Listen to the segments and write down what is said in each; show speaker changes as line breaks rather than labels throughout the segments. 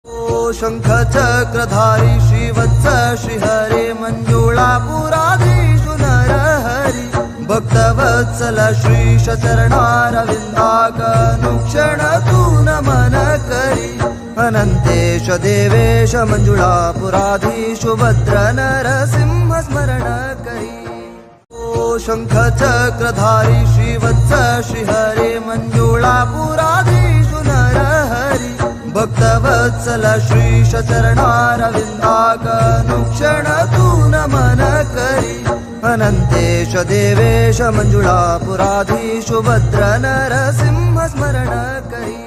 शंख चक्रधारी श्रीवत्स श्रीहरे मंजुळापुराधीशु नरहरी भक्तवत्सल श्रीश चरणारविंदाकनुक्षण तू नमन करी। अनंतेश देवेश मंजुळापुराधीशु भद्र नरसिंह स्मरण करी। शंख चक्रधारी श्रीवत्स श्रीहरे मंजुळापुराधीशु नरहरी भक्तवत्सल श्रीश चरणारविंदाकनुक्षण तू नमन करी। अनंतेश देवेश मंजुळापुराधीशु भद्र नरसिंह स्मरण करी।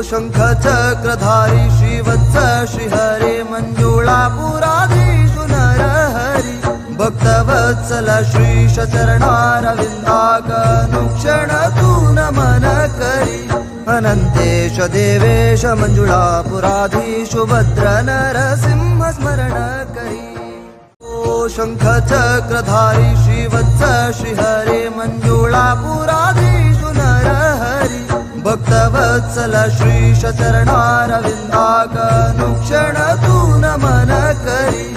शंख चक्रधारी श्रीवत्स श्रीहरे मंजुळापुराधीशु नरहरी भक्तवत्सल श्रीश चरणारविंदाकनुक्षण तू नमन करी। अनंतेश देवेश मंजुळापुराधीशु भद्र नरसिंह स्मरण करी। शंख चक्रधारी श्रीवत्स श्रीहरे मंजुळापुराधीशु नरहरी भक्तवत्सल श्रीश चरणारविंदाकनुक्षण तू नमन करी।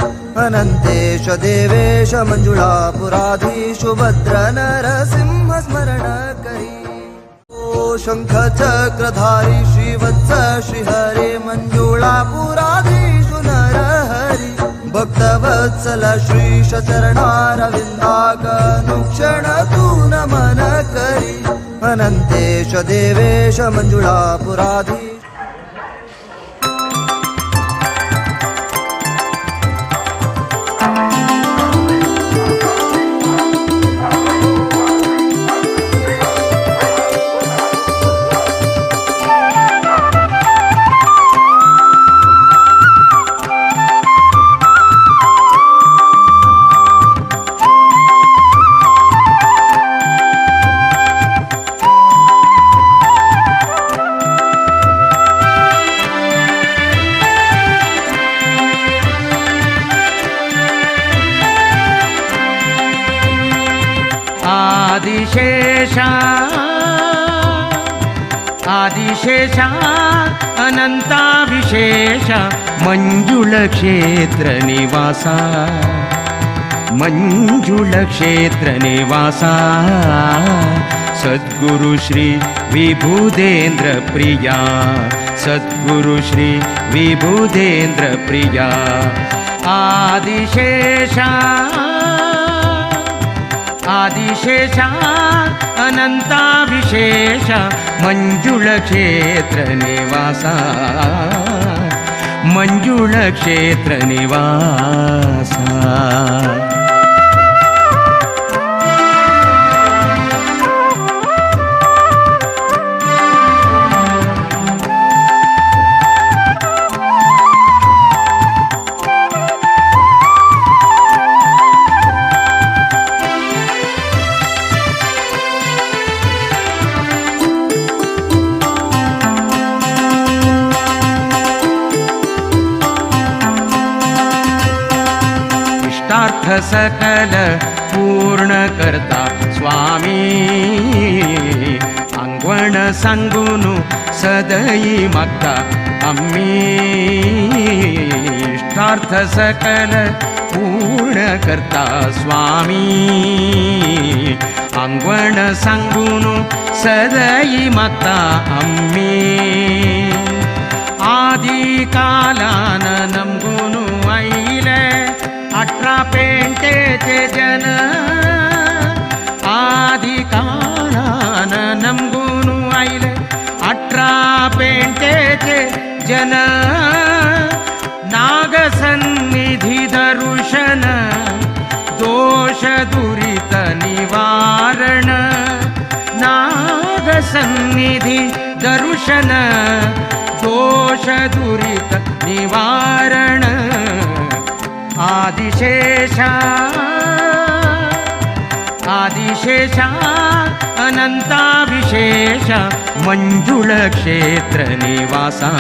अनंतेश देवेश मंजुळापुराधीशु भद्र नरसिंह स्मरण करी। शंख चक्रधारी श्रीवत्स श्रीहरे मंजुळापुराधीशु नरहरी भक्तवत्सल श्रीश चरणारविंदाकनुक्षण तू नमन करी। अनंतेश देवेश मंजुळापुराधीश।
आदिशेषा आदिशेषा अनंताविशेष मंजुळ क्षेत्र निवासा मंजुळ क्षेत्र निवासा सद्गुरु श्री विबुधेंद्र प्रिया सद्गुरु श्री विबुधेंद्र प्रिया। आदिशेषा आदिशेषा अनंताविशेष मंजुळ क्षेत्र निवासा मंजुळ क्षेत्र निवासा। इष्टार्थ सकल पूर्ण करता स्वामी आंगवण सांगून सदई मागता आम्ही। इष्टार्थ सकल पूर्ण करता स्वामी आंगवण सांगून सदई मागता आम्ही। आदि कालान नमगुण आयले 18 पेंटेचे जन आदि कालान नमगुण आयले 18 पेंटेचे जन नागसन्निधी दर्शन दोष दुरित निवारण नागसन्निधी दर्शन दोष दुरित निवारण। आदिशेषा आदिशेषा अनंताविशेष मंजुळ क्षेत्र निवासा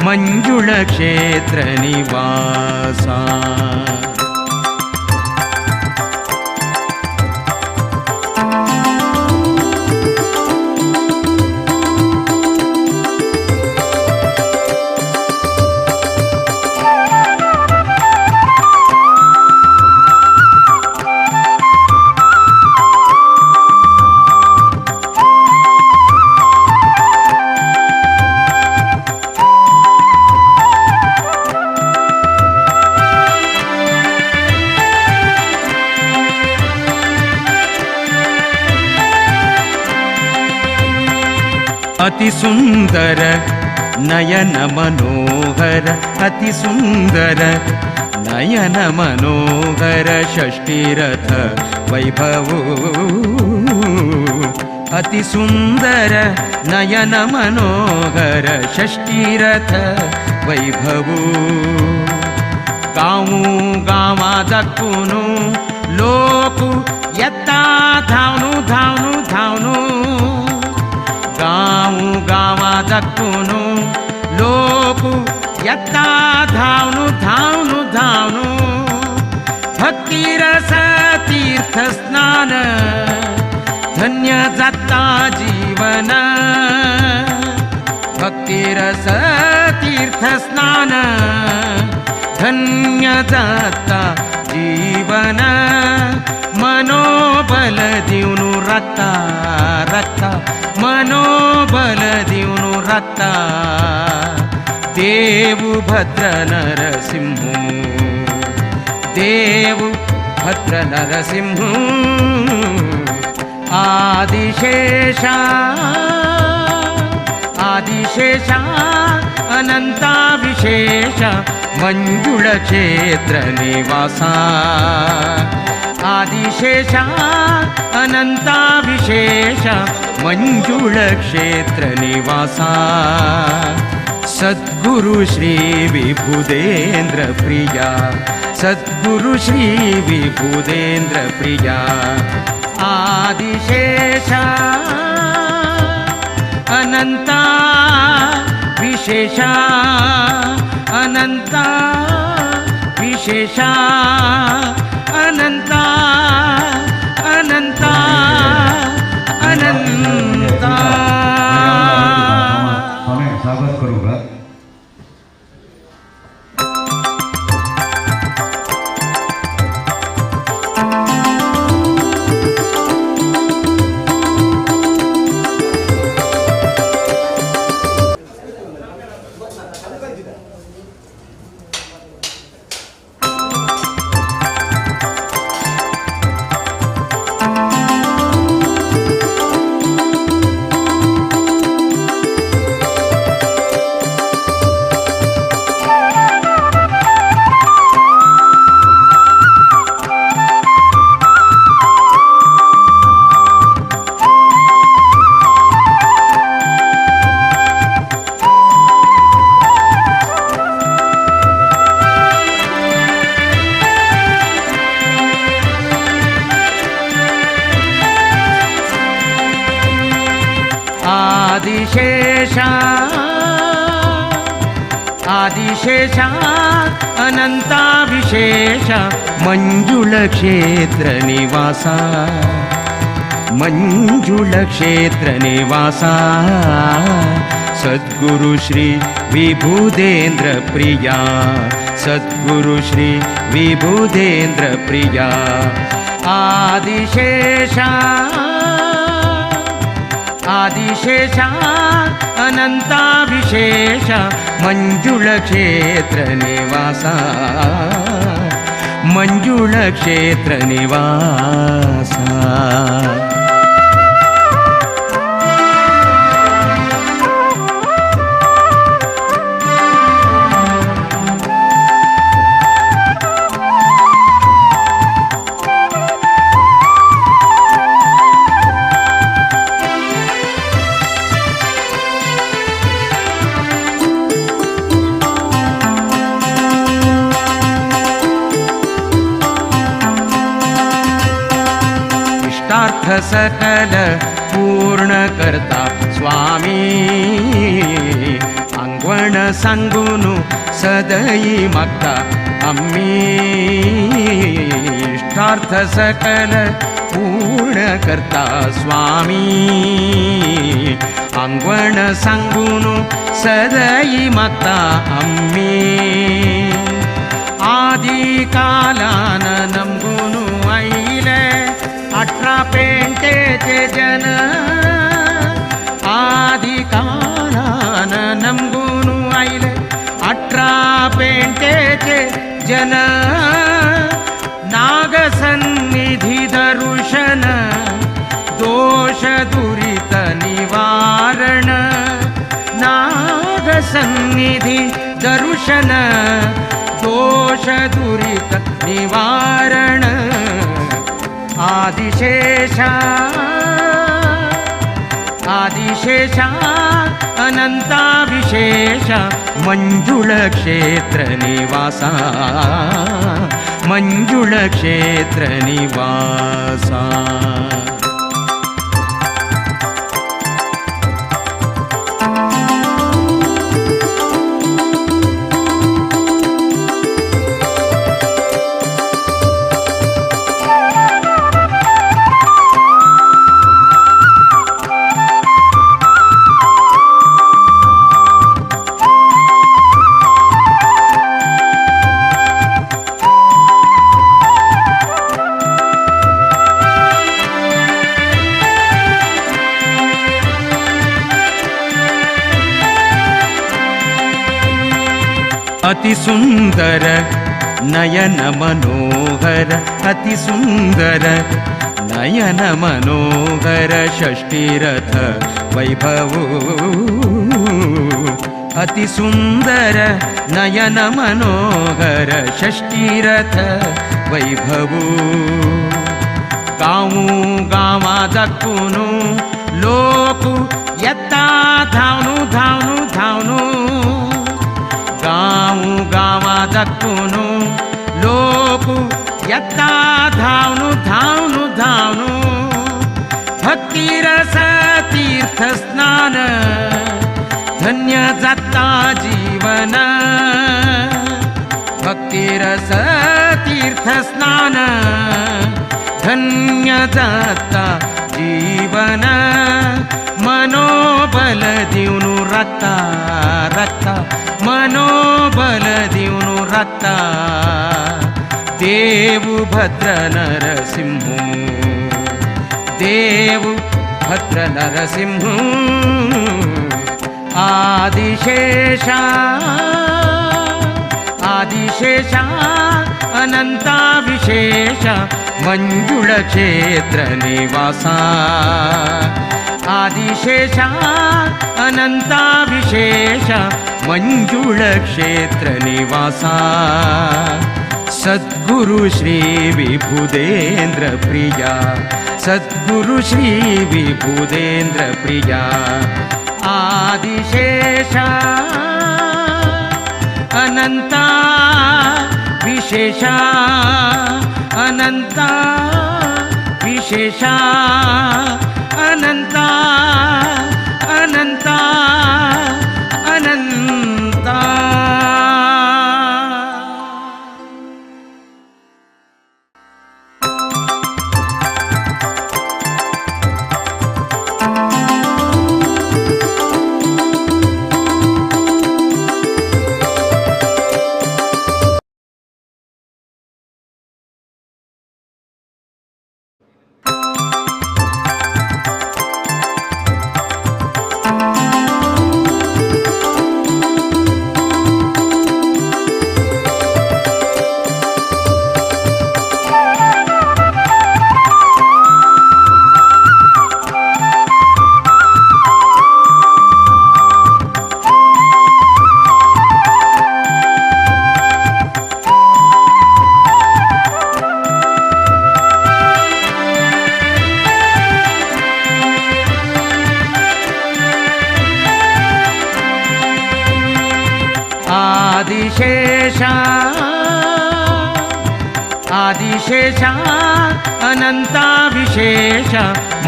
मंजुळ क्षेत्र निवासा। अति सुंदर नयन मनोहर अति सुंदर नयन मनोहर षष्ठीरथ वैभव अति सुंदर नयन मनोहर षष्ठीरथ वैभव गावू गावा दक्कुनु लोक येता धावनु धावनु धावनु गावू गावा दक्कुनु लोक येता धावनु धावनु धावनु भक्तिरस तीर्थ स्नान धन्य जाता जीवन भक्तिरस तीर्थ स्नान धन्य जाता जीवन मनोबल दिवनु राखता राखता मनोबल दिवनु राखता देव भद्र नरसिंह देव भद्र नरसिंह आदिशेषा आदिशेषा अनंता विशेष मंजुळ क्षेत्र निवासा आदिशेषा अनंता विशेष मंजुळ क्षेत्र निवासा सद्गुरु श्री विबुधेंद्र प्रिया सद्गुरु श्री विबुधेंद्र प्रिया आदिशेषा अनंता विशेषा अनंता विशेषा अनंता अनंता अनंता।
स्वागत करूँगा।
आदिशेषा आदिशेषा अनंता विशेष मंजुळ क्षेत्र निवासा मंजुळ क्षेत्र निवासा सद्गुरु श्री विबुधेंद्र प्रिया सद्गुरु श्री विबुधेंद्र प्रिया आदिशेषा आदिशेषा अनंता विशेष मंजुळ क्षेत्र निवासा मंजुळ क्षेत्र निवासा। इष्टार्थ सकल पूर्ण करता स्वामी आंगवण सांगून सदयी मागता आम्ही इष्टार्थ सकल पूर्ण करता स्वामी आंगवण सांगून सदयी मागता आम्ही आदि कालान नमगुनु आयले 18 पेंटेचे जन आदि कालान नमगुनु आयले 18 पेंटेचे जन नागसन्निधि दर्शन दोष दुरित निवारण। सन्निधि दर्शन दोष दुरित निवारण आदिशेषा आदिशेषा अनंता विशेष मंजुळ क्षेत्र निवासा मंजुळ क्षेत्र निवासा। अति सुंदर नयन मनोहर अति सुंदर नयन मनोहर षष्ठीरथ वैभव अति सुंदर नयन मनोहर षष्ठीरथ वैभव गाँव गाँवा दक्कुनु लोक येता धावनु धावनु धावनु गाँव गाँवा दक्कुनु लोक येता धावनु धावनु धावनु भक्तिरस तीर्थ स्नान धन्य जाता जीवन भक्तिरस तीर्थ स्नान धन्य जाता जीवन मनोबल दिवनु रक्ता रक्ता मनोबल दिवनु रक्ता देव भद्र नरसिंह देव भद्र नरसिंह आदिशेषा आदिशेषा अनंता विशेष मंजुळ क्षेत्र निवासा आदिशेषा अनंता विशेष मंजुळ क्षेत्र निवासा सद्गुरु श्री विबुधेंद्र प्रिया सद्गुरु श्री विबुधेंद्र प्रिया आदिशेषा अनंता विशेषा अनंता विशेषा अनंता अनंता अनंता। आदिशेषा आदिशेषा अनंता विशेष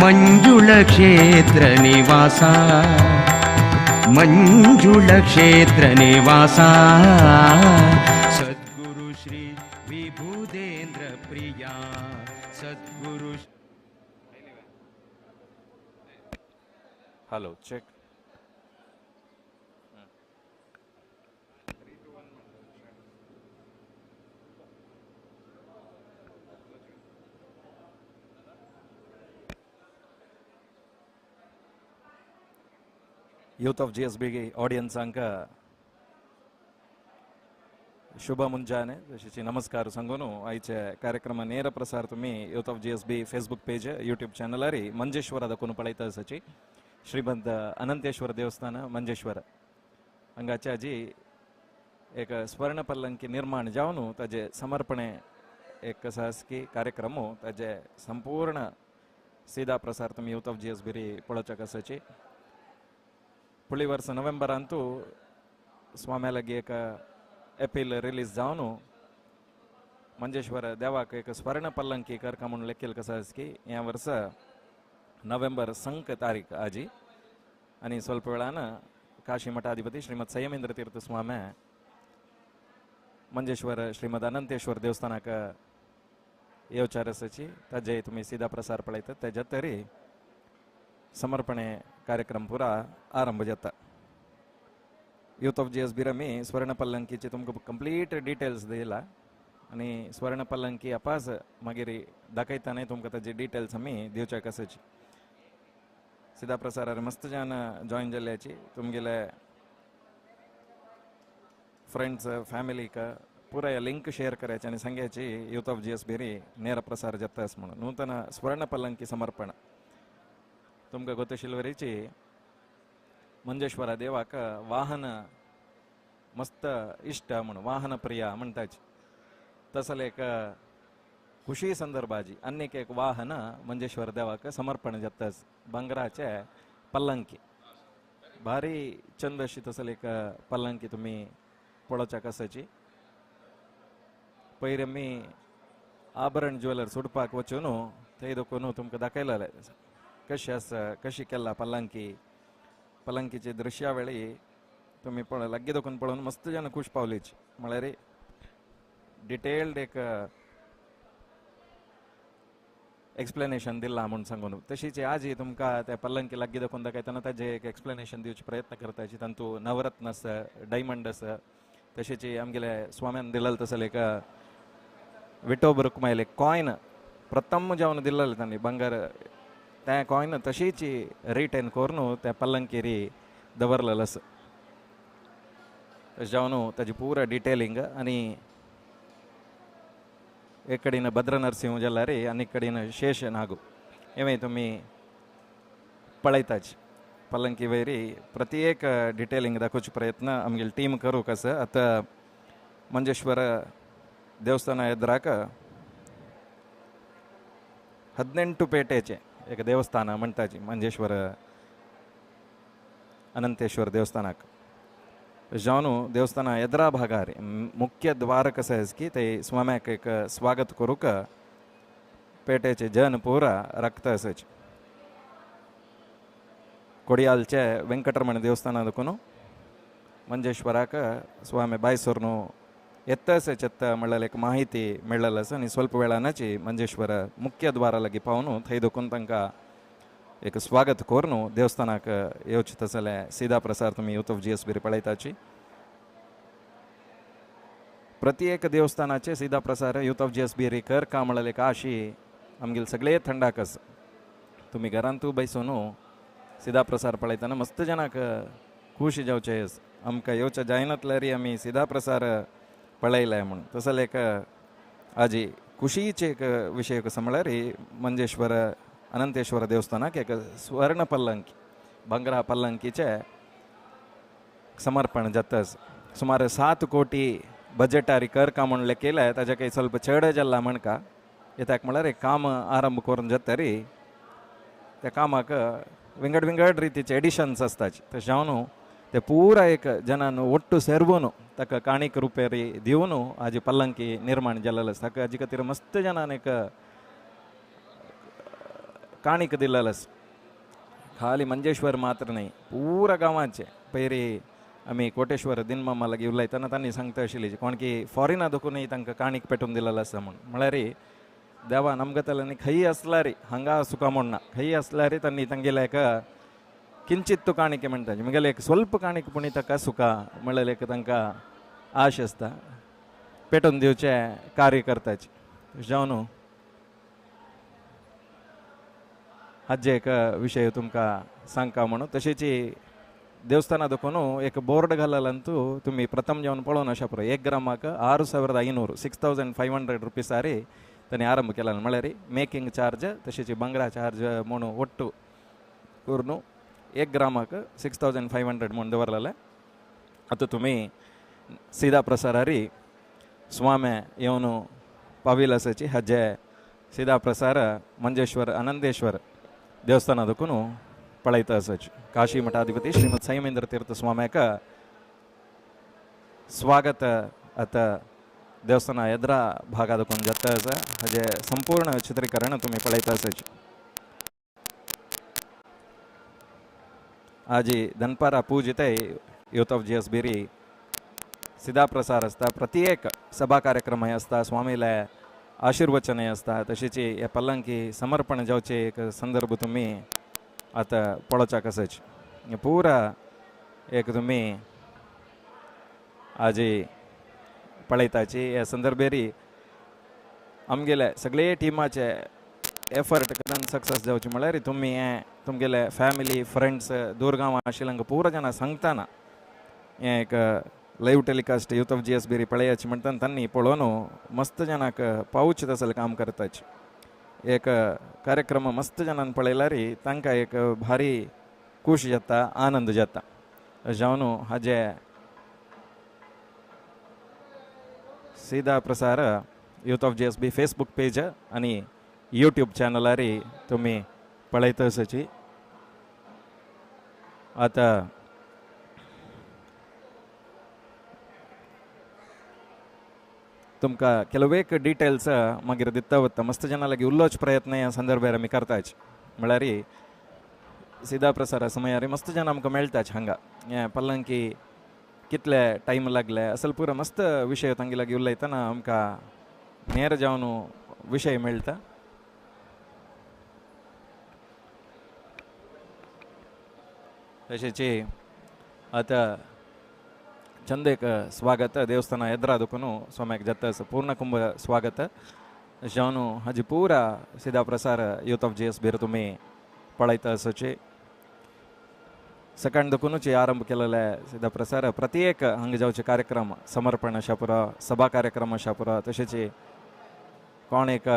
मंजुळ क्षेत्र निवासा मंजुळ क्षेत्र निवासा सद्गुरु श्री विबुधेंद्र प्रिया सद्गुरु।
Hello check. Youth of GSB ऑडियन्सांक शुभ ಮುಂಜಾನೆ जशीची नमस्कार सांगून आयचे कार्यक्रम ನೇರ ಪ್ರಸಾರ तुम्ही youth of GSB Facebook page YouTube चॅनलारी मंजेश्वरा दाखोवन पळयता आसाची श्रीमंत अनंतेश्वर देवस्थान मंजेश्वर हांगाचे आजी एक स्वर्ण पल्लंकी निर्माण जावन ताजे समर्पणे एक की कार्यक्रम ताजे संपूर्ण सीधा प्रसार तुमी यूथ ऑफ जीएस बिरी पळोवच्याक आसाची. फुडली वर्स नोव्हेंबरांतू स्वाम्या लागीं एक एपील रिलीज जावन मंजेश्वर देवाक एक स्वर्ण पल्लंकी करका म्हणून लेखील कसं आसा की ह्या वर्स नोव्हेंबर 5 तारीख आजी आनी स्वल्प वेळान काशी मठाधिपती श्रीमद संयमेंद्र तीर्थ स्वामी मंजेश्वर श्रीमद अनंतेश्वर देवस्थानाक येवच्या रसाची ताजे तुमी सीधा प्रसार पळयतात तेज्या तरी समर्पणे कार्यक्रम पुरा आरंभ जाता. यूथ ऑफ जीएस बिरमी स्वर्ण पल्लंकीचे तुमकां कंप्लीट डिटेल्स दिला आनी स्वर्ण पल्लंकी अपास मागीर दाखयतना तुमकां ताजे डिटेल्स आमी दिवच्याक आसाची. सीधा प्रसारार मस्त जन जॉईन जाल्ल्याची तुमगेले फ्रेंड्स फॅमिलीक पुराय लिंक शेअर करायची आनी सांगायची यूथ ऑफ जीएस बेरी ನೇರ प्रसार जाता म्हणून. नूतन स्वर्ण पल्लंकी समर्पण तुमकां गोतशिल्वरीची मंजेश्वरा देवाक वाहन मस्त इश्ट म्हणून वाहन प्रिया म्हणटाची तसले एक खुशी संदर्भाजी आनीक एक वाहन मंजेश्वर देवाक समर्पण जाता भांगराचे पल्लंकी. भारी चंद अशी तसले एक पल्लंकी तुमी पळोवच्याक आसाची. पयर आमी आभरण ज्वेलर्स उडपाक वचून थंय दोकून तुमकां दाखयलेलें कशी आसा कशी केला पल्लंकी. पल्लंकीची दृश्यावेळी तुमी पळय लागीं दोकून पळोवन मस्त जन खूश पावलीच म्हळ्यार डिटेल्ड एक एक्सप्लेनेशन दिलां म्हूण सांगून. तशीच आजी तुमकां त्या पल्लंकी लागीं दाखोवन दाखयतना ताजें एक एक्सप्लेनेशन दिवचे प्रयत्न करताची. तातूंत नवरत्न आसा, डायमंड आसा, तशीच आमगेले स्वाम्यान दिलेलें तसलें एक विठोब रुक्मायले कॉयन प्रथम जावन दिलेलें तांणी भांगर तें कॉयन तशीच रिटर्न करून त्या पल्लंकेरी दवरलेलें आसा. तशें जावन ताजी पुरा डिटेलिंग आनी एक कडेन भद्र नरसिंह जाल्यार आनी एक कडेन शेष नागू हें तुमी पळयताच. पल्लंकी वयरी प्रत्येक डिटेलिंग दाखोवचो प्रयत्न आमगेली टीम करूंक आसा. आतां मंजेश्वर देवस्थाना एद्राक 18 पेटेचे एक देवस्थान म्हणटाची मंजेश्वर अनंतेश्वर देवस्थानाक जावन देवस्थाना एद्रा भागार मुख्य द्वार कसं की ते स्वाम्याक एक स्वागत करूंक पेटेचे जन पुरा राखता आसाचे. कोडियालचे वेंकटरमण देवस्थाना देखून मंजेश्वराक स्वामी बायसोरनु येता आसाचे म्हणल्यार एक माहिती मेळ्ळेली आसा आनी स्वल्प वेळानाची मंजेश्वर मुख्य द्वारा लागीं पावन थंय देखून तांकां एक स्वागत करून देवस्थानाक येवचें तसलें सीधा प्रसार तुमी यूथ ऑफ जीएस बिरी पळयताची. प्रत्येक देवस्थानाचे सीधा प्रसार यूथ ऑफ जीएस बिरी कर का म्हणलें एक आशी आमगेले सगळे थंडाक आसा. तुमी घरांतू बैसून सीधा प्रसार पळयतना मस्त जनाक खूश जावचें आमकां येवचें जायनातल्यार आमी सीधा प्रसार पळयलाय म्हणून. तसलें एक आजी खुशीचे एक विशय कसो म्हळ्यार मंजेश्वर अनंतेश्वर देवस्थानाक एक स्वर्ण पल्लंकी भांगरा पल्लंकीचे समर्पण जाता. सुमार 7 कोटी बजेटारी कर का म्हणलें केलें ताज्या काही ಸ್ವಲ್ಪ चड जाल्ला म्हणका कित्याक म्हळ्यार एक काम आरंभ करून जाता री त्या कामाक विंगड विंगड रितीचे एडिशन्स आसताचे. तशें जावन ते पुरा एक जनान ಒಟ್ಟು सेरवून ताका काणीक रुपेरी दिवन आजी पल्लंकी निर्माण जाल्लें आसा. ताका हाजे खातीर मस्त जनान एक काणीक दिलेलें आसा. खाली मंजेश्वर मात्र न्हय पुरा गांवाचे पयरी आमी कोटेश्वर दिनमामा लागीं उलयतना तांणी सांगता आशिल्ली कोण की फॉरेना देखूनय तांकां काणीक पेटोवन दिलेलें आसा म्हूण. म्हळ्यार देवा आमगेल्यानी खंय आसल्यार हांगा सुखा म्हूण ना, खंय आसल्यार तांणी तांगेले एक किंचित तूं काणीक म्हणटा म्हगेलें एक स्वल्प काणीक पूण ताका सुखा म्हणल्यार एक तांकां आश आसता पेटोवन दिवचें कार्य करताचे. जावन हाजे एक विशय तुमकां सांगता म्हणून. तशेंच देवस्थाना देखून एक बोर्ड घालला तूं तुमी प्रथम जेवन पळोवन अशें पळय 1 ग्रामाक 6500 6500 रुपीसारी तांणी आरंभ केला. म्हळ्यार मेकिंग चार्ज तशेंच भांगरा चार्ज म्हणून ಒಟ್ಟು करून 1 ग्रामाक 6500 म्हणून दवरलेलें. आतां तुमी सीधा प्रसारारी स्वामे येवन पाविल आसाची हाजे सीधा प्रसार मंजेश्वर आनंदेश्वर देवस्थाना देखून पळयता आसाची. काशी मठाधिपती श्रीमद संयमेंद्र तीर्थ स्वाम्याक स्वागत आतां देवस्थाना एद्रा भागा देखून जाता आसा. हाजे संपूर्ण चित्रीकरण तुमी पळयता आसाची. आजी दनपारा पूजितय यूथ ऑफ जीएस बेरी सीधा प्रसार आसता. प्रत्येक सभा कार्यक्रम आसता, स्वामीले आशीर्वचनय आसता. तशेंच हे पल्लंकी समर्पण जावचे एक संदर्भ तुमी आतां पळोवच्याक आसाच. पुरा एक तुमी आजी पळयताची. ह्या संदर्भेरी आमगेले सगळे टिमाचे एफर्ट करून सक्सेस जावचे म्हळ्यार तुमी हें तुमगेले फॅमिली फ्रेंड्स दूर गांवां आशिल्ल्यांक पुरा जाणां सांगतना हें एक live telecast youth of GS Beri पळयाची म्हणटा तांणी पळोवन मस्त जाणांक पावचे तसलें काम करताची. एक कार्यक्रम मस्त जाणांक पळयल्यार तांकां एक भारी खूश जाता, आनंद जाता. जावन हाजे सीधा प्रसार youth of GSB Facebook page आनी यूट्यूब चॅनलार तुमी पळयता आसाची. आतां तुमकां ಕೆಲವು एक डिटेल्स मागीर दिता वता. मस्त जाणां लागीं उलोवचो प्रयत्न ह्या संदर्भार आमी करताच. म्हळ्यार सीधा प्रसारा समयार मस्त जाणां आमकां मेळटाच हांगा हें पल्लंकी कितले टायम लागले असल पुरो मस्त विशय तांगे लागीं उलयतना आमकां नेर जावन विशय मेळटा. तशेंच आतां चंद एक स्वागत देवस्थान एद्रा देखून स्वाम्याक जाता पूर्ण कुंभ स्वागत जावन हाजी पुरा सीधा प्रसार यूथ ऑफ जीएस बेर तुमी पळयता आसाची. सकाळ देखूनच आरंभ केलेले सीधा प्रसार प्रत्येक हांगा जावचे कार्यक्रम समर्पण अशा पुरो, सभा कार्यक्रम अशा पुरो, तशेंच कोण एक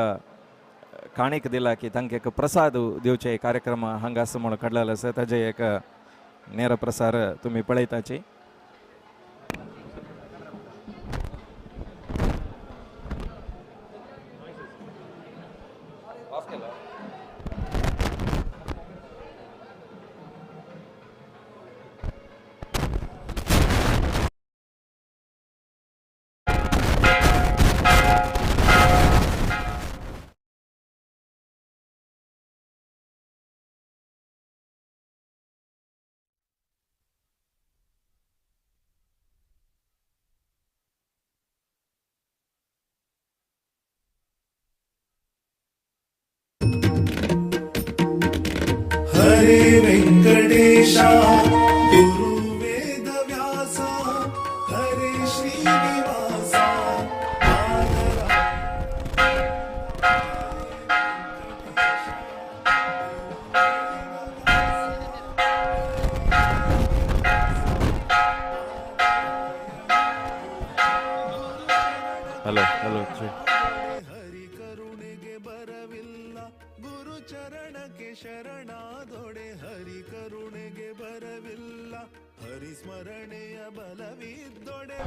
काणीक दिला की तांकां एक प्रसाद दिवचे कार्यक्रम हांगा आसा म्हणून काडलेलो आसा. ताजे एक नेर प्रसार तुमी पळयताची.
हरे वेंकटेशा गुरु वेद व्यासा हरे श्रीनिवासा.
Hello hello.
ಹರಿ ಕರುಣೆಗೆ ಬರವಿಲ್ಲ ಗುರು ಚರಣಕ್ಕೆ ಶರಣಾದೊಡೆ ಹರಿ ಕರುಣೆಗೆ ಬರವಿಲ್ಲ ಹರಿ ಸ್ಮರಣೆಯ ಬಲವಿದ್ದೊಡೆ.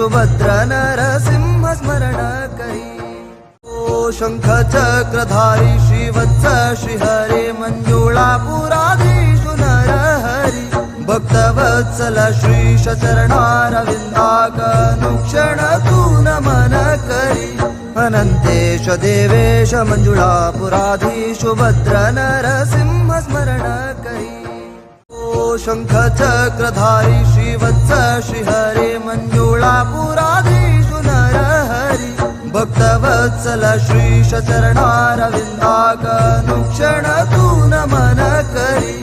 सुभद्र नरसिंह स्मरण करी। ओ शंख चक्रधारी श्रीवत्स श्रीहरे मंजुळापुराधीशु नरहरि भक्तवत्सल श्रीश चरणारविन्दाकनुक्षण तू नमन करी। अनंतेश देवेश मंजुळापुराधीशु भद्र नरसिंह स्मरण करी। ओ शंख चक्रधारी श्रीवत्स श्रीहरे मंजुळापुराधीशु नरहरि भक्तवत्सल श्रीश चरणारविन्दाकनुक्षण तू नमन करी।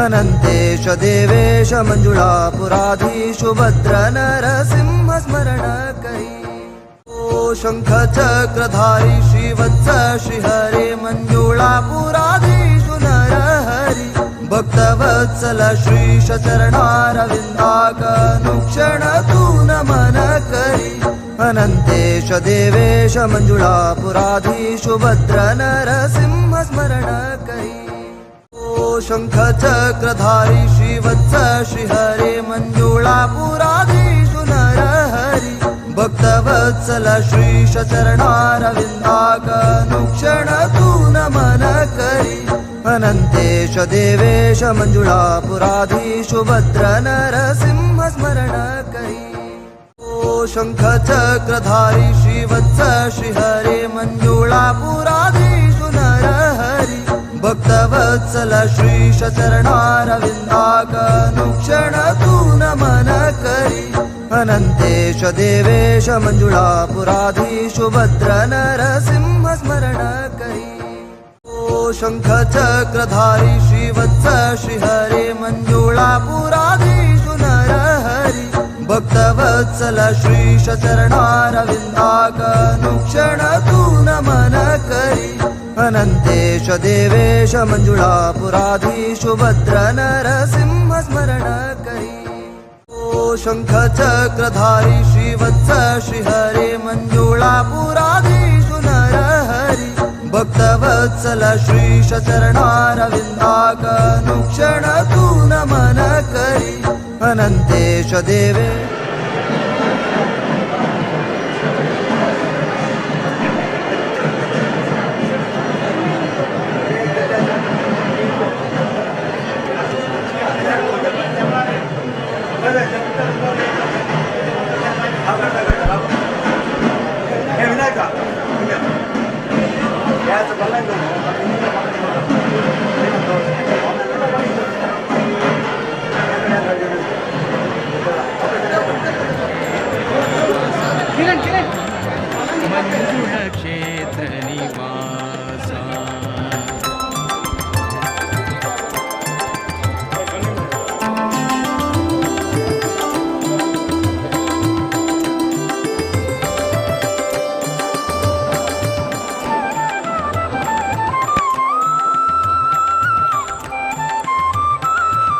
अनंतेश देवेश मंजुळापुराधीशु भद्र नरसिंह स्मरण करी। ओ शंख चक्रधारी श्रीवत्स श्रीहरे मंजुळापुराधीशु नरहरि भक्तवत्सल श्रीश चरणारविन्दाकनुक्षण तू नमन करी। अनंतेश देवेश मंजुळापुराधीशु भद्र नरसिंह स्मरण करी। ओ शंख चक्रधारी श्रीवत्स श्रीहरे मंजुळापुराधीशु नरहरि भक्तवत्सल श्रीश चरणारविन्दाकनुक्षण तू नमन करी। अनंतेश देवेश मंजुळापुराधीशु भद्र नरसिंह स्मरण करी। ओ शंख चक्रधारी श्रीवत्स श्रीहरे मंजुळापुराधीशु नरहरि भक्तवत्सल श्रीश चरणारविन्दाकनुक्षण तू नमन करी। अनंतेश देवेश मंजुळापुराधीशु भद्र नरसिंह स्मरण करी। ओ शंख चक्रधारी श्रीवत्स श्रीहरे मंजुळापुराधीशु नरहरि भक्तवत्सल श्रीश चरणारविन्दाकनुक्षण तू नमन करी। अनंतेश देवेश मंजुळापुराधीशु भद्र नरसिंह स्मरण करी। ओ शंख चक्रधारी श्रीवत्स श्रीहरे मंजुळापुराधीशु नरहरि भक्तवत्सल श्रीश चरणारविन्दाकनुक्षण तू नमन करी। अनंतेश देवे
मंजुळ क्षेत्र निवासा।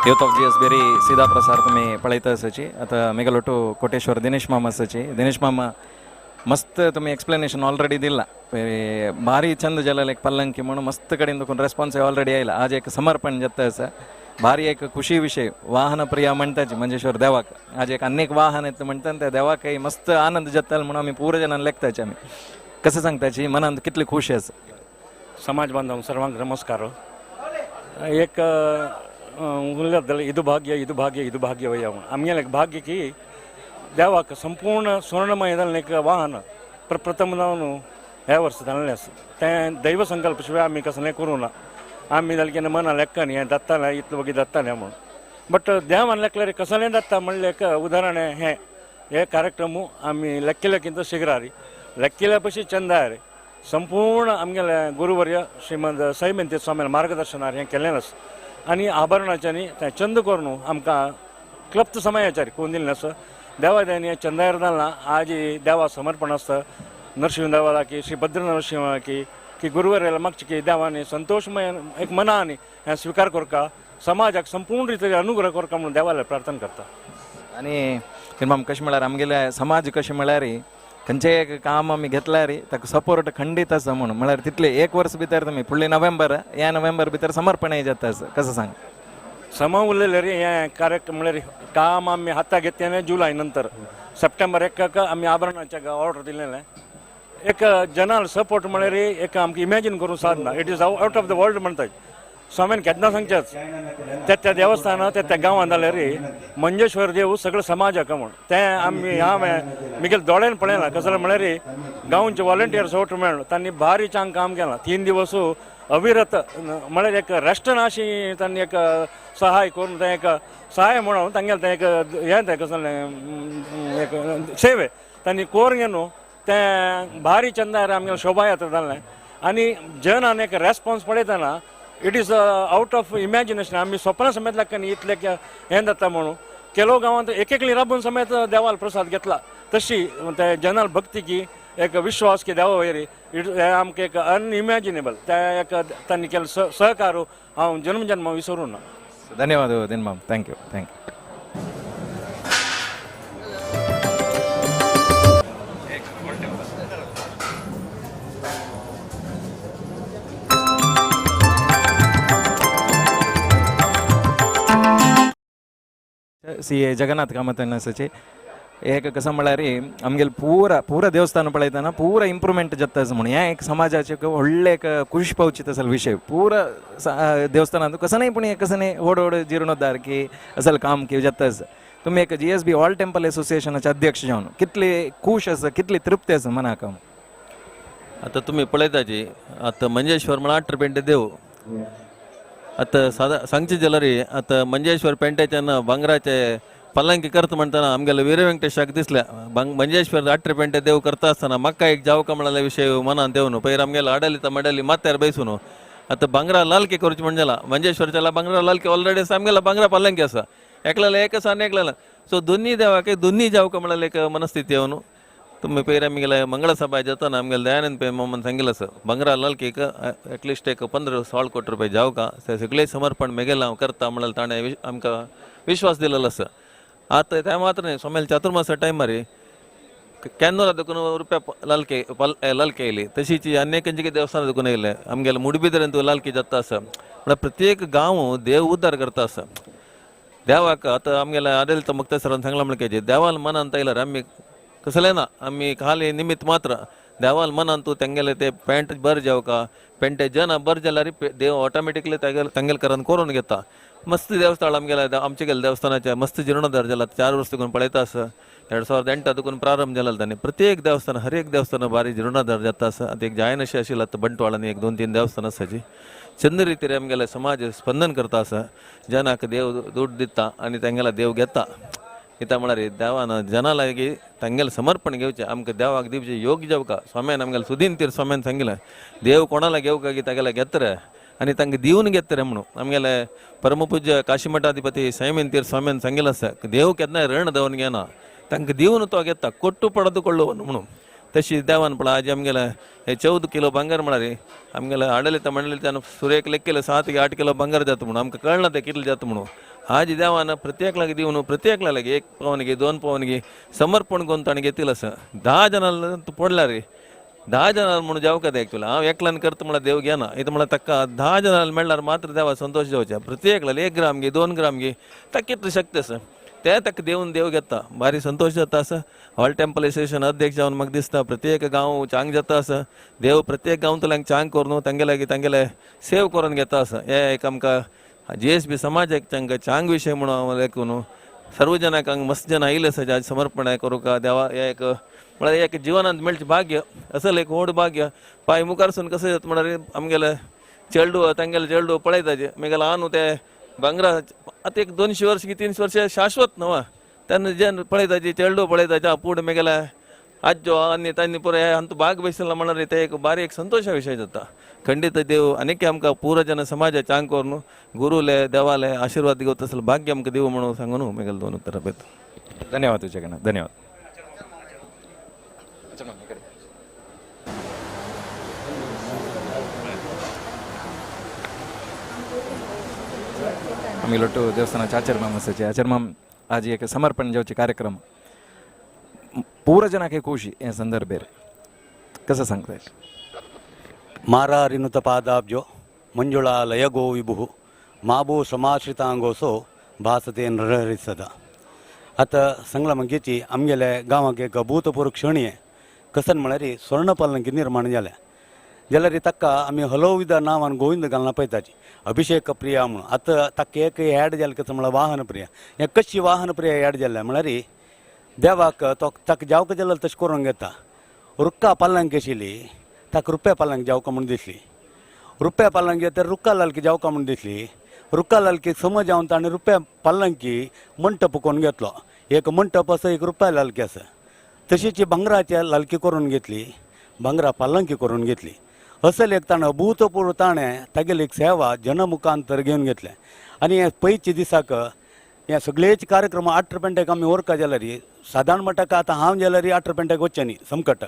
यूथ ऑफ जी एस बेरी सीधा प्रसार तुम्ही पळयता आसाची। आता मेघलोटू कोटेश्वर दिनेश मामा आसाची। दिनेश मामा मस्त तुम्ही एक्सप्लेनेशन ऑलरेडी दिला, भारी चंद जालें एक पल्लंकी म्हणून मस्त कडेन देखून रेस्पॉन्स ऑलरेडी आयला। आज एक समर्पण जाता आसा, भारी एक खुशी विषय। वाहन प्रिया म्हणटाची मंजेश्वर देवाक आज एक अनेक वाहन येता म्हणटा त्या देवाकय मस्त आनंद जाता म्हणून आमी पुरो जणांक लेखताची। आमी कसं सांगताची मनांत कितली खुशी आसा।
समाज बांधव सर्वांक नमस्कार। एक उलयत ಇದು ಭಾಗ್ಯ ಇದು ಭಾಗ್ಯ ಇದು ಭಾಗ್ಯವಯ್ಯ आमगेलें एक भाग्य की देवाक संपूर्ण सुवर्णमय जाल्लें एक वाहन प्रप्रथम जावन ह्या वर्सा जाल्लें आसा। तें दैव संकल्प शिवाय आमी कसलें करूं ना। आमी जालें केन्ना मना लेखन हें जातालें इतलो वगी जातालें म्हणून, बट देवान लेखल्यार कसलें जाता म्हणलें एक उदाहरण हें। हे कार्यक्रम आमी लेखिल्ले कितें शिगरारी लेखिल्ल्या पशी चंदार संपूर्ण आमगेले गुरुवर्य श्रीमंत सैमेंती स्वामी मार्गदर्शनार हें केल्लें आसा आनी आभरणाच्यांनी तें चंद करून आमकां क्लप्त समयाचार कोण दिल्लें आसा। देवा चंदायर जालां आज देवा समर्पण आसता नरशिंव देवाला की श्री भद्र नरसिंह की की गुरुवार मागची की देवानी संतोषमय एक मनान हें स्विकार करका समाजाक संपूर्ण रितीन अनुग्रह करका म्हणून देवाला प्रार्थना करता.
आनी माम कशें म्हळ्यार आमगेले समाज कशें म्हळ्यार खंयचें एक काम आमी घेतल्यार ताका सपोर्ट खंडीत आसा म्हणून म्हळ्यार तितले एक वर्स भितर तुमी फुडले नोव्हेंबर ह्या नोव्हेंबर भितर समर्पणय जाता आसा कसं सांग.
सम उरलेले रे हें कार्यक्रम म्हळ्यार काम आमी हाता घेतलें जुलय नंतर सप्टेंबर 1 आमी आभरणाचे ऑर्डर दिलेलें एक जनाल सपोर्ट म्हळ्यार एक आमकां इमॅजीन करूंक सादना it is out of the world म्हणटात. स्वामीन केन्ना सांगचेच त्या त्या देवस्थानां त्या त्या गांवांत जाल्यार मंजेश्वर देव सगळो समाजाक म्हूण तें आमी हांवें मिगेल दोळ्यान पळयलां कसलें म्हळ्यार गांवचे वॉलंटियर्स ओट मेळ्ळो तांणी भारी चांग काम केलां 3 दिवस अविरत म्हळ्यार एक रेस्ट ना अशी तांणी एक सहाय करून तें एक सहाय म्हणून तांगेलें तें एक हें तें कसलें एक सेवे तांणी कोर घेवन तें भारी चंदार आमगेलें शोभायात्रा जालें आनी जनान एक रेस्पोन्स पळयतना it is out of imagination आमी स्वप्न समेत लागता न्ही इतलें हें जाता म्हणून केलो गांवांत एक एकली राबून समेत देवाल प्रसाद घेतला तशी ते जनाल भक्ती की एक विश्वास की देवा वयर it हें आमकां एक अनइमॅजिनेबल ते एक तांणी केल्लो सहकार हांव जन्म जन्म विसरूं ना.
धन्यवाद दिनमाम, thank you thank you. C A Jagannath Kamath आसाचे एक कसं म्हळ्यार आमगेले पूरा पूरा देवस्थान पळयतना पूरा इम्प्रुवमेंट जाता आसा म्हणून हें एक समाजाचें एक व्हडलें एक खुश पावची तसलो विशय पूरा देवस्थानांत कसं न्ही पूण कसं न्ही व्हड व्हड जिर्णोद्धार की असल काम की जाता आसा. तुमी एक GSB all temple असोसिएशनाचे अध्यक्ष जावन कितली खूश आसा कितली तृप्ती आसा मनाक.
आतां तुमी पळयताची आतां मंजेश्वर म्हळ्यार 8 पेंटे देव आतां सादा सांगचें जाल्यार आतां मंजेश्वर पेंटेच्यान भांगराचे पलंकी करता म्हणटना आमगेले वीर वेंकटेशाक दिसल्या मंजेश्वर 8 पेंटे देव करता आसतना म्हाका एक जावका म्हळ्यार विशय मनान देवन पयर आमगेले आडलिता मंडळी माथ्यार बैसून आतां भांगरा लालकी करची म्हण जाला मंजेश्वरच्या भांगरा लालकी ऑलरेडी आसा आमगेला भांगरा पलंकी आसा एकल्याला एक आसा आनी एकल्याला सो दोन्ही देवाक दोन्ही जावका म्हळ्यार एक मनस्थिती येवन तुमी पयर आमगेले मंगळसभा जाताना आमगेले दयानंद पै मामान सांगिल्लें आसा भांगरा लालकीक एटलिस्ट एक 15-16 कोटी रुपया जावका ते सगळें समर्पण मेगेलें हांव करता म्हळ्यार ताणें आमकां विश्वास दिलेलो आसा. आतां तें मात्र न्ही सोमेल चातुर्मासा टायमार कॅनोरा देखून रुपया लालके लालके येयली तशीच आनी खंयचे देवस्थान देखून येयले आमगेले मुडबिद्रेंत लालकी जाता आसा म्हळ्यार प्रत्येक गांव देव उद्धार करता आसा. देवाक आतां आमगेले आडेल मुक्तेसरान सांगलां म्हणल्यार देवान मनांत आयल्यार आमी कसलें ना आमी खाली निमित्त मात्र देवान मनान तूं तेंगेले ते पेंट बर जावका पेंटे जना बर जाल्यार देव ऑटोमॅटिकली तांगेले करान करून घेता. मस्त देवस्थान आमगेले आमचे गेले देवस्थानाचे मस्त जिर्णोद्धार जाला 4 वर्स देखून पळयता आसा 2008 देखून प्रारंभ जाला तांणी प्रत्येक देवस्थान हर एक देवस्थान बारी जिर्णोद्धार जाता आसा. आतां एक जायन अशें आशिल्लें आतां बंटवाळांनी 1 2 3 देवस्थान आसाची चंद रितीर आमगेले समाज स्पंदन करता आसा जनाक देव दुड दिता आनी तेंगेला देव घेता कित्याक म्हळ्यार देवान जना लागीं तांगेलें समर्पण घेवचें आमकां देवाक दिवचें योग्य जावका स्वाम्यान आमगेले सुदीन तीर स्वाम्यान सांगिल्लें देव कोणाला घेवका की तागेले घेतरे आनी तांकां दिवन घेतरे म्हणून आमगेले परमपूज्य काशीमठाधिपती संयमीन तीर स्वाम्यान सांगिल्लें आसा देव केन्नाय रण दवरून घेना तांकां दिवन तो घेता कोट्टू पडत कडलो म्हणून तशी देवान पळय आज आमगेले हे 14 किलो भांगर म्हळ्यार आमगेले आडलिता मंडळीच्यान सुरेक लेखकेले 7 8 किलो भांगर जाता म्हणून आमकां कळना तें कितलें जाता म्हणून आज देवान प्रत्येक लागीं दिवन प्रत्येकला लागीं 1 पावन घे 2 पावन घे समर्पण करून ताणें घेतिल्लें आसा. 10 जाणां तूं पडला रे 10 जाणां म्हणून जावका तें एक्चुअली हांव एकल्यान करता म्हळ्यार देव घेना इतलें म्हळ्यार ताका 10 जाणां मेळ्ळ्यार मात्र देवा संतोश जावचें प्रत्येकला 1 ग्राम घे 2 ग्राम घे ताका कितली शक्ती आसा ते ताका देवन देव घेता भारी संतोश जाता आसा. ऑल टेम्पल एसोसिएशन अध्यक्ष जावन म्हाका दिसता प्रत्येक गांव चांग जाता आसा देव प्रत्येक गांवांतल्यान चांग करून तांगेले तांगेले सेव करून घेता आसा. हे एक आमकां GSB समाजाक तांकां चांग विशय म्हणून हांव लेखून सर्व जनाक हांगा मस्त जन आयिल्ले आसा आज समर्पण करूंक देवा हे एक म्हळ्यार एक जिवनांत मेळचें भाग्य असलें एक व्हड भाग्य पांय मुखारसून कशें जाता म्हळ्यार आमगेले चेडू तांगेले चेडू पळयताचे मागीर ल्हान ते भांगरा आतां एक 200 वर्स की 300 वर्स शाश्वत न्हू तेन्ना जेन्ना पळयताची चेडू पळयताचे पूण मागीर आज्जो आनी तांणी पुराय हांतू भाग बसला म्हणल्यार ते एक बारीक संतोशा विशय जाता. खंडीत देव आनीक आमकां पुरो जन समाजाचे चांग करून गुरुले देवाले आशिर्वाद घेवता तसलो भाग्य आमकां दिवं म्हणून सांगून मागीर 2 उत्तरां पळयता.
धन्यवाद जगन्नाथ, धन्यवाद. आमी लोटू देवस्थानाचे आचार्य माम आसाचे. आचार्य माम, आज एक समर्पण जावचे कार्यक्रम पूरा जनाक खुशी हे संदर्भेर कसं सांगता येईल?
मारारिनुत पादाब्जो मंजुळा लयगो विभु माबू समाश्रितांगोसो भासते नरहरी सदा. आतां सांगला मंगेची आमगेले गांवाक एक अभूतपूर्व क्षणी कसन म्हळ्यार स्वर्ण पालंकी निर्माण जाल्या जाल्यार ताका आमी हलवविध नांवान गोविंद घालना पळयताची अभिषेक प्रिया म्हणून. आतां ताका एक ॲड जालें कसं म्हळ्यार वाहन प्रिया. हें कशी वाहन प्रिया ॲड जाल्या म्हळ्यार देवाक तो ताका जावका जाल्यार तशें करूंक घेता. रुक्का पालंकी आशिल्ली ताका रुप्या पालंक जावका म्हूण दिसली, रुप्या पालंकी तर रुक्का लालकी जावका म्हूण दिसली, रुक्का लालकी समज जावन ताणें रुप्या पालंकी मंटप करून घेतलो. एक मंटप आसा, एक रुप्या लालकी आसा. तशीच भांगराच्या लालकी करून घेतली, भांगरा पालंकी करून घेतली. असल एक ताणें अभूतपूर्व ताणें तागेली एक सेवा जनमुखांतर घेवन घेतलें. आनी हे पयचे दिसाक हे सगळेच कार्यक्रम 8 पेंटेक आमी व्हरका जाल्यार सादारण म्हणटा आतां हांव जाल्यार 8 पेंटेक वचचें न्ही समकट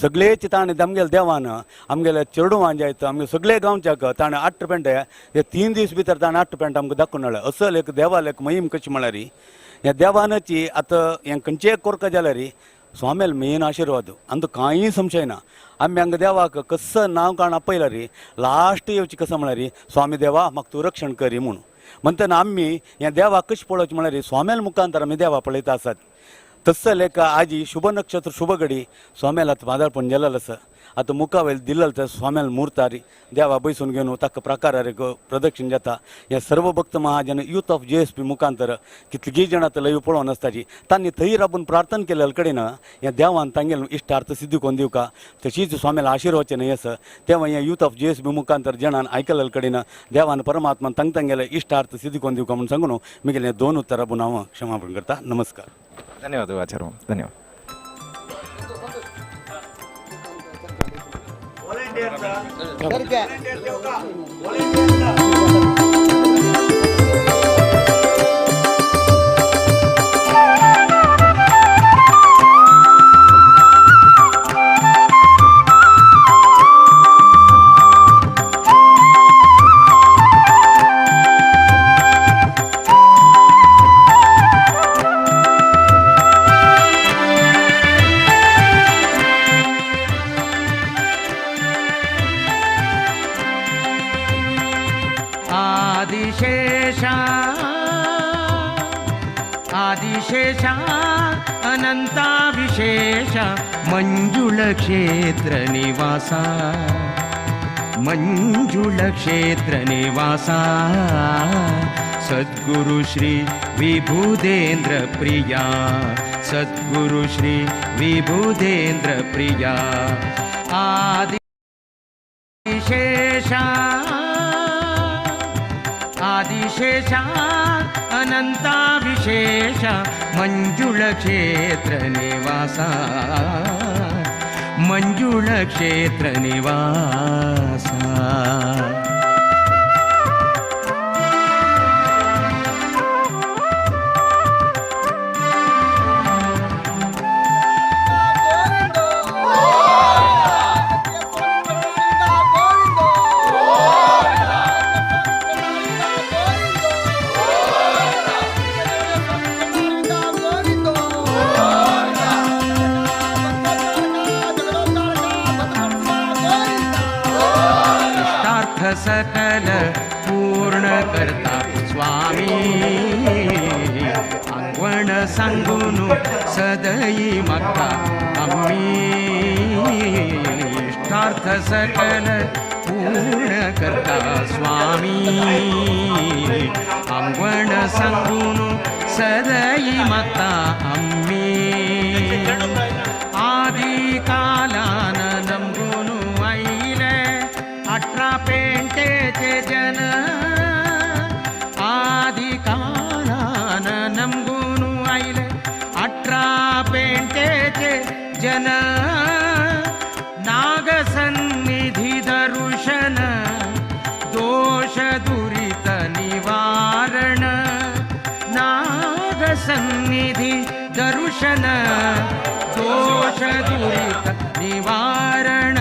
सगळेच ताणें आमगेले देवान आमगेले चेडवान जायत आमगे सगळे गांवच्याक ताणें 8 पेंटे हे 3 दीस भितर ताणें 8 पेंट आमकां दाखोवन हाडलें. असल एक देवाल एक महिम कशी म्हळ्यार ह्या देवानची आतां हें खंयचें करका जाल्यार स्वाम्याल मेन आशिर्वाद आमकां कांय संशय ना. आमी हांगा देवाक कसं नांव काण आपयल्यार लास्ट येवची कसं म्हळ्यार स्वामी देवा म्हाका तूं रक्षण करी म्हणून म्हणटना आमी ह्या देवाक कशें पळोवचें म्हळ्यार स्वाम्याल मुखांतर आमी देवा पळयता आसात. तसं लेखा आजी शुभ नक्षत्र शुभ घडी स्वाम्याल आतां मादाळपण जालेलें आसा. आतां मुखावयल दिल्लें तर स्वाम्याल मुर्तारी देवा बैसून घेवन ताका प्रकारार एक प्रदक्षिण जाता. हे सर्व भक्त महाजन यूथ ऑफ GSP मुखांतर कितलीं जाणां आतां लय पळोवन आसताची तांणी थंय राबून प्रार्थना केल्ले कडेन ह्या देवान तांगेले इश्टार्थ सिद्धी करून दिवका तशीच स्वाम्याल आशिर्वचन हें आसा. तेव्हा ह्या यूथ ऑफ GSP मुखांतर जणान आयकल्ले कडेन देवान परमात्मान तांग तांगेले इश्टार्थ सिद्धी करून दिवका म्हणून सांगून मुगेले 2 उत्तरां बून हांव क्षमापण करता. नमस्कार.
धन्यवाद आचार्य, धन्यवाद.
आदिशेषा अनंताविशेष मंजुळ क्षेत्र निवासा, मंजुळ क्षेत्र निवासा, सद्गुरु श्री विभुदेंद्र प्रिया, सद्गुरु श्री विभुदेंद्र प्रिया. आदिशेषा आदिशेषा अनंताविशेष मंजुळ क्षेत्र निवासा, मंजुळ क्षेत्र निवासा. सकल पूर्ण करता स्वामी आंगवण सांगून सदई मागता आम्ही इष्टार्थ सकल पूर्ण करता स्वामी आंगवण सांगून सदई मागता आम्ही. आदी कालान नमगुन आईले 18 पेंटेचे जन, आदी कालान नमगुन आईले 18 पेंटेचे जन, नागसन्निधी दर्शन दोष दुरित निवारण, नागसन्निधी दोष दुरित निवारण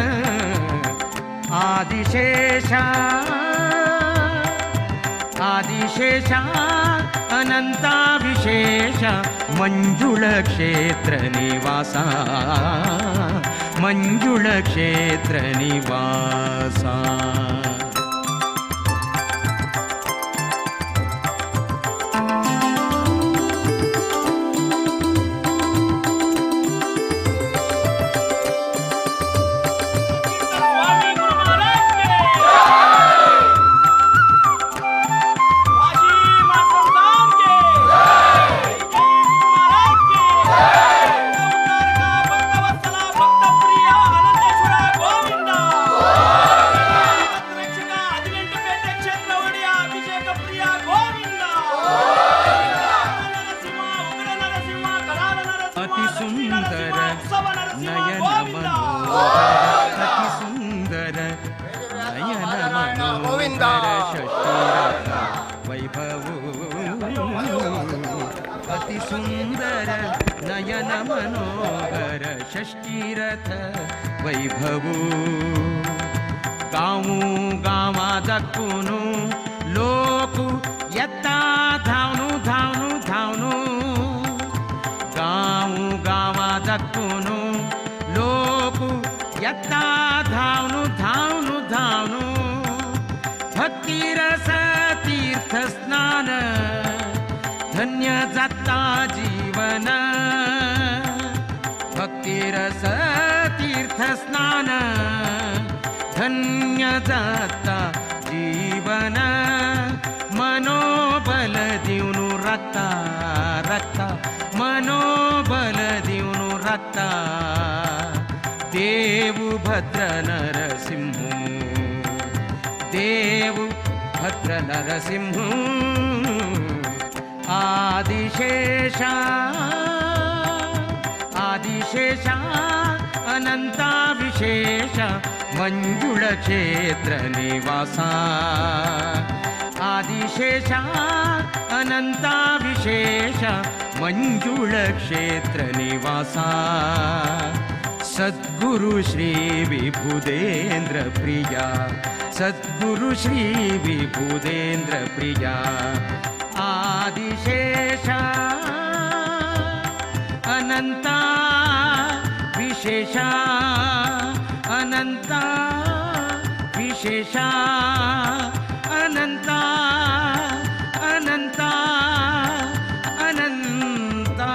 आदिशेषा आदिशेषा अनंता विशेष मंजुळ क्षेत्र निवासा मंजुळ क्षेत्र निवासा. षष्ठीरथ वैभवू गावू गावा दाखून लोक येता धावनू धावनू धावनू गावू गावा दाखून लोक येता धावनू धावनू धावनू भक्तिरस तीर्थ स्नान धन्य जाता जीवन भक्तिरस तीर्थ स्नान धन्य जाता जीवन मनोबल दिवनु रक्ता रक्ता मनोबल दिवनु रक्ता देवु भद्र नरसिंह देवु भद्र नरसिंह आदिशेषा आदिशेषा अनंता विशेष मंजुळ क्षेत्र निवासा आदिशेषा अनंता विशेष मंजुळ क्षेत्र निवासा सद्गुरु श्री विबुधेंद्र प्रिया सद्गुरु श्री विबुधेंद्र प्रिया आदिशेषा अनंता विशेषा अनंता विशेषा अनंता अनंता अनंता.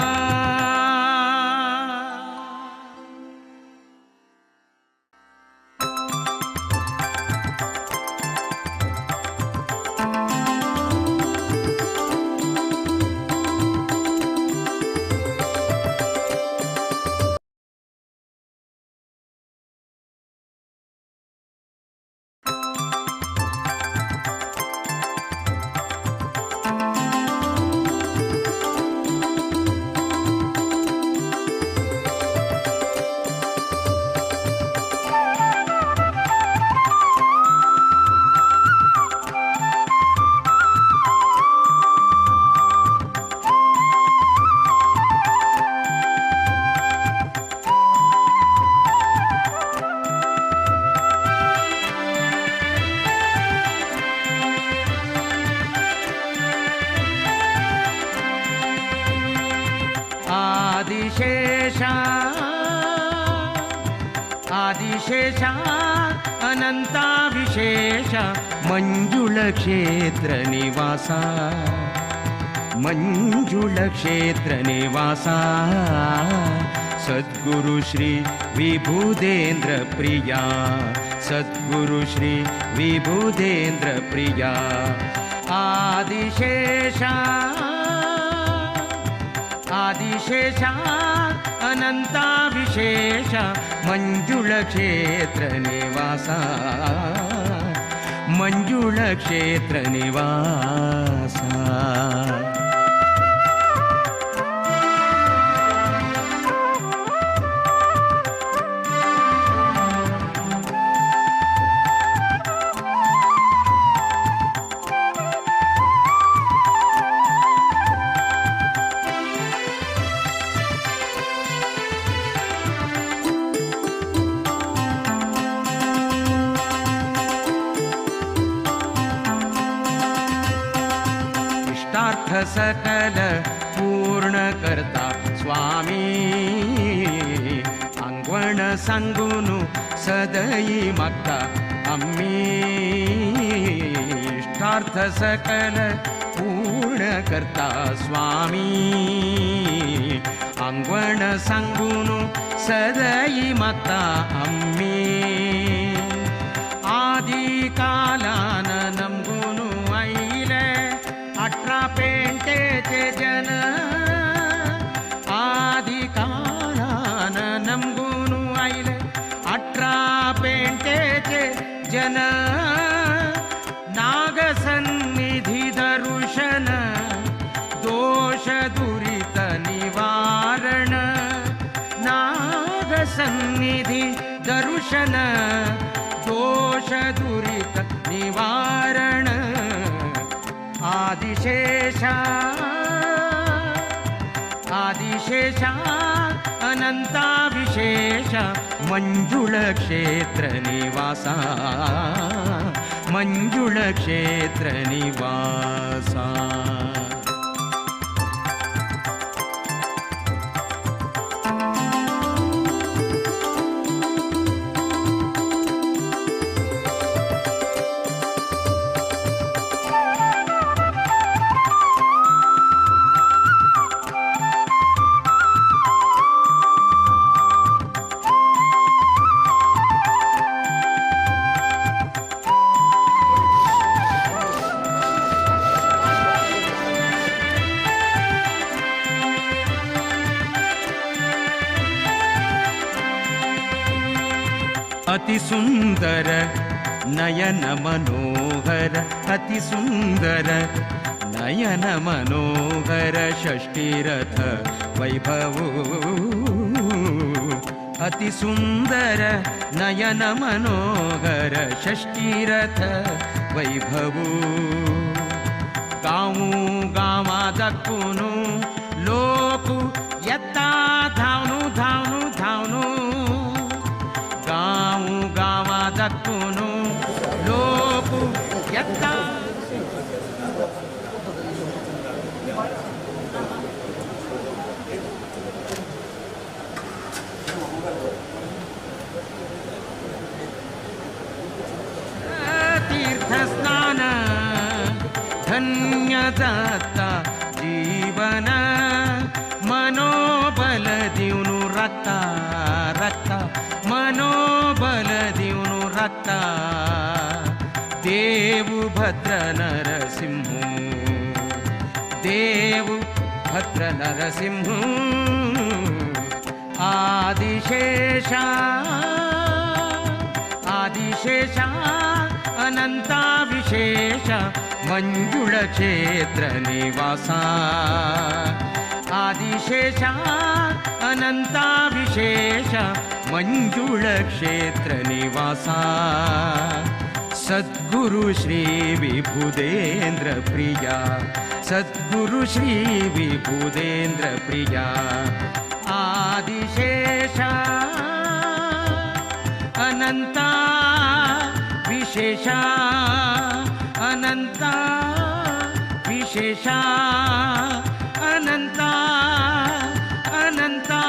आदिशेषा आदिशेषा अनंता विशेष मंजुळ क्षेत्र निवासा मंजुळ क्षेत्र निवासा सद्गुरु श्री विबुधेंद्र प्रिया सद्गुरु श्री विबुधेंद्र प्रिया आदिशेषा आदिशेषा अनंता विशेष मंजुळ क्षेत्र निवासा मंजुळ क्षेत्र निवासा. इष्टार्थ सकल पूर्ण करता स्वामी आंगवण सांगून सदई मागता आम्ही इष्टार्थ सकल पूर्ण करता स्वामी आंगवण सांगून सदई मागता आम्ही आदि कालान नमगुनु आयले 18 पेंटेचे जन आदि कालान नमगुनु आयले 18 पेंटेचे जन नागसन्निधि दर्शन दोष दुरित निवारण नागसन्निधि दर्शन दोष दुरित निवारण आदिशेषा आदिशेषा अनंता विशेष मंजुळ क्षेत्र निवासा मंजुळ क्षेत्र निवासा। अति सुंदर नयन मनोहर अति सुंदर नयन मनोहर षष्ठीरथ वैभव अति सुंदर नयन मनोहर षष्ठीरथ वैभव गाँव गाँवा दक्कुनु लोक येता धावनु धावनु धावनु गाँव गाँवा दक्कुनु लोक येता। तीर्थ स्नान धन्य जाता जीवन मनोबल दिवनु राखता राखता मनोबल दिवनु राखता देव भद्र नरसिंह देव भद्र नरसिंह आदिशेषा आदिशेषा अनंता विशेष मंजुळ क्षेत्र निवासा आदिशेषा अनंता विशेष मंजुळ क्षेत्र निवासा सद्गुरु श्री विभुदेंद्र प्रिया सद्गुरु श्री विभुदेंद्र प्रिया आदिशेषा अनंता विशेषा अनंता विशेषा अनंता अनंता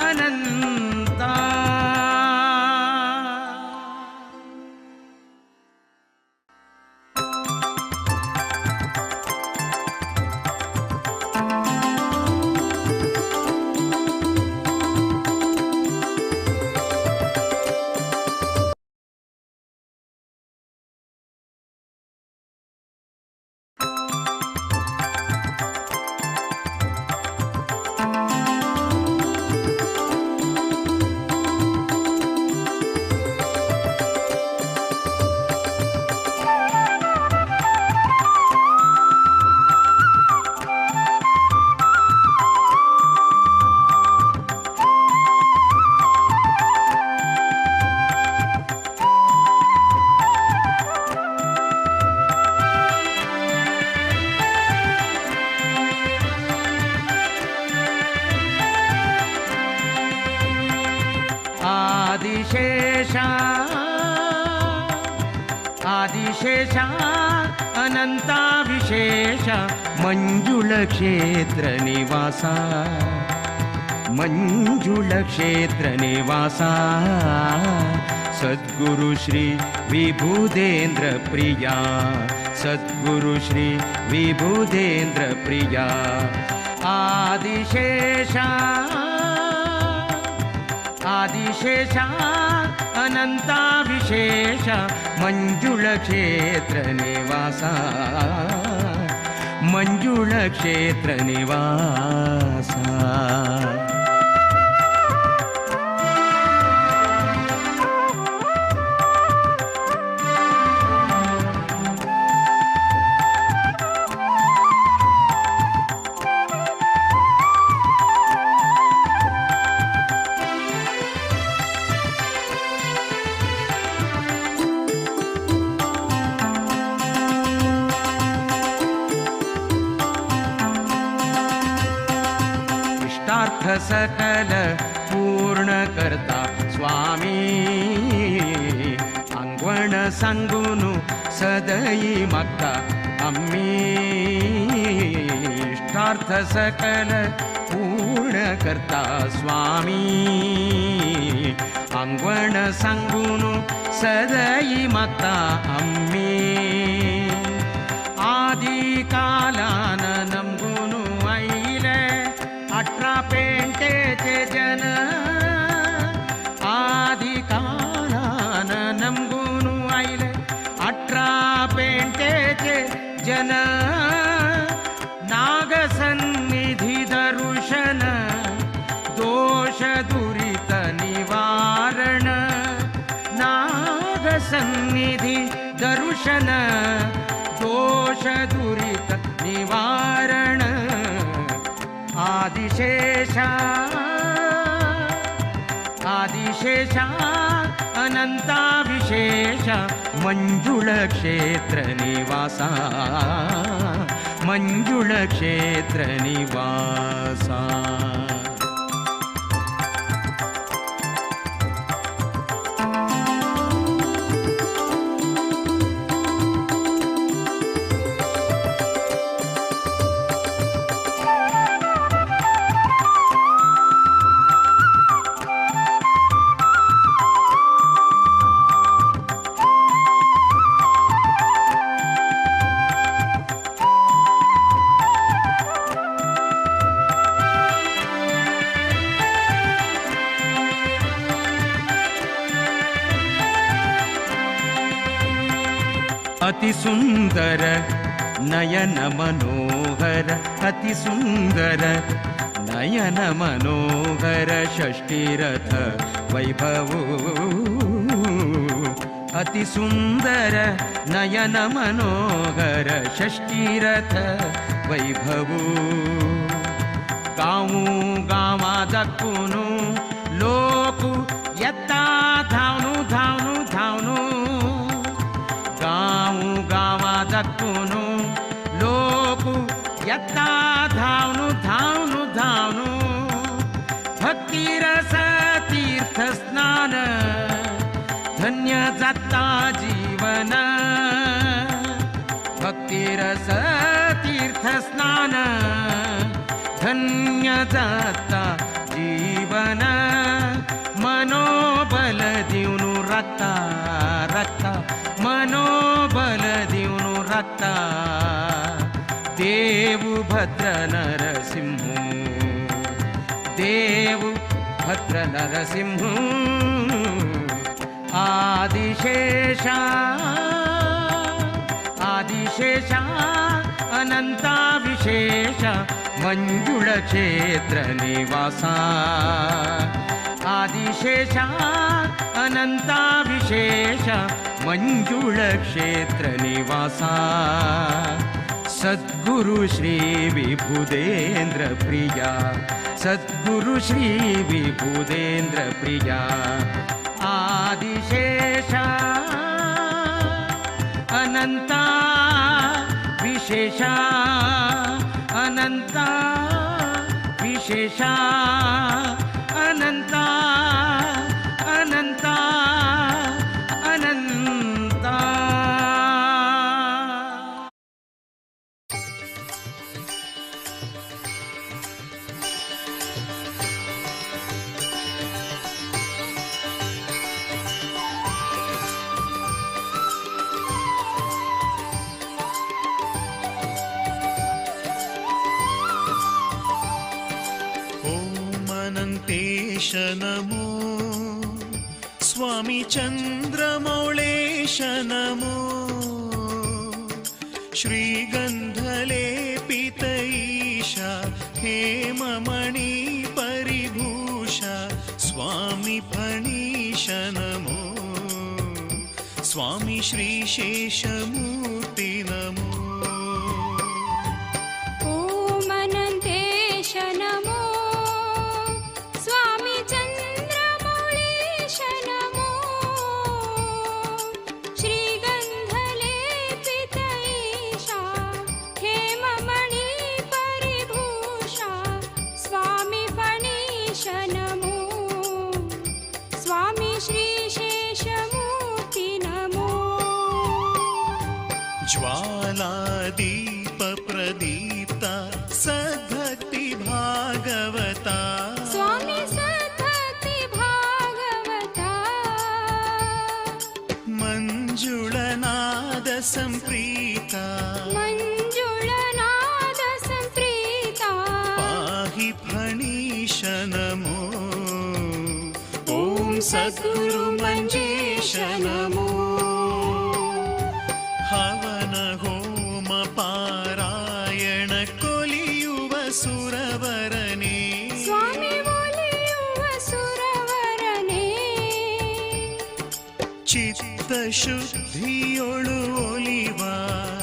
अनंता। आदिशेषा आदिशेषा अनंता विशेष मंजुळ क्षेत्र निवासा मंजुळ क्षेत्र निवासा सद्गुरु श्री विबुधेंद्र प्रिया सद्गुरु श्री विबुधेंद्र प्रिया आदिशेषा आदिशेषा अनंता विशेष मंजुळ क्षेत्र निवासा मंजुळ क्षेत्र निवासा। सकल पूर्ण करता स्वामी आंगवण सांगून सदयी मागता आम्ही इष्टार्थ सकल पूर्ण करता स्वामी आंगवण सांगून सदयी मागता आम्ही आदि कालान नमगून आयले 18 पेंटेचे जन आदि कालान नमगून आयले 18 पेंटेचे जन नागसन्निधि दर्शन दोष दुरित निवारण नागसन्निधि दर्शन दोष दुरित निवारण आदिशेषा आदिशेषा अनंता विशेष मंजुळ क्षेत्र निवासा मंजुळ क्षेत्र निवासा। अति सुंदर नयन मनोहर अति सुंदर नयन मनोहर षष्ठीरथ वैभव अति सुंदर नयन मनोहर षष्ठीरथ वैभव गाँव गाँवा दक्कुनु लोक येता धावनु धावनु धावनु गाँव गाँवा दक्कुनु लोक येता धावनु धावनु धावनु भक्तिरस तीर्थ स्नान धन्य जाता जीवन भक्तिरस तीर्थ स्नान धन्य जाता जीवन मनोबल दिवनु राखता राखता मनोबल दिवनु राखता देव भद्र नरसिंह देव भद्र नरसिंह आदिशेषा आदिशेषा अनंता विशेष मंजुळ क्षेत्र निवासा आदिशेषा अनंता विशेष मंजुळ क्षेत्र निवासा सद्गुरु श्री विबुधेंद्र प्रिया सद्गुरु श्री विबुधेंद्र प्रिया आदिशेषा अनंता विशेषा अनंता विशेषा अनंता अनंता अनंता।
अनन्तेश नमो स्वामी चन्द्रमौळेश नमो श्रीगन्धलेपित ईशा हेममणि परिभूषा स्वामी फणीश नमो स्वामी श्रीशेषमूर्ति नमो।
ॐ अनन्तेश नमो स्वामी चन्द्रमौळेश नमो श्रीगन्धलेपित ईशा हेममणि परिभूषा स्वामी फणीश नमो स्वामी श्रीशेषमूर्ति नमो।
ज्वालादीप प्रदीप्ता सद्भक्ति भागवता
स्वामी सद्भक्ति भागवता
मञ्जुळनाद सम्प्रीता
मञ्जुळनाद सम्प्रीता
पाहि फणीश नमो ॐ सद्गुरु मञ्जेश नमो। हवन होम पारायण कोलियुव सुरवरने
स्वामी बोलियुव सुरवरने
चित्त शुद्धियोळु ಒಲಿವ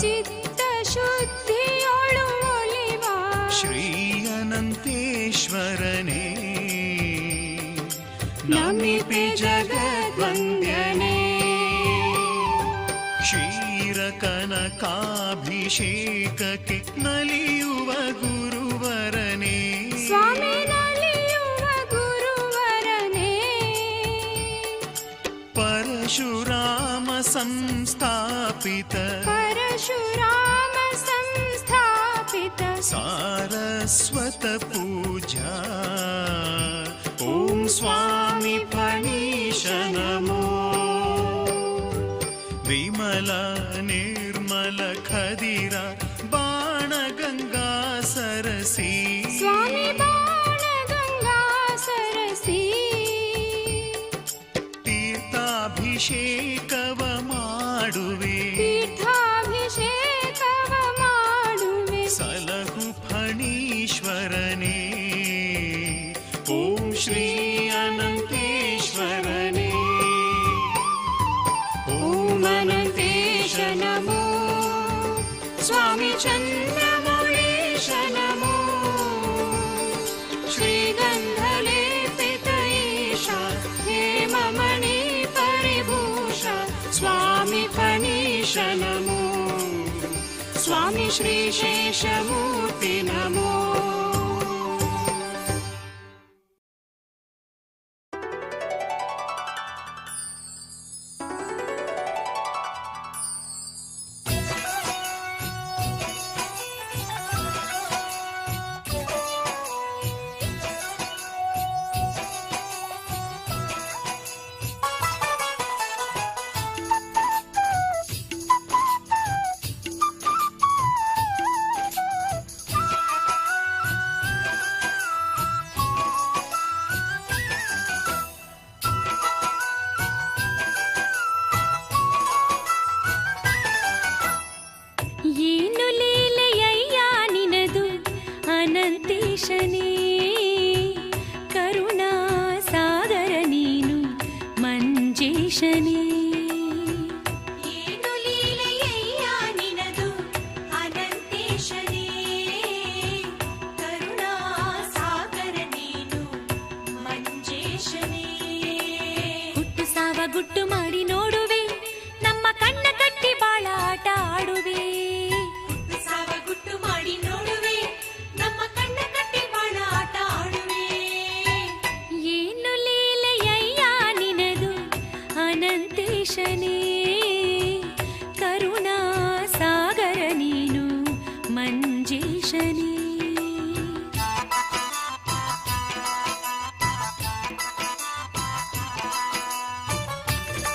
ಚಿತ್ತ ಶುದ್ಧಿಯೋಳು ಒಲಿವ
ಶ್ರೀ ಅನಂತೇಶ್ವರನೇ ನಮಿಪೆ ಜಗದ್ವಂದ್ಯನೇ ಕ್ಷೀರ ಕನಕಾಭಿಷೇಕಕ್ಕೆ ನಲಿಯುವ ಗುರುವರನೇ
ಸ್ವಾಮಿ ನಲಿಯುವ ಗುರುವರನೇ
ಪರಶುರಾಮ ಸಂಸ್ಥಾಪಿತ
ಪರಶುರಾಮ ಸಂಸ್ಥಾಪಿತ
ಸಾರಸ್ವತ ಪೂಜಾ ಓಂ ಸ್ವಾಮಿ ಫಣೀಶ ನಮೋ ವಿಮಲ ನಿರ್ಮಲ ಖದಿರ ಬಾಣಗಂಗಾ ಸರಸಿ
ಸ್ವಾಮಿ ಬಾಣಗಂಗಾ ಸರಸಿ
ತೀರ್ಥಾಭಿಷೇಕವ ಮಾಡುವೆ
ತೀರ್ಥಾಭಿಷೇಕವ ಮಾಡುವೆ
ಸಲಹು ಫಣೀಶ್ವರನೇ ಓಂ ಶ್ರೀ ಅನಂತೇಶ್ವರನೇ
ಓಂ ಅನಂತೇಶ ನಮೋ ಸ್ವಾಮಿ ಚಂದ್ರಮೌಳೇಶ ನಮೋ ಶ್ರೀಗಂಧಲೇಪಿತ ಈಶಾ ಹೇಮಮಣಿ ಪರಿಭೂಷಾ ಸ್ವಾಮಿ ಫಣೀಶ ನಮೋ ಸ್ವಾಮಿ ಶ್ರೀಶೇಷಮೂರ್ತಿ ನಮೋ।
ಏನು ಲೀಲೆಯಯ್ಯ ನಿನದು ಅನಂತೇಶನೇ ಕರುಣಾ ಸಾಗರ ನೀನು ಮಂಜೇಶನೇ.
ಏನು ಲೀಲೆಯಯ್ಯ ನಿನದು ಅನಂತೇಶನೇ ಕರುಣಾ ಸಾಗರ ನೀನು ಮಂಜೇಶನೇ.
ಹುಟ್ಟು ಸಾವ ಗುಟ್ಟು ಮಾಡಿ ನೋಡುವೆ ನಮ್ಮ ಕಣ್ಣ ಕಟ್ಟಿ ಬಾಳ ಆಟ ಆಡುವೆ.
ಹುಟ್ಟು ಸಾವ ಗುಟ್ಟು ಮಾಡಿ ನೋಡುವೆ ನಮ್ಮ ಕಣ್ಣ ಕಟ್ಟಿ ಬಾಳ ಆಟ ಆಡುವೆ.
ಏನು ಲೀಲೆಯಯ್ಯ ನಿನದು ಅನಂತೇಶನೇ ಕರುಣಾ ಸಾಗರ ನೀನು ಮಂಜೇಶನೇ.
ಿ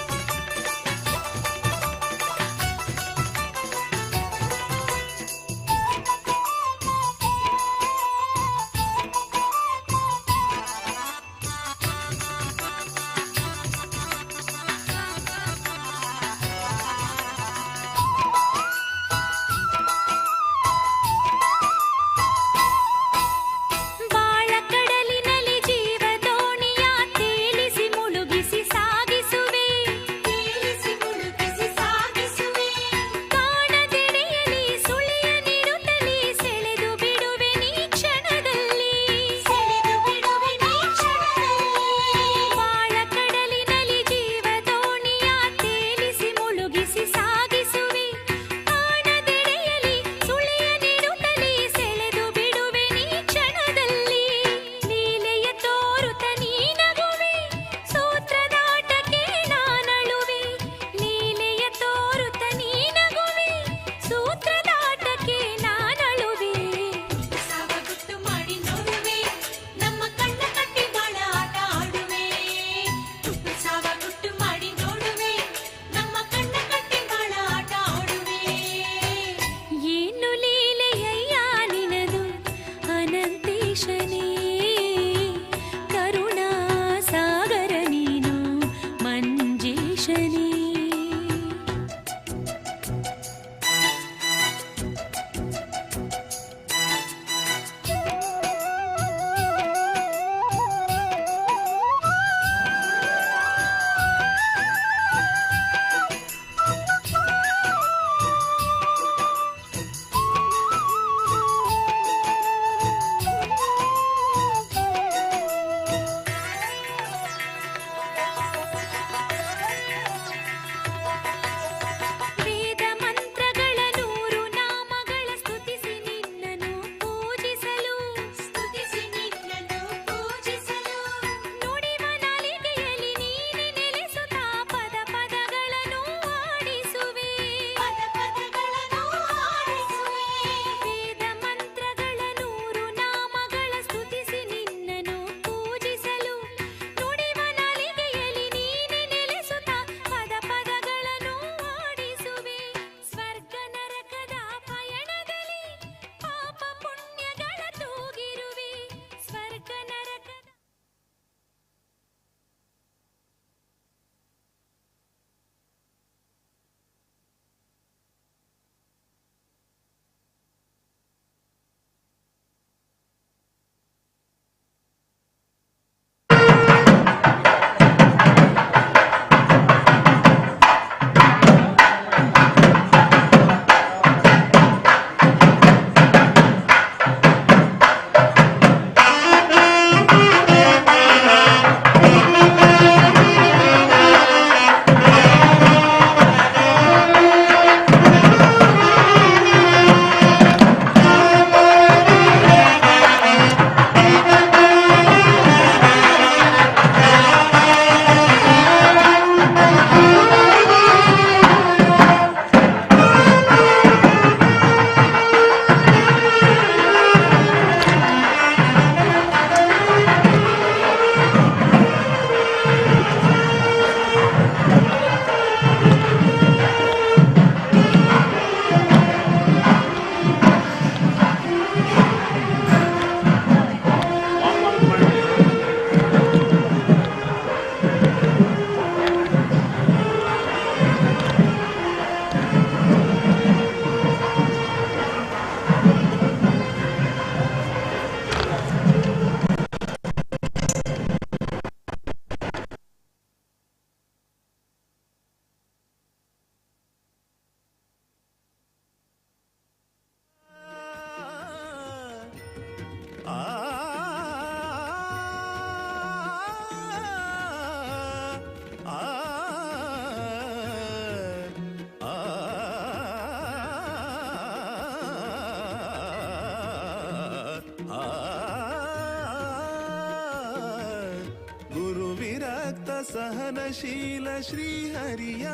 ಸಹನಶೀಲ ಶ್ರೀಹರಿಯ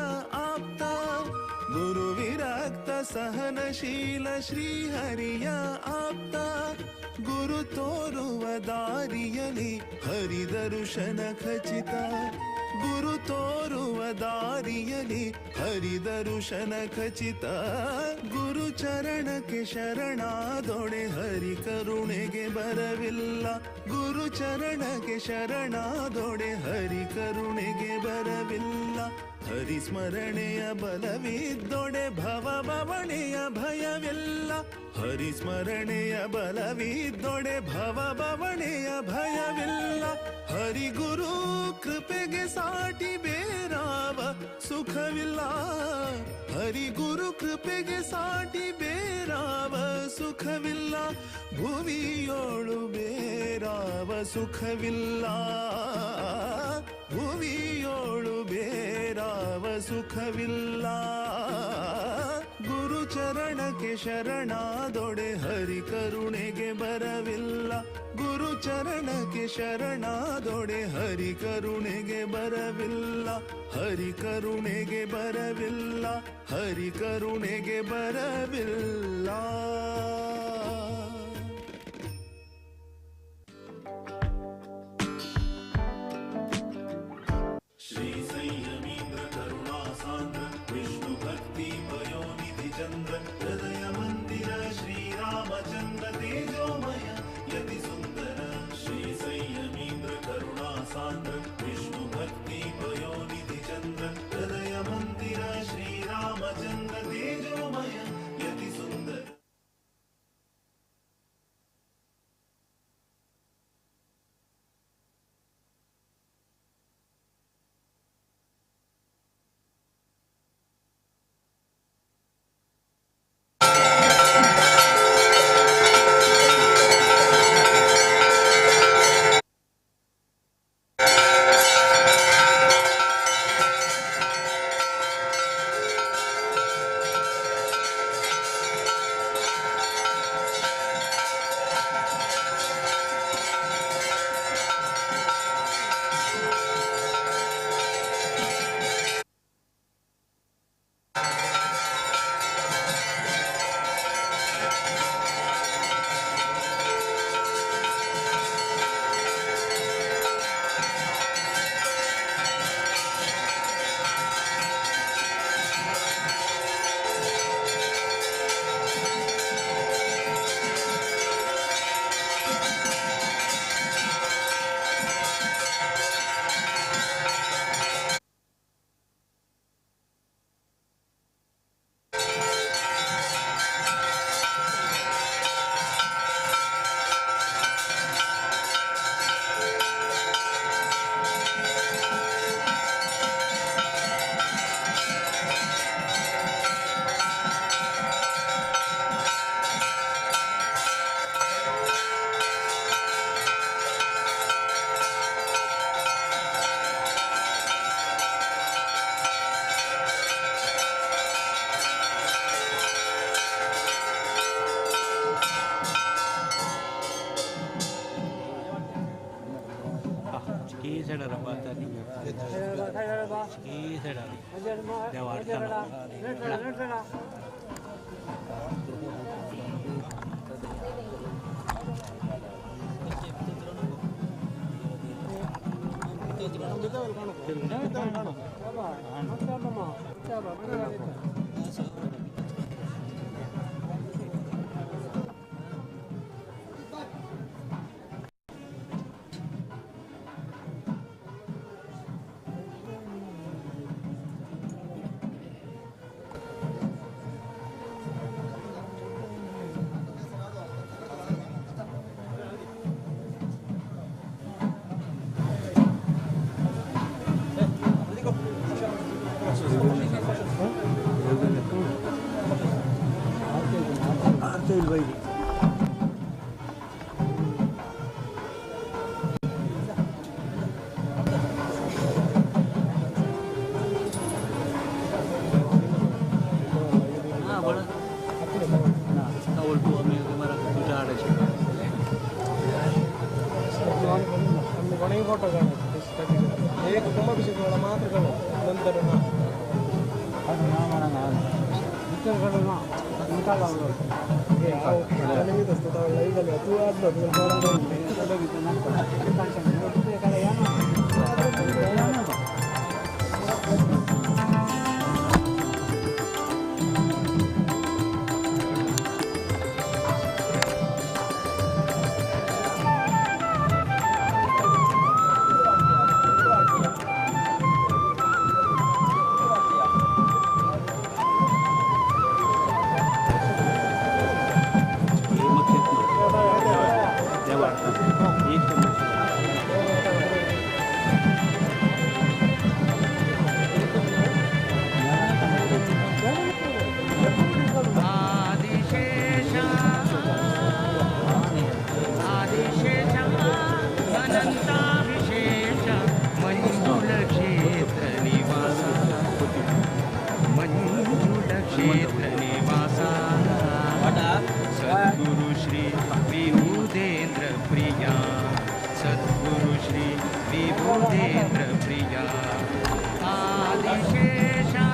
ಆಪ್ತ, ಗುರು ವಿರಕ್ತ ಸಹನಶೀಲ ಶ್ರೀಹರಿಯ ಆಪ್ತ. ಗುರು ತೋರುವ ದಾರಿಯಲಿ ಹರಿದರುಶನ ಖಚಿತ, ಗುರು ತೋರುವ ದಾರಿಯಲಿ ಹರಿದರುಶನ ಖಚಿತ. ಗುರು ಚರಣಕ್ಕೆ ಶರಣಾದೊಡೆ ಹರಿ ಕರುಣೆಗೆ ಬರವಿಲ್ಲ, ಗುರು ಚರಣಕ್ಕೆ ಶರಣಾದೊಡೆ ಹರಿ ಕರುಣೆಗೆ ಬರವಿಲ್ಲ. ಹರಿಸ್ಮರಣೆಯ ಬಲವಿದ್ದೊಡೆ ಭವ ಬವಣೆಯ ಭಯವಿಲ್ಲ, ಹರಿಸ್ಮರಣೆಯ ಬಲವಿದ್ದೊಡೆ ಭವ ಬವಣೆಯ ಭಯವಿಲ್ಲ. ಹರಿಗುರು ಕೃಪೆಗೆ ಸಾಟಿ ಬೇರಾವ ಸುಖವಿಲ್ಲ, ಹರಿಗುರು ಕೃಪೆಗೆ ಸಾಟಿ ಬೇರಾವ ಸುಖವಿಲ್ಲ. ಭುವಿಯೋಳು ಬೇರಾವ ಸುಖವಿಲ್ಲ, ಭುವಿಯೋಳು ಬೇರಾವ ಸುಖವಿಲ್ಲ. ಗುರು ಚರಣಕ್ಕೆ ಶರಣಾದೊಡೆ ಹರಿ ಕರುಣೆಗೆ ಬರವಿಲ್ಲ, ಗುರು ಚರಣಕ್ಕೆ ಶರಣಾದೊಡೆ ಹರಿ ಕರುಣೆಗೆ ಬರವಿಲ್ಲ, ಹರಿ ಕರುಣೆಗೆ ಬರವಿಲ್ಲ, ಹರಿ ಕರುಣೆಗೆ ಬರವಿಲ್ಲ. ಶ್ರೀ ಸಂಯಮೀಂದ್ರ ಕರುಣಾ ಸಾಂದ್ರ ವಿಷ್ಣು ಭಕ್ತಿ ಪಯೋನಿಧಿ ಚಂದ್ರ ಹೃದಯ ಮಂದಿರ ಶ್ರೀರಾಮಚಂದ್ರ ತೇಜೋಮಯ ಯತಿ ಸುಂದರ. ಶ್ರೀ ಸಂಯಮೀಂದ್ರ ಕರುಣಾ ಸಾಂದ್ರ ವಿಷ್ಣು ಭಕ್ತಿ ಪಯೋನಿಧಿ ಚಂದ್ರ ಹೃದಯ ಮಂದಿರ ಶ್ರೀರಾಮಚಂದ್ರ ತೇಜೋಮಯ ಯತಿ ಸುಂದರ.
सद्गुरु श्री विबुधेंद्र प्रिया, सद्गुरु श्री विबुधेंद्र प्रिया, आदिशेषा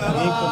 Shri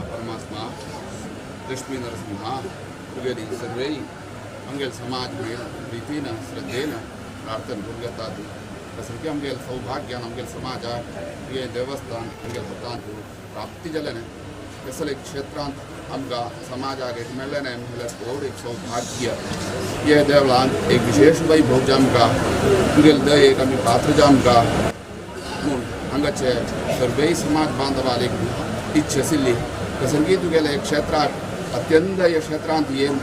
परमात्मा लक्ष्मी नरसिंह तुगेली सर्वे आमगेल समाज मेळ प्रीतीन श्रद्धेन प्रार्थना करूं तसं की आमगेल सौभाग्यान आमगेल समाजाक तुगे देवस्थान आमगेल हातांत प्राप्ती जालें कसले क्षेत्रांत आमकां समाजाक एक मेळ्ळें म्हणल्यार व्हड एक सौभाग्य. हे देवळांत एक विशेष वैभव जामकां तुगेल दयेक आमी पात्र जामकां म्हूण हांगाचे सर्वय समाज बांधवाक एक इच्छा आशिल्ली कसं की तुगेले क्षेत्राक अत्यंत ह्या क्षेत्रांत येवन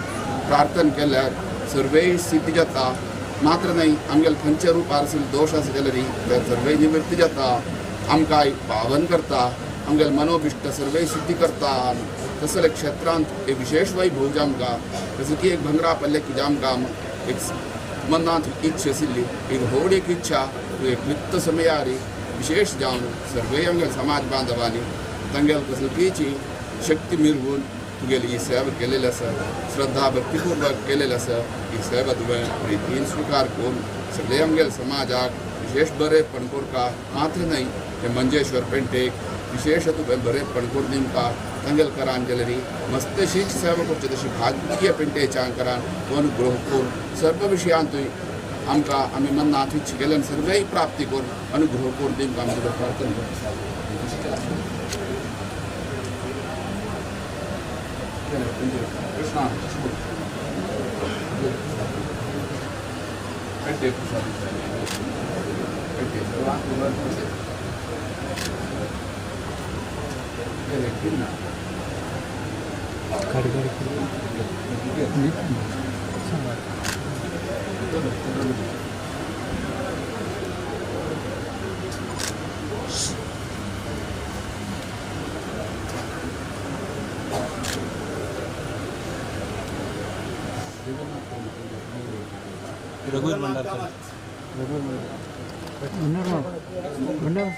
प्रार्थना केल्यार सर्वय सिद्धी जाता. मात्र न्हय आमगेले खंयच्या रुपार आशिल्ले दोश आसा जाल्यार ते सर्वय निवृत्ती जाता. आमकां पावन करता, आमगेले मनोभिश्ट सर्वय सिद्धी करता. तसले क्षेत्रांत एक विशेष वैभव जामकां जसं की एक भंगरा पल्ले की जामकां एक मनांत इच्छा आशिल्ली एक व्हड एक इच्छा एक क्लिप्त समयारी विशेष जावन सर्वय आमगेले समाज बांधवांनी तांगेले कसलकीची शक्ती मिरवून तुगेली ही सेवा केलेली आसा, श्रद्धा भक्तीपूर्वक केलेली आसा. ही सेवा तुवें प्रितीन स्विकार करून सगळे आमगेले समाजाक विशेष बरेपण करता. मात्र न्हय हे मंजेश्वर पेंटेक विशेष तुवें बरेपण करून दिवका तांगेले करान जाल्यार मस्तशीच सेवा करची तशी भाग्य पेंटेच्या करान तूं अनुग्रह करून सर्व विशयांतूय आमकां आमी मनांत इच्छा केल्यान सर्वय प्राप्ती करून अनुग्रह करून दिवका आमी तुका प्रार्थना करता. कृष्णा पेंटे प्रसाद पेंटे
रघुवीर भंडारकर. भंडार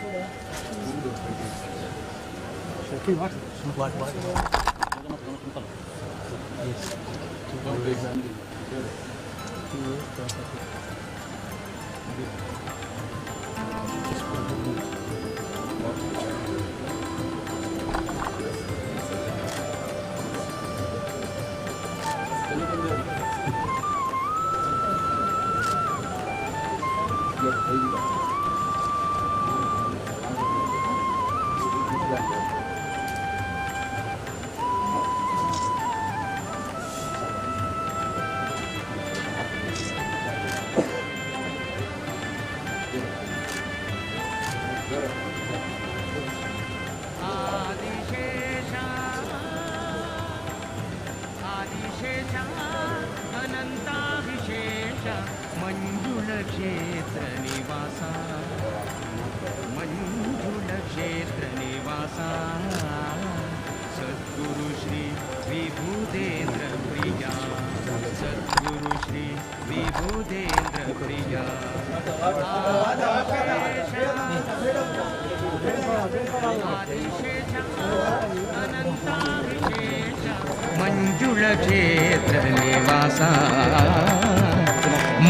ಮಂಜುಳ ಕ್ಷೇತ್ರ ನಿವಾಸ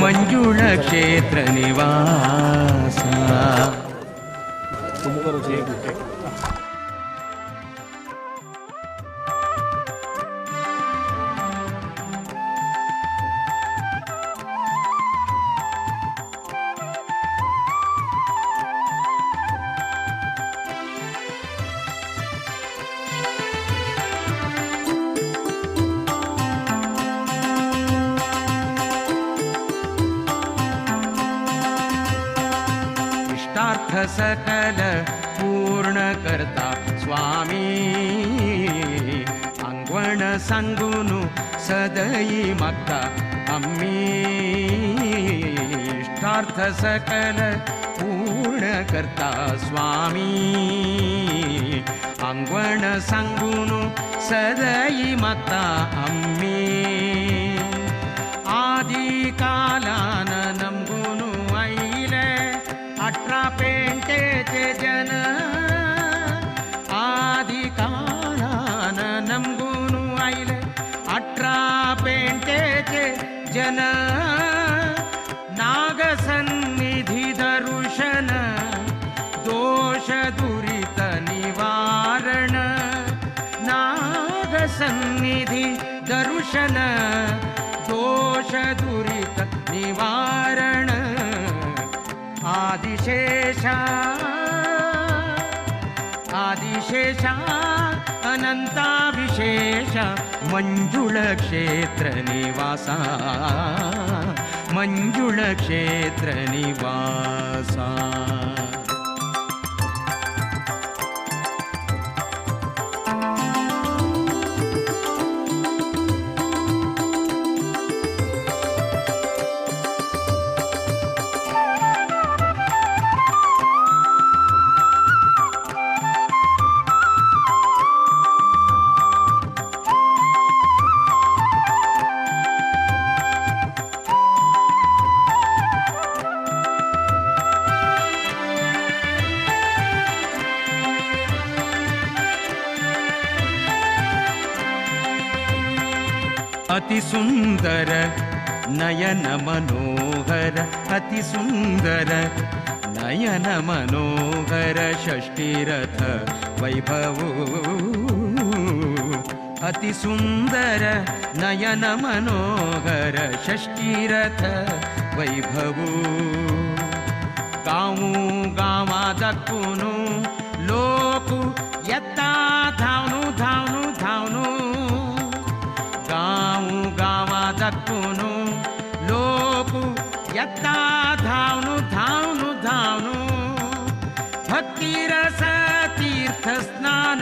ಮಂಜುಳ ಕ್ಷೇತ್ರ ನಿವಾಸ. सकल पूर्ण करता स्वामी आंगवण सांगून सदई मागता आम्ही इष्टार्थ सकल पूर्ण करता स्वामी आंगवण सांगून सदई मागता आम्ही आदि कालान नमगून आयले 18 पेंटेचे जन आदि कालान नमगून आयले 18 पेंटेचे जन नागसन्निधि दर्शन दोष दुरित निवारण नागसन्निधि दर्शन दोष दुरित निवारण आदिशेषा आदिशेषा अनंता विशेष मंजुळ क्षेत्र निवासा मंजुळ क्षेत्र निवासा. अति सुंदर नयन मनोहर अति सुंदर नयन मनोहर षष्ठीरथ वैभव अति सुंदर नयन मनोहर षष्ठीरथ वैभव गांव गांवा दक्कुनु लोक येता धावनु धावनु धावनु गांव गांवा दक्कुनु लोक येता धावनु धावनु धावनु भक्तिरस तीर्थ स्नान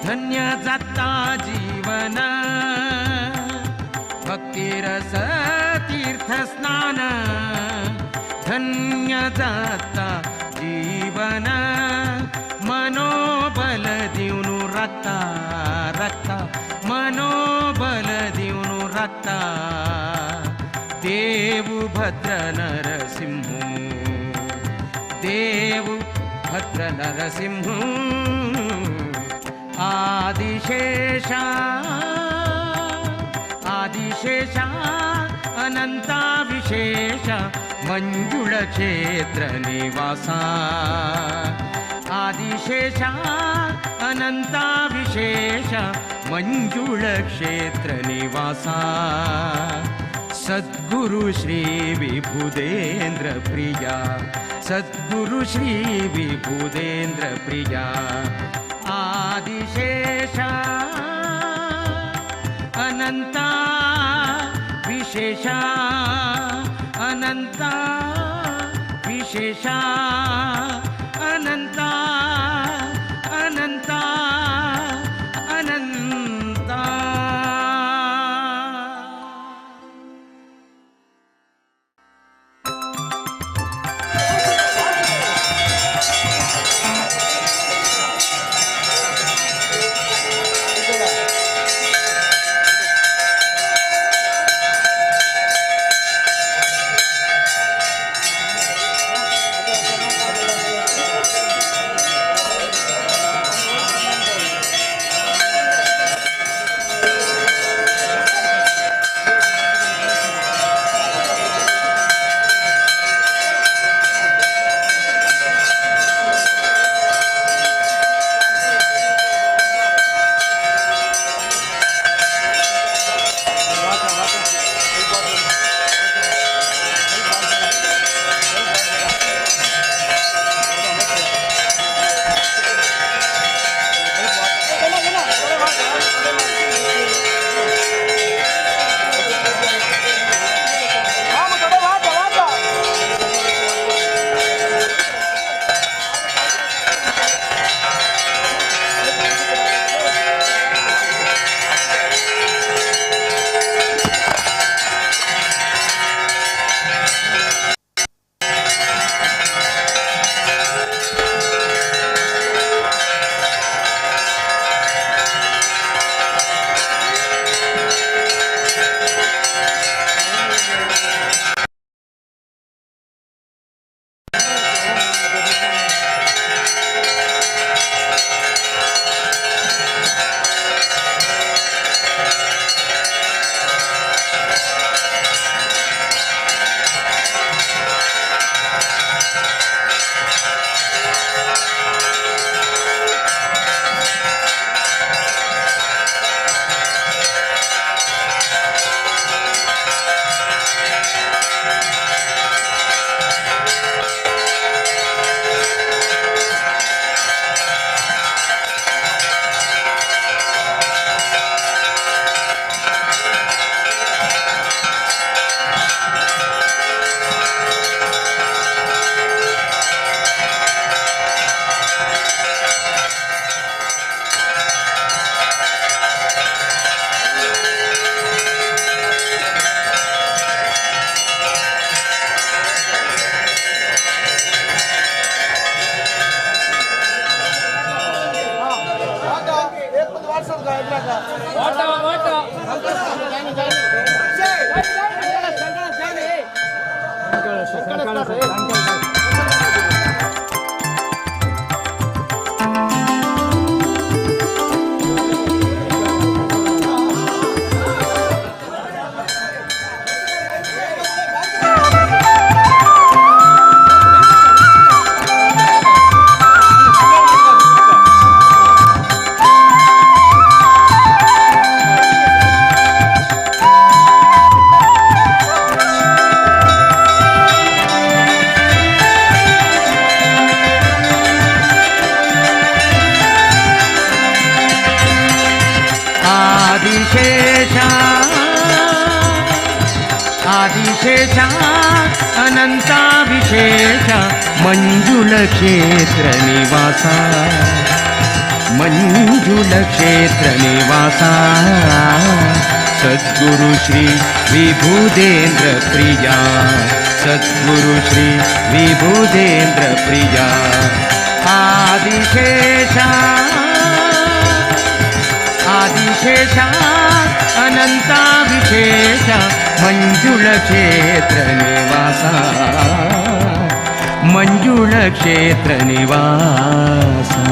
धन्य जाता जीवन भक्तिरस तीर्थ स्नान धन्य जाता जीवन मनोबल दिवनु राखता राखता मनोबल दिवनु राखता देव भद्र नरसिंह देव भद्र नरसिंह आदिशेषा आदिशेषा अनंता विशेष मंजुळ क्षेत्र निवासा आदिशेषा अनंता विशेष मंजुळ क्षेत्र निवासा सद्गुरु श्री विबुधेंद्र प्रिया सद्गुरु श्री विबुधेंद्र प्रिया आदिशेषा अनंता विशेषा अनंता विशेषा अनंता अनंता अनंता. आदिशेषा आदिशेषा अनंताभिशेषा मंजुल क्षेत्र निवासा मंजुल क्षेत्र निवासा सद्गुरु श्री विभुदेंद्र प्रिया सद्गुरु श्री विभुदेंद्र प्रिया आदिशेषा आदिशेषा अनंताभिशेषा मंजुल क्षेत्र निवासा मंजुल क्षेत्र निवासा।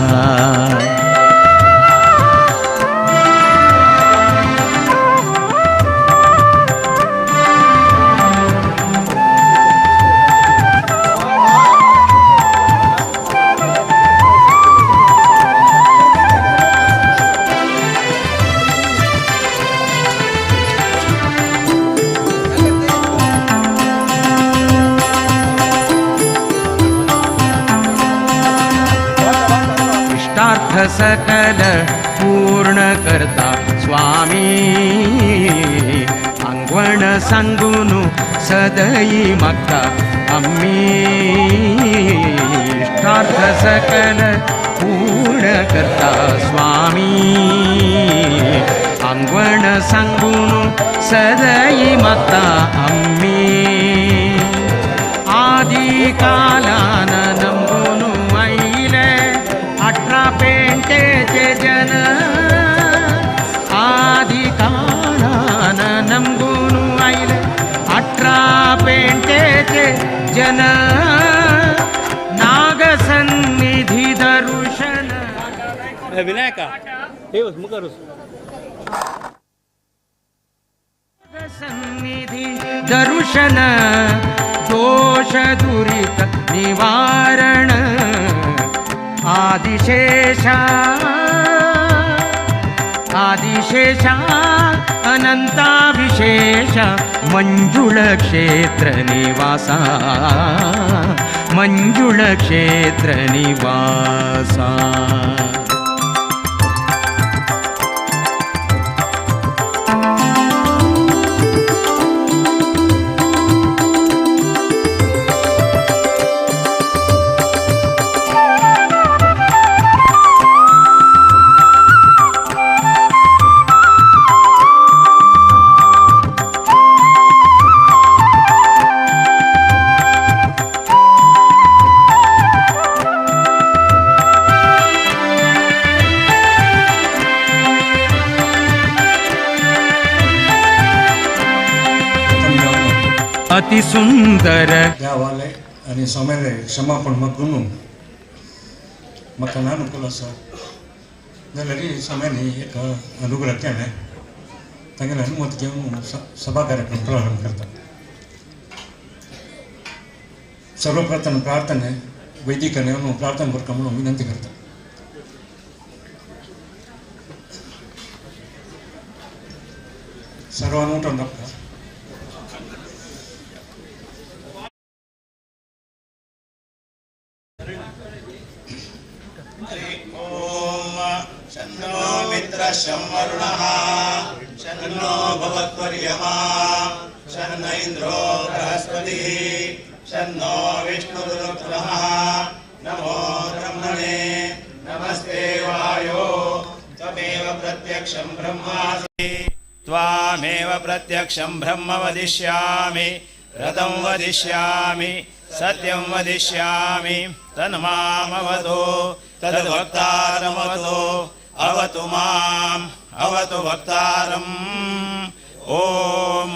सकल पूर्ण करता स्वामी आंगवण सांगून सदई मागता आम्ही इष्टार्थ सकल पूर्ण करता स्वामी आंगवण सांगून सदई मागता आम्ही आदि कालान नंबून आयले 18 पेंटेचे जन आदि कालान नंबून आयले 18 पेंटेचे जन नागसन्निधी दर्शन
विनायका हे मुखार
सन्निधी दर्शन दोष दुरित निवारण आदिशेषा आदिशेषा अनंताभिशेषा मंजुल क्षेत्र निवासा मंजुल क्षेत्र निवासा। अति सुंदर
देवाले आनी सोमेले क्षमापण मागून म्हाका अनुकूल आसा जाल्यार सोम्यानी एक अनुग्रह केलें तागेलें अनुमत घेवन सभा कार्यक्रम प्रारंभ करता। सर्वप्रथम प्रार्थने वैदिकाने प्रार्थना करता म्हणून विनंती करता। सर्वांना उठून दाखता।
शं वरुणः शन्नो भवत्वर्यमा शन्न इन्द्रो बृहस्पतिः शन्नो विष्णुरुद्रः। नमो ब्रह्मणे नमस्ते वायो त्वमेव प्रत्यक्षं ब्रह्मासि त्वामेव प्रत्यक्षं ब्रह्म वदिष्यामि रतं वदिष्यामि सत्यं वदिष्यामि तन्मामवतो तद्वक्तारमवतो अवतु। अवतु माम् अवतु वक्तारम्। ॐ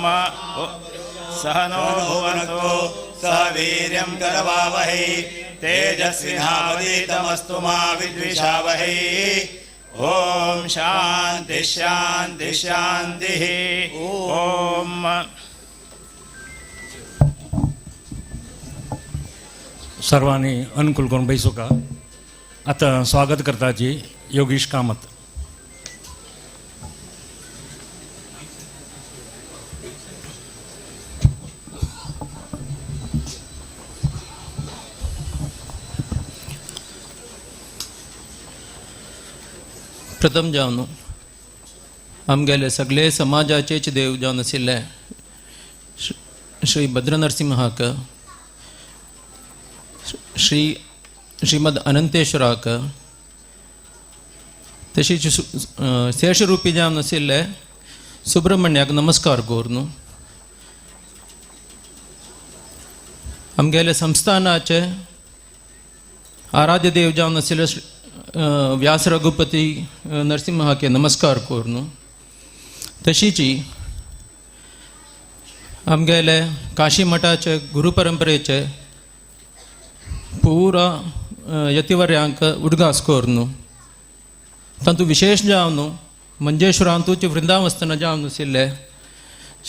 सहनो भुवनस्तु सह वीर्यं करवावहै तेजस्विनावधीतमस्तु मा विद्विषावहै। ॐ शान्ति शान्ति शान्तिः। ॐ
सर्वांनी अनुकूल करून बैसू का। आता स्वागत करताची योगेश कामत।
प्रथम जावन आमगेले सगळे समाजाचेच देव जावन आशिल्ले श्री भद्रनरसिंहाक, श्री श्रीमद अनंतेश्वराक, तशीच शेषरूपी जावन आशिल्ले सुब्रमण्याक नमस्कार करून आमगेले संस्थानाचे आराध्य देव जावन आशिल्ले व्यास रघुपती नरसिंहाके नमस्कार करून तशीच आमगेले काशी मठाचे गुरु परंपरेचे पुरा यतिवर्यांक उडगास करून तातूंत विशेष जावन मंजेश्वरांतूच वृंदावस्तना जावन आशिल्ले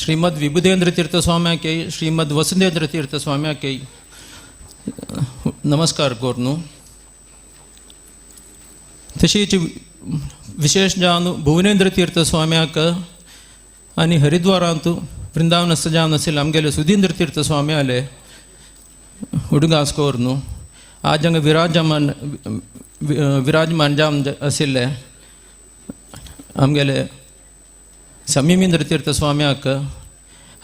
श्रीमद विबुधेंद्र तीर्थ स्वाम्याकय श्रीमद वसुंदेंद्र तीर्थ स्वाम्याकय नमस्कार करून तशीच विशेष जावन भुवनेंद्र तीर्थ स्वाम्याक आनी हरिद्वारांत वृंदावनस्थ जावन आशिल्ले आमगेले सुधींद्र तीर्थ स्वामी उडगास करून आज हांगा विराजमान विराजमान जावन आशिल्ले आमगेले संयमेंद्र तीर्थ स्वाम्याक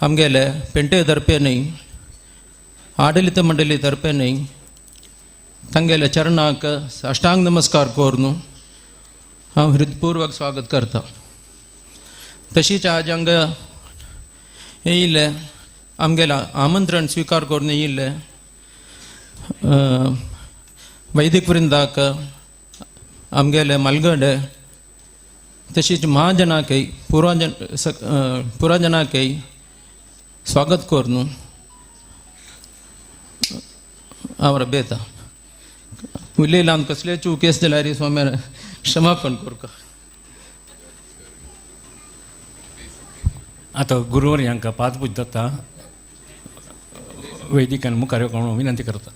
आमगेले पेंटे दर्पे न्हय आडलित मंडली दर्पे न्हय तांगेल्या चरणाक साष्टांग नमस्कार करून हांव हृदपूर्वक स्वागत करता। तशीच आज हांगा येयिल्ले आमगेलें आमंत्रण स्विकार करून येयिल्ले वैदिक वृंदाक आमगेले मालगडे तशीच महाजनाकय पुराजनाकय स्वागत करून हांव रबेता। उलयलां कसले चूक जाल्यार स्वामी क्षमापण करका।
आतां गुरुवर हांकां पादपूज जाता वैदिकान मुखार येवंक म्हणून विनंती करता।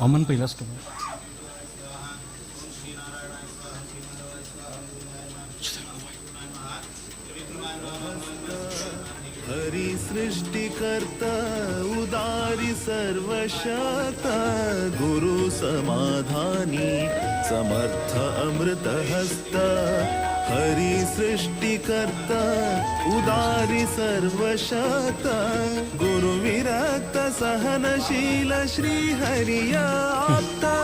अमन पहिलाच
हरि सृष्टिकर्ता उदारी सर्वशक्ता गुरु समाधानी समर्थ अमृत हस्त हरि सृष्टिकर्ता उदारी सर्वशक्ता गुरु विरक्त सहनशील श्री हरिया आपता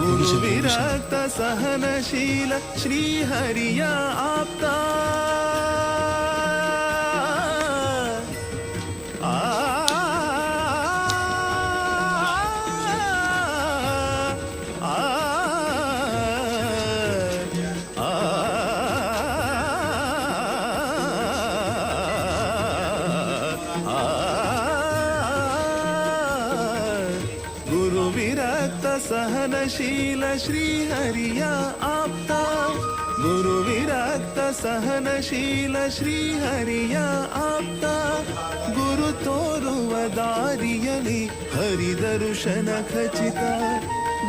गुरु विरक्त सहनशील श्री हरिया आपता। सहनशील श्री हरिया आपता गुरु विरक्त सहनशील श्री हरिया आपता गुरु तोರುವ ದಾರಿಯಲಿ ಹರಿ ದರುಶನ ಖಚಿತ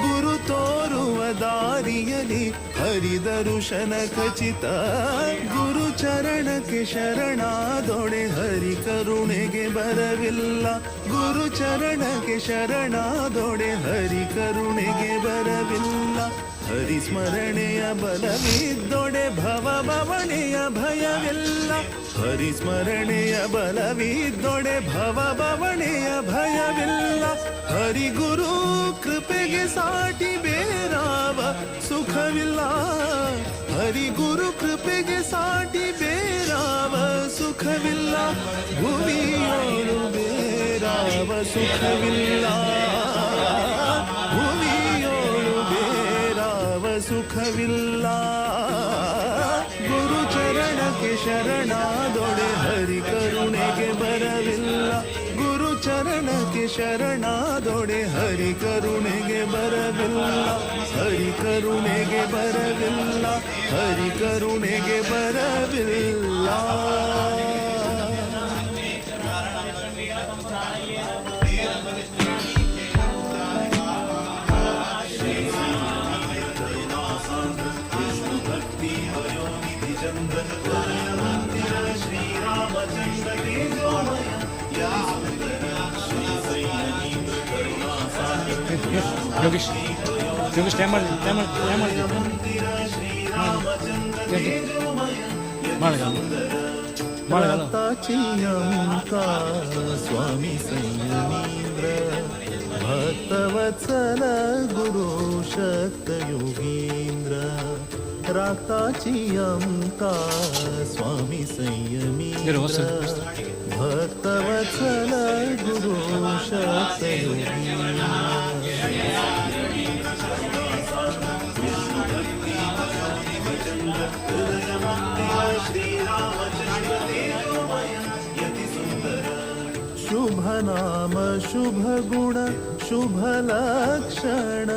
ಗುರು ತೋರುವ ದಾರಿಯಲಿ ಹರಿದರುಶನ ಖಚಿತ. ಗುರು ಚರಣಕ್ಕೆ ಶರಣಾದೊಡೆ ಹರಿ ಕರುಣೆಗೆ ಬರವಿಲ್ಲ. ಗುರು ಚರಣಕ್ಕೆ ಶರಣಾದೊಡೆ ಹರಿ ಕರುಣೆಗೆ ಬರವಿಲ್ಲ. ಹರಿಸ್ಮರಣೆಯ ಬಲವಿದ್ದೊಡೆ ಭವ ಭವನೆಯ ಭಯವಿಲ್ಲ. ಹರಿಸ್ಮರಣೆಯ ಬಲವಿದ್ದೊಡೆ ಭವ ಭವನೆಯ ಭಯವಿಲ್ಲ. ಹರಿಗುರು ಕೃಪೆಗೆ ಸಾಟಿ ಬೇರಾವ ಸುಖವಿಲ್ಲ. ಹರಿಗುರು ಕೃಪೆಗೆ ಸಾಟಿ ಬೇರಾವ ಸುಖವಿಲ್ಲ. ಭುವಿಯೋಳು ಬೇರಾವ ಸುಖವಿಲ್ಲ. ಭುವಿಯೋಳು ಬೇರಾವ ಸುಖವಿಲ್ಲ. ಗುರು ಚರಣಕ್ಕೆ ಶರಣಾದೊಡೆ ಹರಿ ಕರುಣೆಗೆ ಬರವಿಲ್ಲ. ಗುರು ಚರಣಕ್ಕೆ ಶರಣಾದೊಡೆ ಹರಿ ಕರುಣೆಗೆ ಬರವಿಲ್ಲ. ಹರಿ ಕರುಣೆಗೆ ಬರವಿಲ್ಲ. ಹರಿ ಕರುಣೆಗೆ ಬರವಿಲ್ಲ.
ಯೋಗೇಶ್ ಯೋಗೇಶ್ ಟೈಮ್ ಮಾಡಿ ಟೈಮ್ ಮಾಡಿ ಟೈಮ್ ಮಾಡಿ ಮಾಡಿ
ಸ್ವಾಮಿ ಸಂಯಮೀಂದ್ರ ಭಕ್ತವತ್ಸಲ ಗುರು ಶಕ್ತ ಯೋಗೀಂದ್ರ. ರಾಕ್ತಾಚಿಯಂಕ ಸ್ವಾಮಿ ಸಂಯಮೀಂದ್ರ ಭಕ್ತವತ್ಸಲ ಗುರು ಶಕ್ತ ಯೋಗೀಂದ್ರ. शुभ नाम शुभ गुण शुभ लक्षण.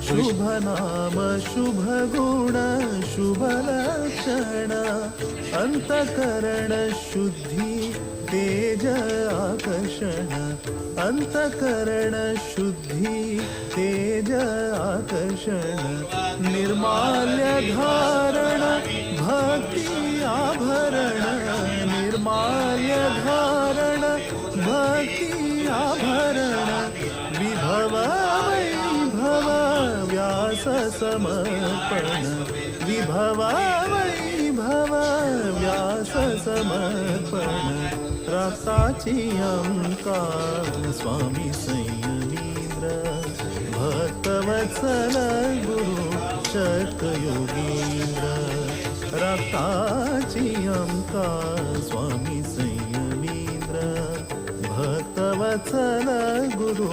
शुभ नाम शुभ गुण शुभ लक्षण. अंतकरण शुद्धि तेज आकर्षण. अंतकरण शुद्धि तेज आकर्षण. निर्माल्य धारण भक्ति आभरण. निर्माल्य धारण भक्ति आभरण. विभव वैभव व्यास समर्पण. विभव वैभव व्यास समर्पण. राक्ताचियंका स्वामी संयमींद्र भक्तवत्सल गुरु शक्त योगींद्र. राक्ताचियंका स्वामी संयमींद्र भक्तवत्सल गुरु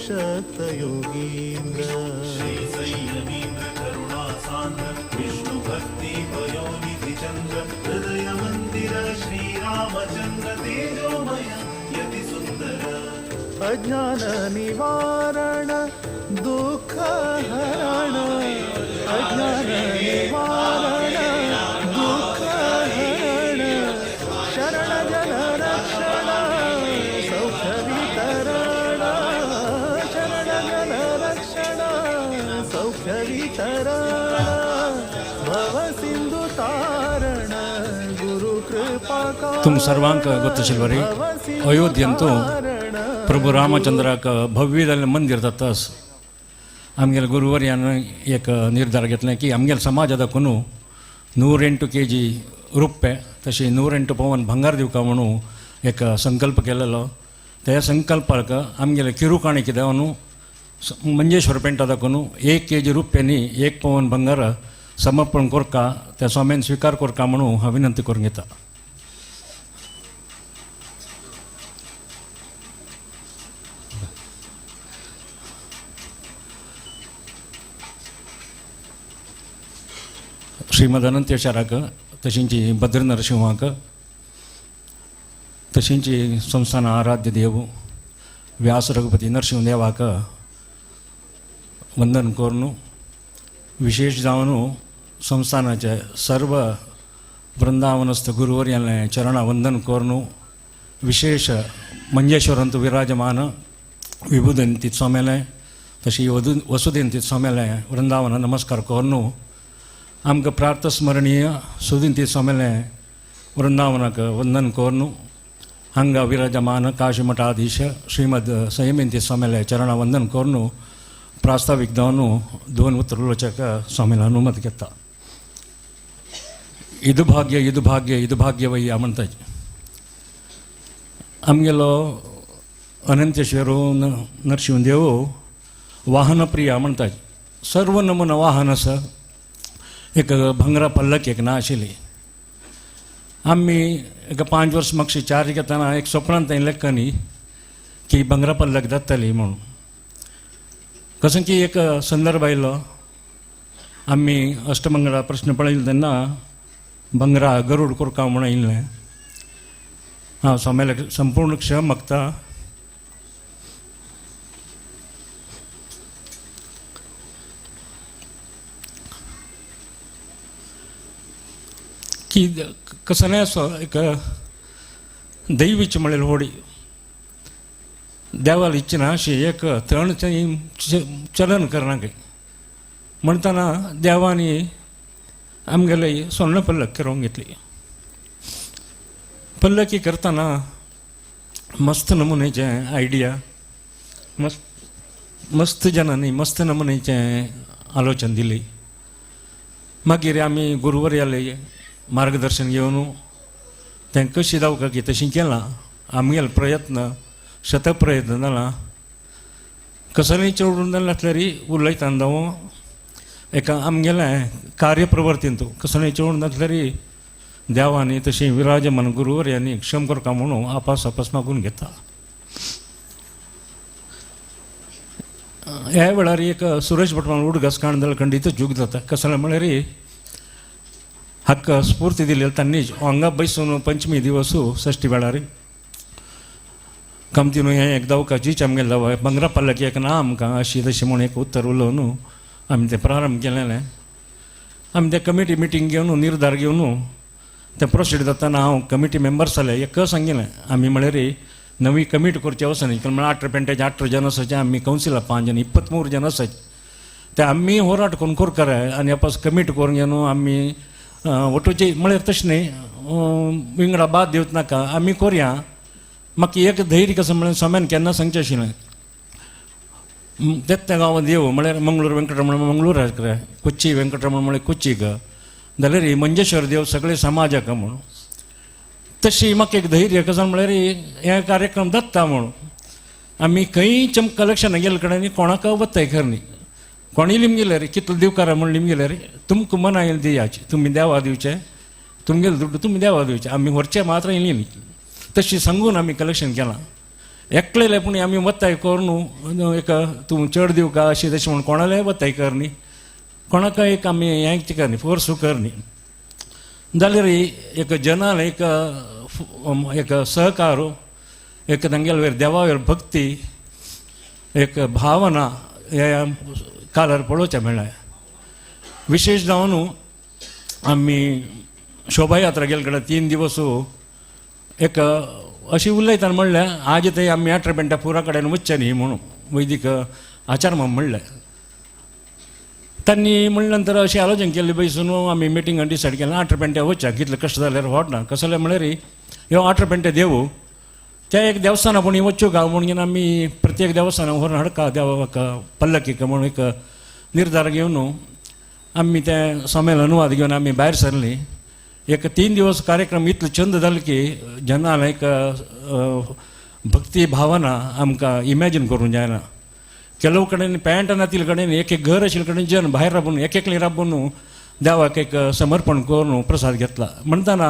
शक्त योगींद्र. श्री संयमींद्र करुणा सांद्र विष्णु भक्ति पयोनिधि चंद्र. हृदय मंदिर श्री रामचंद्र तेजोमय यति सुंदर. अज्ञान निवारण दुःख हरण. अज्ञान निवारण दुःख हरण. शरण जन रक्षण सौख्य वितरण. शरण जन रक्षण सौख्य वितरण. भव सिंधु तारण गुरु कृपा.
तुम सर्वांक ಗೊತ್ತಿಸಿಲ್ವರಿ ಅಯೋಧ್ಯಂತೂ ಪ್ರಭು ರಾಮಚಂದ್ರಕ भव्य मंदिर जातास. आमगेले गुरुवर्यान एक निर्धार घेतलें की आमगेले समाजादाकून 108 kg रुपये तशें 108 पवन भांगार दिवका म्हणून एक संकल्प केलेलो. त्या संकल्पाक आमगेले किरुकाणी कितें न्हू मंजेश्वर पेंटा दाखोवन 1 kg रुपयांनी 1 पवन भांगार समर्पण करका त्या स्वाम्यान स्विकार करका म्हणून हांव विनंती करून घेता. श्रीमद अनंतेश्वराक तशींची भद्र नरसिंहाक तशींची संस्थान आराध्य देव व्यास रघुपती नरसिंह देवाक वंदन करून विशेष जावन संस्थानाचे सर्व वृंदावनस्थ गुरुवर्यांले चरणा वंदन करून विशेष मंजेश्वरांत विराजमान विभुदंती स्वाम्याले तशी वसुदेंती स्वाम्याले वृंदावन नमस्कार करून आमकां प्रार्थस्मरणीय सुदिंती स्वाम्याले वृंदावनाक वंदन करून हांगा विराजमान काशीमठाधीश श्रीमद संयमिंती स्वाम्याले चरण वंदन करून प्रास्ताविक जावन दोन उतर उलोवच्याक स्वामीला अनुमत घेता. इदु भाग्य इदु भाग्य इदु भाग्य वय्या म्हणटा. आमगेलो अनंतेश्वर नरशिंह देव वाहनप्रिया म्हणटा. सर्व नमुना वाहन आसा. एक भांगरा पल्लक एक ना आशिल्ली. आमी एक 5 वर्स मागशी चार्ज घेतना एक स्वप्नांत थंय लेखनी की भांगरा पल्लक जातली म्हणून. कसं की एक संदर्भ आयलो आमी अष्टमंगळा प्रश्न पळयलो तेन्ना भांगरा गरुड कोरका म्हणून आयिल्लें. हांव स्वाम्याक संपूर्ण क्षम मागता. की कसं असो एक दैवीच म्हणलेली होडी देवाला इच्छा अशी एक तण चलन करना काही म्हणताना देवानी आमगेले स्वर्ण पल्लक करून घेतली. पल्लकी करताना मस्त नमुन्याचे आयडिया मस्त मस्त जनांनी मस्त नमुन्याचे आलोचन दिली. मागीर आमी गुरुवर्याले मार्गदर्शन घेवन तें कशी जावका की तशें केलां. आमगेलो प्रयत्न शतप्रयत्न जाला. कसलेय चेडून जालें आसल्यार उलयतना जावं एका आमगेलें कार्यप्रवर्तींत कसलेय चेडून आसल्यार देवांनी तशें विराजमान गुरुवर्यांनी क्षम करका म्हणून आपास आपस मागून घेता. ह्या वेळार एक सुरेश भट म्हणून उडगास काण जाल्यार खंडीत जूग जाता. कसलें म्हळ्यार हाका स्फूर्ती दिली तांणी हांगा बैसून पंचमी दिवस षष्टी वेळार कमती न्हू हें एक दावकाचीच आमगेलें दाव भांगरा पल्लकी एक ना आमकां अशी तशी म्हूण एक उत्तर उलोवन आमी तें प्रारंभ केलेलें. आमी तें कमिटी मिटींग घेवन निर्धार घेवन तें प्रोसीड जातना हांव कमिटी मेंबर्स जाले एक सांगिल्लें आमी म्हळ्यार नवी कमिटी करची वचना कित्याक म्हळ्यार 8 पेंट्याचे 8 जन आसाचे आमी कौन्सिला 5 जन 23 जन आसाचे ते आमी होराट करून करकार आनी आपस कमिटी करून घेवन आमी वटूची म्हळ्यार तशें न्ही विंगडा बाद दिवच नाका आमी कोरया. म्हाका एक धैर्य कसं म्हळ्यार स्वाम्यान केन्ना सांगचें आशिल्लें तें गांवांत देव म्हळ्यार मंगळूर वेंकटरमण मंगळूराक कोच्ची वेंकटरमण म्हळ्यार कोच्चीक जाल्यार मंजेश्वर देव सगळे समाजाक म्हणून तशी म्हाका एक धैर्य कसं म्हळ्यार हे कार्यक्रम दत्ता म्हणून आमी खंयच कलेक्शन गेले कडेन कोणाक वताय खरें न्ही. कोणीय लिमगेले रे कितलो दिवकारा म्हूण लिमगेले रे तुमकां मना येयलें दियाचे तुमी देवा दिवचे तुमगेले दुड्डू तुमी देवा दिवचे आमी व्हरचे मात्र येयली न्ही. तशी सांगून आमी कलेक्शन केलां. एकलेले पूण आमी वताय करून एक तूं चड दिवका अशी तशी म्हूण कोणालेय वताय कर न्ही कोणाक एक आमी हें कर न्ही फोर्स कर न्ही. जाल्यार एक जनाल एक एक सहकार एक तांगेले वयर देवा वयर भक्ती एक भावना ह्या कालार पळोवचें मेळ्ळें. विशेश जावन आमी शोभायात्रा गेले कडेन 3 दिवस एक अशी उलयतना म्हणलें आज ते आमी 8 पेंट्या पुरा कडेन वचचें न्ही म्हणून वैदीक आचार म्हणलें. तांणी म्हणलें नंतर अशें आलोचन केल्लें बैसून आमी मिटिंगान डिसायड केलें 8 पेंट्या वचच्या कितलें कश्ट जाल्यार व्हड ना. कसलें म्हळ्यार ह्यो 8 पेंट्या देव त्या एक देवस्थाना पूण वच्च्यो गांव म्हणून आमी प्रत्येक देवस्थाना व्हरून हाडका देवाक पल्लकीक म्हणून एक निर्धार घेवन आमी तें स्वाम्यालो अनुवाद घेवन आमी भायर सरलीं. एक 3 दिवस कार्यक्रम इतलो चंद जालो की जनान एक भक्ती भावना आमकां इमॅजीन करूंक जायना. ಕೆಲವು कडेन पॅन्ट नातिल्ले कडेन एक एक घर आशिल्ले कडेन जन भायर राबून एक एकले राबून देवाक एक समर्पण करून प्रसाद घेतला. म्हणटाना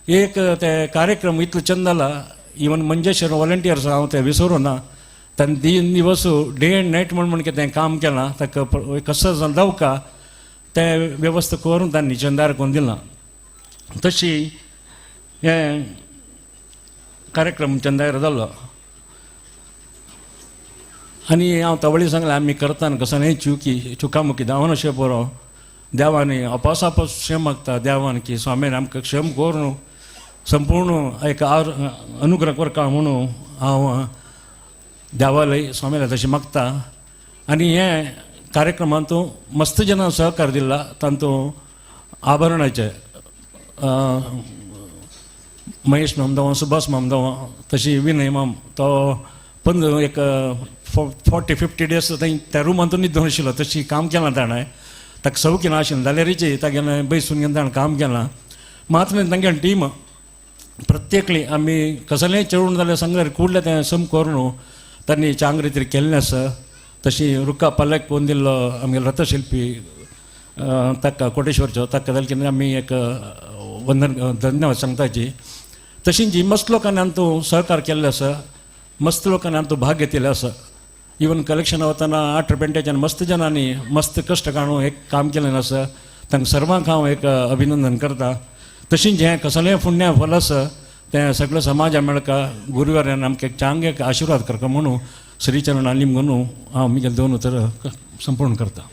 एक ते कार्यक्रम इतलो चंद जाला. इवन मंजेश्वर वॉलंटियर्स हांव ते विसरूं ना. तांणी 3 दिवस डे एंड नायट म्हण म्हण तें काम केलां. ताका कसो जावका तें वेवस्था करून तांणी चंदार करून दिलां. तशी हें कार्यक्रम चंदायर जालो. आनी हांव तवळी सांगलें आमी करतना कसो न्ही चुकी चुकामुकी जावन अशें बरो देवानी अपास क्षम मागता देवान की स्वामीन आमकां क्षम करून संपूर्ण एक अनुग्रह करका म्हणून हांव देवालय स्वामीला तशें मागता.
आनी हे कार्यक्रमांतू मस्त जनां सहकार दिला तांतू आभरणाचे महेश मामदांव, सुभाष मामदांव, तशी विनय माम तो 15 एक 40-50 डेज थंय त्या रुमांतून न्हिदून आशिल्लो, तशी काम केलां ताणें. ताका सवकी नाशिल्लें जाल्यारीची तागेलें बैसून घेवन ताणें काम केलां. मात न्ही तांगेली टीम प्रत्येकली आमी कसलेंय चेडून जाल्यार सांगल्यार कुडलें तें सम करून तांणी चांग रितीर केल्लें आसा. तशी रुखा पालक कोन्न दिल्लो आमगेलो रथशिल्पी ताका कोटेश्वरचो ताका जाल्यार आमी एक वंदन धन्यवाद सांगताची. तशींच जी मस्त लोकांनी आमकां सहकार केल्लो आसा, मस्त लोकांनी आमकां भाग घेतिल्लो आसा. इवन कलेक्शन वतना 8 पेंट्याच्यान मस्त जणांनी मस्त कश्ट काडून एक काम केल्लें आसा. तांकां सर्वांक हांव एक अभिनंदन करता. तशींच हें कसलें पुण्य फल आसा तें सगळें समाजा मेळका गुरुवारान आमकां एक चांग एक आशिर्वाद करता म्हणून श्रीचरण आलिम म्हणून हांव म्हगेलें दोन उतरां संपूर्ण करता.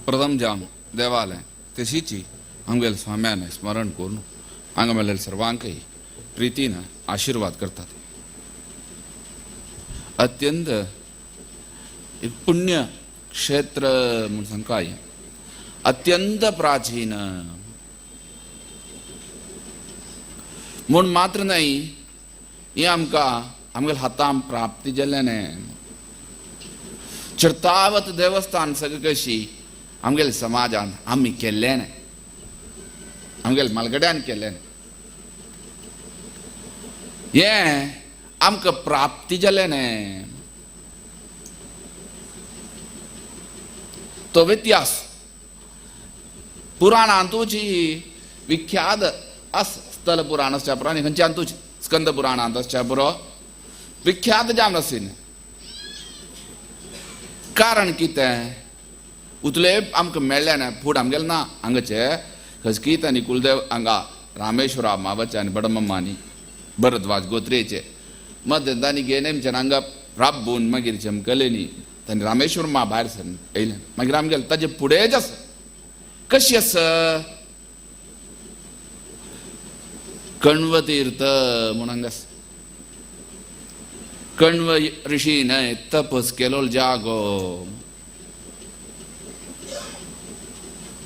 प्रथम जाम देवालय तशीची आमगेल स्वाम्याने स्मरण करून हांगा मेळ्ळे सर्वांकय प्रितीन आशीर्वाद करतात. अत्यंत एक पुण्य क्षेत्र म्हूण सांगका, अत्यंत प्राचीन म्हूण मात्र न्हय, हें आमकां आमगेल्या हातान प्राप्ती जाल्ल्यान चिरतावत देवस्थान सगळें कशी आमगेले समाजान आमी केल्लें न्हय, आमगेले मालगड्यान केल्लें न्हय, हें आमकां प्राप्ती जालें न्हय. तो व्यत्यास पुराणांतूच विख्यात आस स्थल पुराण आसच्या पुरो आनी खंयच्यातूच स्कंद पुराणांत आसच्या पुरो विख्यात जावन आशिल्लें. कारण कितें उतले आमकां मेळ्ळें ना फूड आमगेलें ना हांगाचे खसकीत आनी कुलदेव हांगा रामेश्वरा मावाचे आनी बडमम्मानी भरद्वाज गोत्रेचे मद तांणी घेनेमच्यान हांगा राबून मागीर चमकले न्ही तांणी रामेश्वर मा भायर सर येयलें. मागीर आमगेलें ताजे फुडेंच आसा कशी आसा कण्वतीर्थ म्हूण हांगा आसा. कण्व ऋषी न्हय तपस केलो जागो.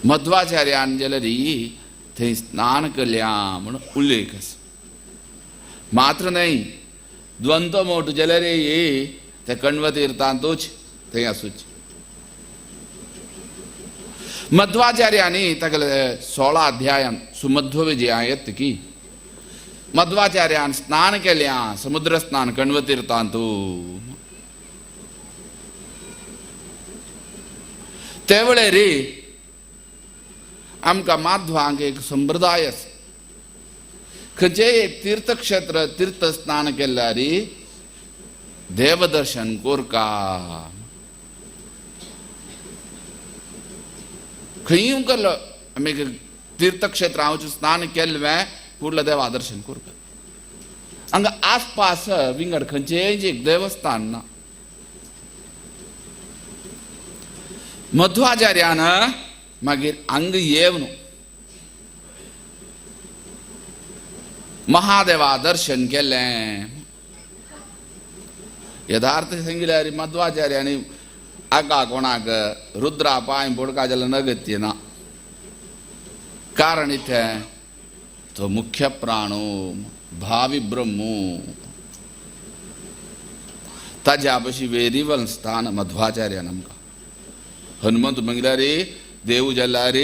मध्वाचार्यान जाल्यार थंय स्नान केल्या म्हूण उल्लेख आसा. मात्र न्हय द्वंद्व मोट जाल्यार ते कण्वतीर्थांतूच थंय आसूच. मध्वाचार्यानी तागेले 16 अध्यायान सुमध्व विजया की मध्वाचार्यान स्नान केल्या समुद्र स्नान कण्वतीर्थांतू. ते वेळेर आमकां माध्वांक एक संप्रदाय आसा. खंयचेय एक तीर्थक्षेत्र तीर्थ स्नान केल्यार देवदर्शन कोरका. खंय केलो आमी तीर्थक्षेत्र हांव स्नान केल्लें कुर्ला देवा दर्शन कोरका. हांगा आसपास विंगड खंयचेय एक देवस्थान ना. मध्वाचार्यान मागीर हांगा येवन महादेवा दर्शन केलें. यथार्थ सांगिल्यार मध्वाचार्यानी आगा कोणाक रुद्रा पांय बोडका जाल्यार नगत्य ना. कारण इथे तो मुख्य प्राणो भावी ब्रह्मो ताज्या पशी वेरीवल स्थान मध्वाचार्यान आमकां. हनुमंत म्हणल्यार देव जाल्यार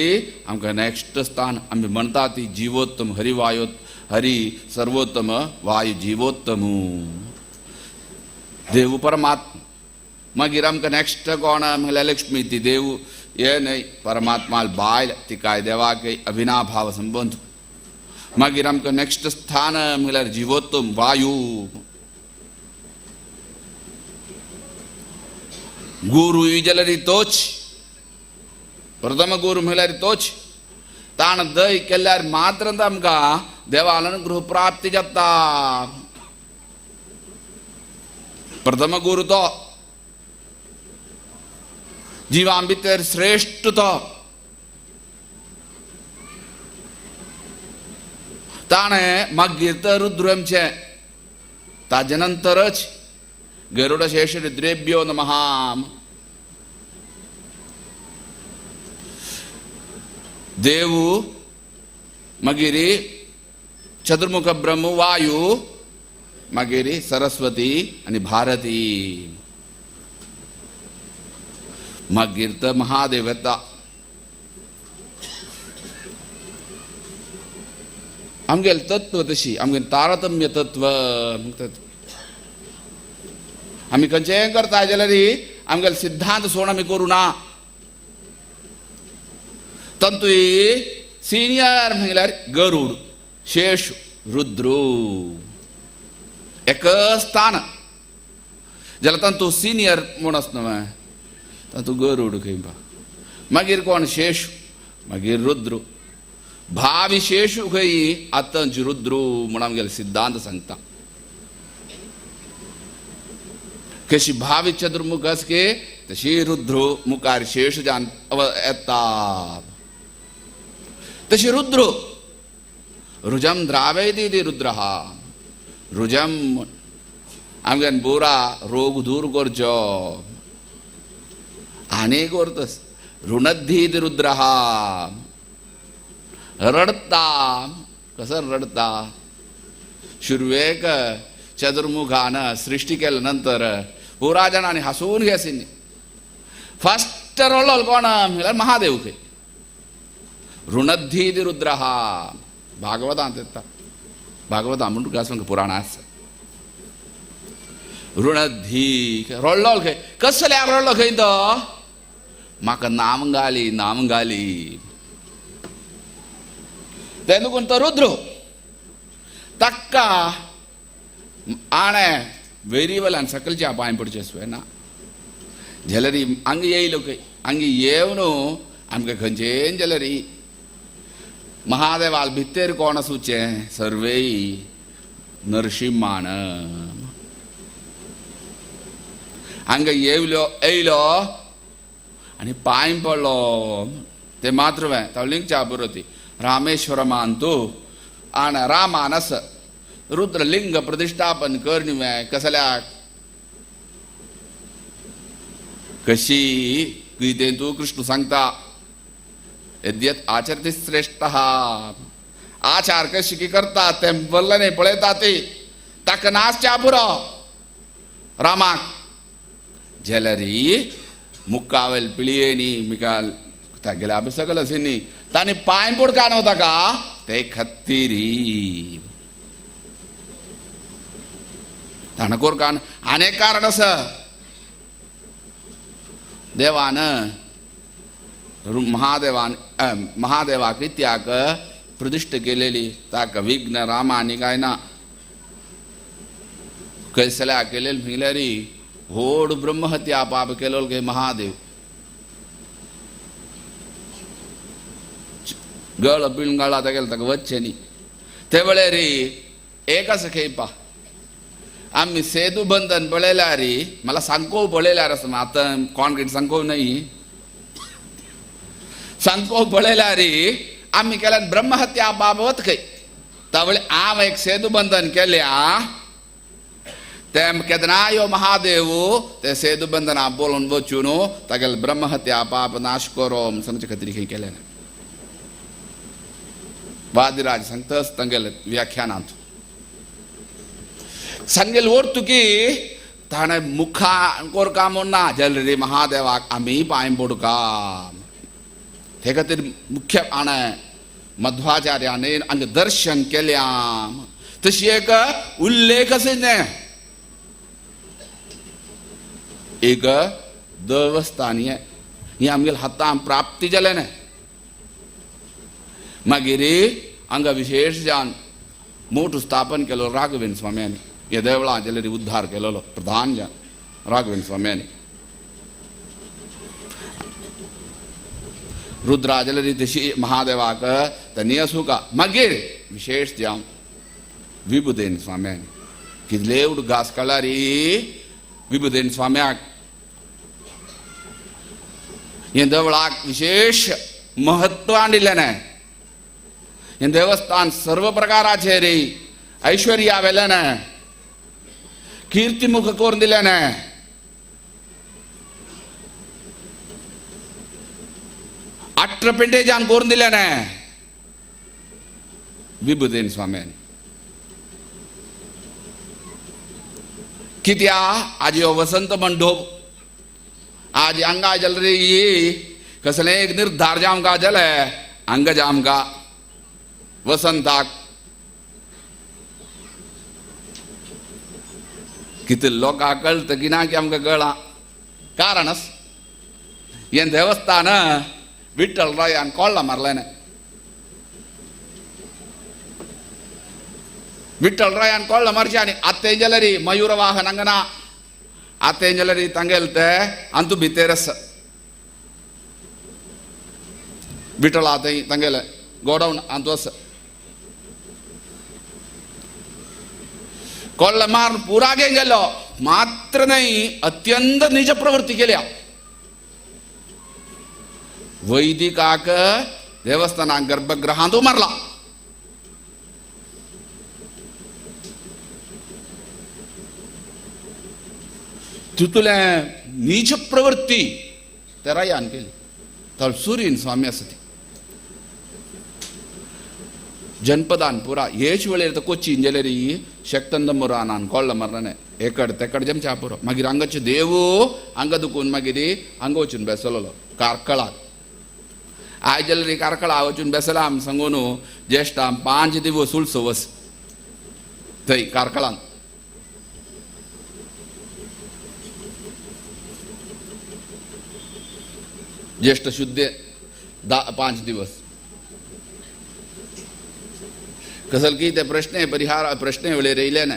आमकां नेक्स्ट स्थान आमी म्हणटा ती जिवोत्तम हरिवायो हरि सर्वोत्तम वायु जिवोत्तम देव परमात्मा. मागीर आमकां नेक्स्ट कोण म्हणल्यार लक्ष्मी ती देव हे न्हय परमात्मा बायल तिकाय देवाक अविनाभाव संबंद. मागीर आमकां नेक्स्ट स्थान म्हणल्यार जिवोत्तम वायु. गुरू जाल्यार तोच प्रथम गुरू म्हणल्यार तोच ताण दय केल्यार मात्र आमकां देवान अनुग्रह प्राप्ती जाता. प्रथम गुरू तो जिवां भितर श्रेष्ठ तो ताणें मागीर तर रुद्र आमचें ताजे नंतरच गरुड शेष रुद्रेभ्यो नमः. देवू मागीर चतुर्मुख ब्रह्म वायु मागीर सरस्वती आनी भारती मागीर तर महादेव येता. आमगेलें तत्व तशी आमगेलें तारतम्य तत्व म्हणटात. आमी खंयचें करता जाल्यार आमगेले सिद्धांत सोड आमी करूं ना. तंतूय सिनियर म्हणल्यार गरुड शेष रुद्र एक स्थान जाल्यार तांतू सिनियर म्हूण आसना न्हय तातूंत गरुड खंय मागीर कोण शेष मागीर रुद्र भावी शेष खंय आतांच रुद्र म्हूण आमगेले सिद्धांत सांगता. कशी भावी चतुर्मुख आसा की तशी रुद्र मुखार शेष जान येता तशी रुद्र रुजम द्रावयती ती रुद्र रुजम आमगेन बोरा रोग दूर करचो आनी करतस ऋणद्धीत रुद्र रडता कसो रडता. सुरवेक चतुर्मुखान सृष्टी केल्या नंतर पुरा जाणांनी हांसून घेसिनी फस्ट रडलो कोण म्हणल्यार महादेव खंय ऋणद्धीत रुद्र भागवतांत येता. भागवता म्हूण तुका पुराण आसा. ऋणद्धी रडलो खंय कसल्याक रडलो खंय तो म्हाका नाम घाली नाम घाली तेन्ना कोण तो रुद्र ताका आणें वेरी वेल्यान सकलच्या पांय पडचें सुवें ना जाल्यार हांगा येयलो खंय हांगा येवन आमकां खंयचें जाल्यार महादेवाल भितर कोण आसूचें सर्वेय नरसिंहान हांगा येयलो येयलो आनी पांय पडलो ते मात्र तवलिंगच्या बरोती रामेश्वर मानतो आनी रामानस रुद्रलिंग प्रतिष्ठापन करणी कसल्याक कशी कितें तूं कृष्ण सांगता यद्यत आचरती श्रेष्ठ आचार कशी की करता तें बरलें न्ही पळयता ती ताका नाचच्या पुरो रामाक जाल्यार मुखावेल पिळयेनी मिकाल तागेले अभ्यास सगळे आशिल्ली तांणी पांय पडका न्हू ताका ते खत्तीरी ताणें कोरकान आनी एक कारण आसा देवान महादेवान महादेवाक इत्याक प्रतिश्ठा केलेली ताका विघ्न रामानी काय ना कैसल्या केलेली म्हणल्यार व्हड ब्रह्महत्या पाप केलो गे महादेव गळ पिळगाळा तागेले ताका वचचें न्ही ते वेळार एक आसा खेपा आमी सेतू बंधन पळयल्यार मला सांगको पळयल्यार आसा आतां कॉन्क्रीट सांगको न्हय सांगको पळयल्यार आमी केल्यार ब्रह्महत्या पाप वत खंय तावळे हांव एक सेतू बंधन केल्या तें केन्ना यो महादेव ते सेतू बंधना बोलून वचून तागेले ब्रह्महत्या पाप नाश करो सांगचे खातीर खंय केलें वादिराज सांगताच तांगेले व्याख्यानांत सांगेल वरतुकी ताणें मुखा कोरका म्हूण ना जाल्यार रे महादेवाक आमी पांय पडका ते खातीर मुख्य हाणें मध्वाचार्याने हांगा दर्शन केल्या तशी एक उल्लेख आशिल्लें एक देवस्थानीय ही आमगेले हातान प्राप्ती जालें न्ही. मागीर हांगा विशेष जावन मोठ स्थापन केलो राघवेंद्र स्वाम्यांनी ह्या देवळां जाल्यार उद्धार केलेलो प्रधान जावन राघवेंद्र स्वाम्यांनी. रुद्रा जाल्यार तशी महादेवाक तनी असुका मागीर विशेष जावं विबुदेन स्वाम्यान कितले उड घास काडला रे विबुदेन स्वाम्याक हें देवळाक विशेष महत्व हाडिल्लें हें देवस्थान सर्व प्रकाराचें रे ऐश्वर्या वेल्यान कीर्तिमुख करून दिल्यान अठरा पेंटेजान करून दिल्यान विबुदेन स्वाम्यान कित्या आज ह्यो वसंत मंडोप आज हांगा जाल रे कसलें एक निर्धार जामका जाले हांगा जामका वसंताक कितें लोकांक कळटा की ना की आमकां कळ्ळां कारण हें देवस्थान विठ्ठल रायान कोळ्ळा मारलें विठ्ठल रायान कोळ्ळा मारचें आनी आतां जाल्यार मयूर वाहन हांगा ना आतां जाल्यार तांगेले ते अंतू भितर आसा विठ्ठल आतां तांगेले गोडावन अंतू आसा कोळ्ळा मारून पुरा गेलो मात्र नाही अत्यंत निज प्रवृत्ती केल्या वैदिकाक देवस्थानाक गर्भगृहांत मारला तितुलें नीच प्रवृत्ती त्या रायान केली तर सुरीन स्वामी आसा ती जनपदान पुरा हेच वेळेर तर कोचीन जाल्यार शक्तंदमुरानान कोळ्ळा मारलें एकड तेकड जमच्या पुरो मागीर हांगाचे देव हांगा दुखून मागीर हांगा वचून बेसलो कार्कळाक आयज जाल्यार कार्कळा वचून बेसला आम सांगून ज्येष्ठां 5 दिवस उत्सव वस थंय कार्कळान ज्येष्ठ शुद्ध 5 दिवस कसल की ते प्रश्न परिहार प्रश्न वेळेर येयले ना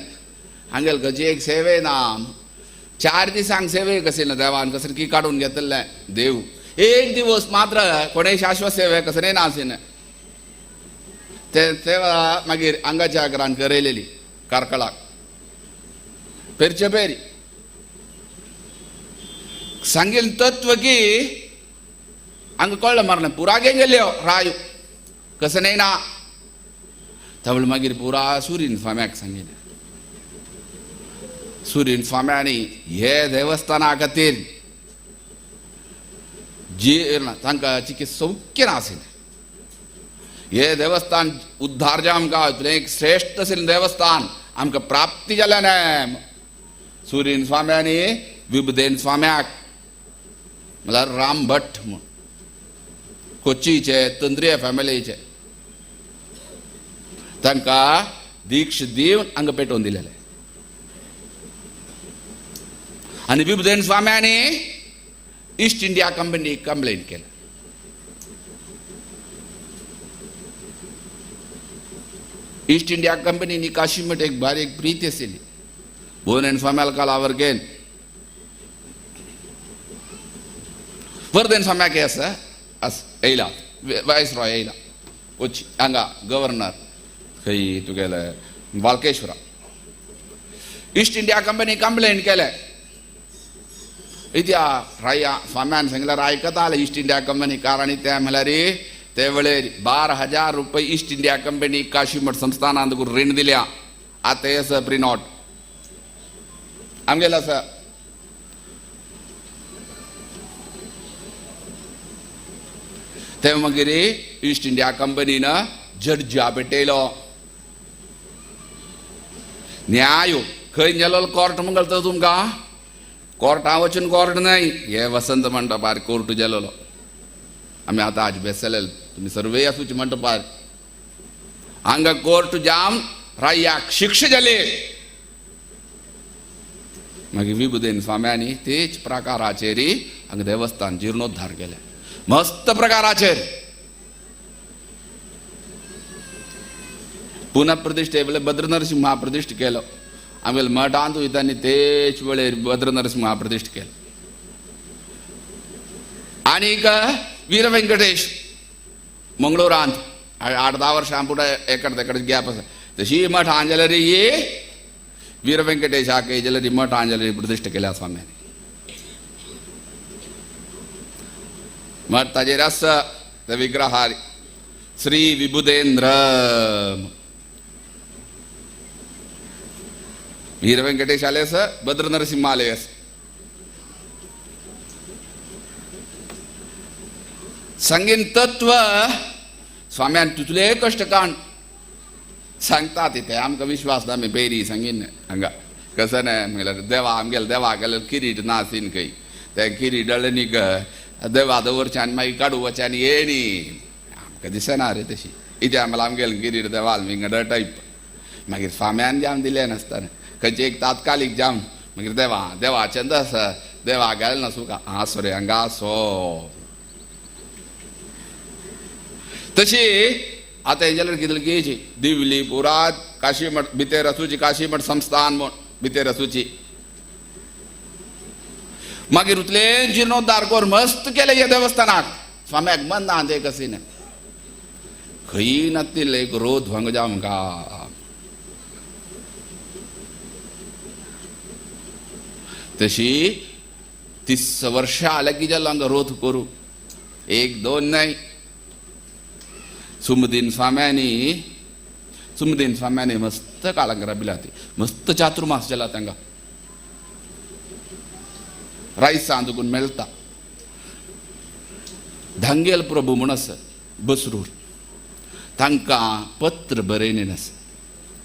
हांगेल खंयची एक सेवे ना 4 दिसांक सेवे कशी ना देवान कसं की काडून घेतलें देव एक दिवस मात्र कोणेय शाश्वत सेवे कसं ना आसिना ते सेवा मागीर हांगाच्या घरान करयलेली कार्कळाक पेरचे पेरी सांगेल तत्व की हांगा कळ्ळें मारलें पुरा गेल्यो राय कसं न्हय ना तवळ मागीर पुरा सुरीन स्वाम्याक सांगिल्लें सुरीन स्वाम्यांनी हे देवस्थाना खातीर जी तांकां चिकित्सा सौख्य नाशिल्लें हे देवस्थान उद्धार जे आमकां एक श्रेश्ठ आशिल्लें देवस्थान आमकां प्राप्ती जालें ना सुरीन स्वाम्यांनी विबुदेन स्वाम्याक म्हळ्यार राम भट म्हूण कोचीचे तंत्रीय फॅमिलीचे तांकां दीक्ष दिवन हांगा पेटोवन दिलेलें आनी विबुदेन स्वाम्यांनी ईस्ट इंडिया कंपनी कंप्लेन केलें ईस्ट इंडिया कंपनीनी काशीमठ एक बारीक प्रीती आशिल्ली भुवनेन स्वाम्याल कालावर गेन वर्धन स्वाम्याक आसा आस येयला वायसरॉय येयला कोची हांगा गव्हर्नर खंय तुगेले वालकेश्वरा ईस्ट इंडिया कंपनी कंप्लेन केलें इत्या राया स्वाम्यान सांगल्यार आयकताले ईस्ट इंडिया कंपनी कारण ते म्हळ्यार ते वेळेर 12,000 रुपये ईस्ट इंडिया कंपनी काशीमठ संस्थानांत रीण दिल्या आतां आसा प्रिनॉट आमगेलो आसा ते मागीर ईस्ट इंडिया कंपनीन जड्जा पेटयलो न्याय खंय गेलो कोर्ट म्हण कळटा तुमकां कोर्टा वचून कोर्ट न्हय हे वसंत मंडपार कोर्ट गेलेलो आमी आतां आज बेसले तुमी सर्वे आसूचे मंडपार हांगा कोर्ट जाम रायाक शिक्षा जाली मागीर विबुदेन स्वाम्यांनी तेच प्रकाराचेर हांगा देवस्थान जिर्णोद्धार केलें मस्त प्रकाराचेर पुनः प्रतिष्ठे वेळे भद्र नरसिंहा प्रतिष्ठ केलो आमगेले मठांत वयतानी तेच वेळेर भद्र नरसिंहा प्रतिष्ठ केलो आनीक वीर वेंकटेश मंगळूरांत 8-10 वर्सां फुडें एकडे तेकडे गॅप आसा तशी मठ आंजलरी ही वीर वेंकटेशाक जाल्यार मठ आंजलरी प्रतिश्ठा केल्या स्वाम्यांनी. मठ ताजेर आसा ते विग्रहार श्री विबुधेंद्र वीर वेंकटेश आले आसा, भद्र नरसिंह आले आसा. सांगीन तत्व स्वाम्यान तुतले कश्ट काण सांगता ते आमकां विश्वास ना. आमी बेरी सांगीन हांगा कसं न्हय म्हणल्यार देवा आमगेले देवा गेल्यार किरीट ना सीन खंय तें किरीट डळ्ळें न्ही देवा दवरचें आनी मागीर काडू वचें आनी येणी आमकां दिसना रे तशी. इतें आमकां आमगेलें किरीट देवाल विंगड टायप. मागीर स्वाम्यान जावन दिलें नासतना खंयचें एक तात्कालीक जावन मागीर देवा देवा चंद आसा देवा गेलें ना सुका आसो रे हांगा आसो. तशी आतां हें जाल्यार कितें घेयची दिवली पुरात काशी मठ भितर आसूची काशी मठ संस्थान म्हूण भितर आसूची. मागीर उतले जिर्णोद्धार कर मस्त केलें ह्या देवस्थानाक. स्वाम्याक मन ना तें कशी न्हय खंय नातिल्लें एक रोद हांगा जावंका. तशी 30 वर्षां आल्या की जालो हांगा रोध करूं 1-2 न्हय. सुमदीन स्वाम्यांनी मस्त काळंगरा बिला ती मस्त चातुर्मास जाला तांकां रायसान दुकून मेळटा. धांगेल प्रभू म्हूण आसा बसरूर तांकां पत्र बरयलें आसा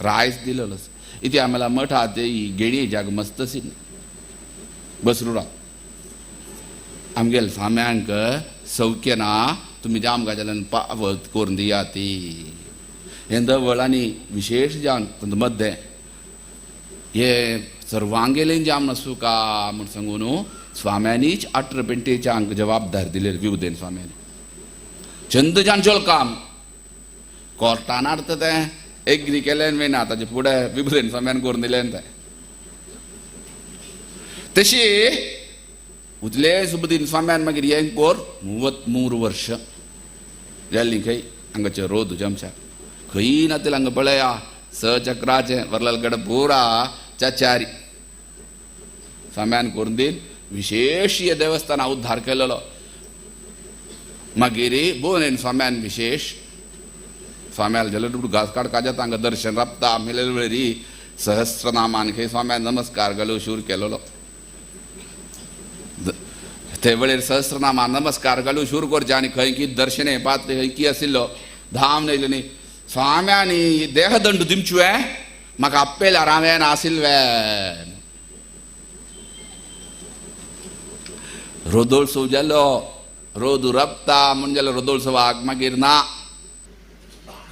रायस दिलेलो आसा. इथे आम्हाला मठा ते गेणी जाग मस्त आशिल्ली बसरुरा आमगेल स्वाम्यांक सौख्य ना तुमी जाम गाजाल्यान पावत करून दिया ती. हें दवळांनी विशेश जावन तांतूं मद्दें हे सर्वांगेलें जाम नासूं का म्हूण सांगू न्हू स्वाम्यांनीच 18 पेंटेच्यांक जबाबदार दिले विवदेन स्वाम्यांनी. चंद जान चल काम कोर्टान हाडटा तें एग्री केलें ना ताजे फुडें विबुदेन स्वाम्यान करून दिलें तें. तशी उतले सुबदीन स्वाम्यान मागीर हें कोर 33 वर्ष जाल्लीं खंय हांगाचे रोद जमशा खंय ना ते हांगा पळया सचक्राचें वरलाल पुरा चाचारी स्वाम्यान करून दीन विशेष हे देवस्थाना उद्धार केलेलो. मागीर बोनेन स्वाम्यान विशेष स्वाम्याल जाल्यार घास काडका जाता हांगा दर्शन राबता मेलेले वेळी सहस्रनामान खंय स्वाम्यान नमस्कार घालू शूर केलेलो. ते वेळेर सहस्रनामा नमस्कार घालू शूर करचे आनी खंय की दर्शने पात्र खंय की आशिल्लो धाम येयलो न्ही स्वाम्यांनी देहदंड दिमचुवे म्हाका आप्पेल्यार हांवें आशिल्ले रोदोत्सव जालो रोद रपता म्हूण जालो रोदोत्सवाक मागीर ना.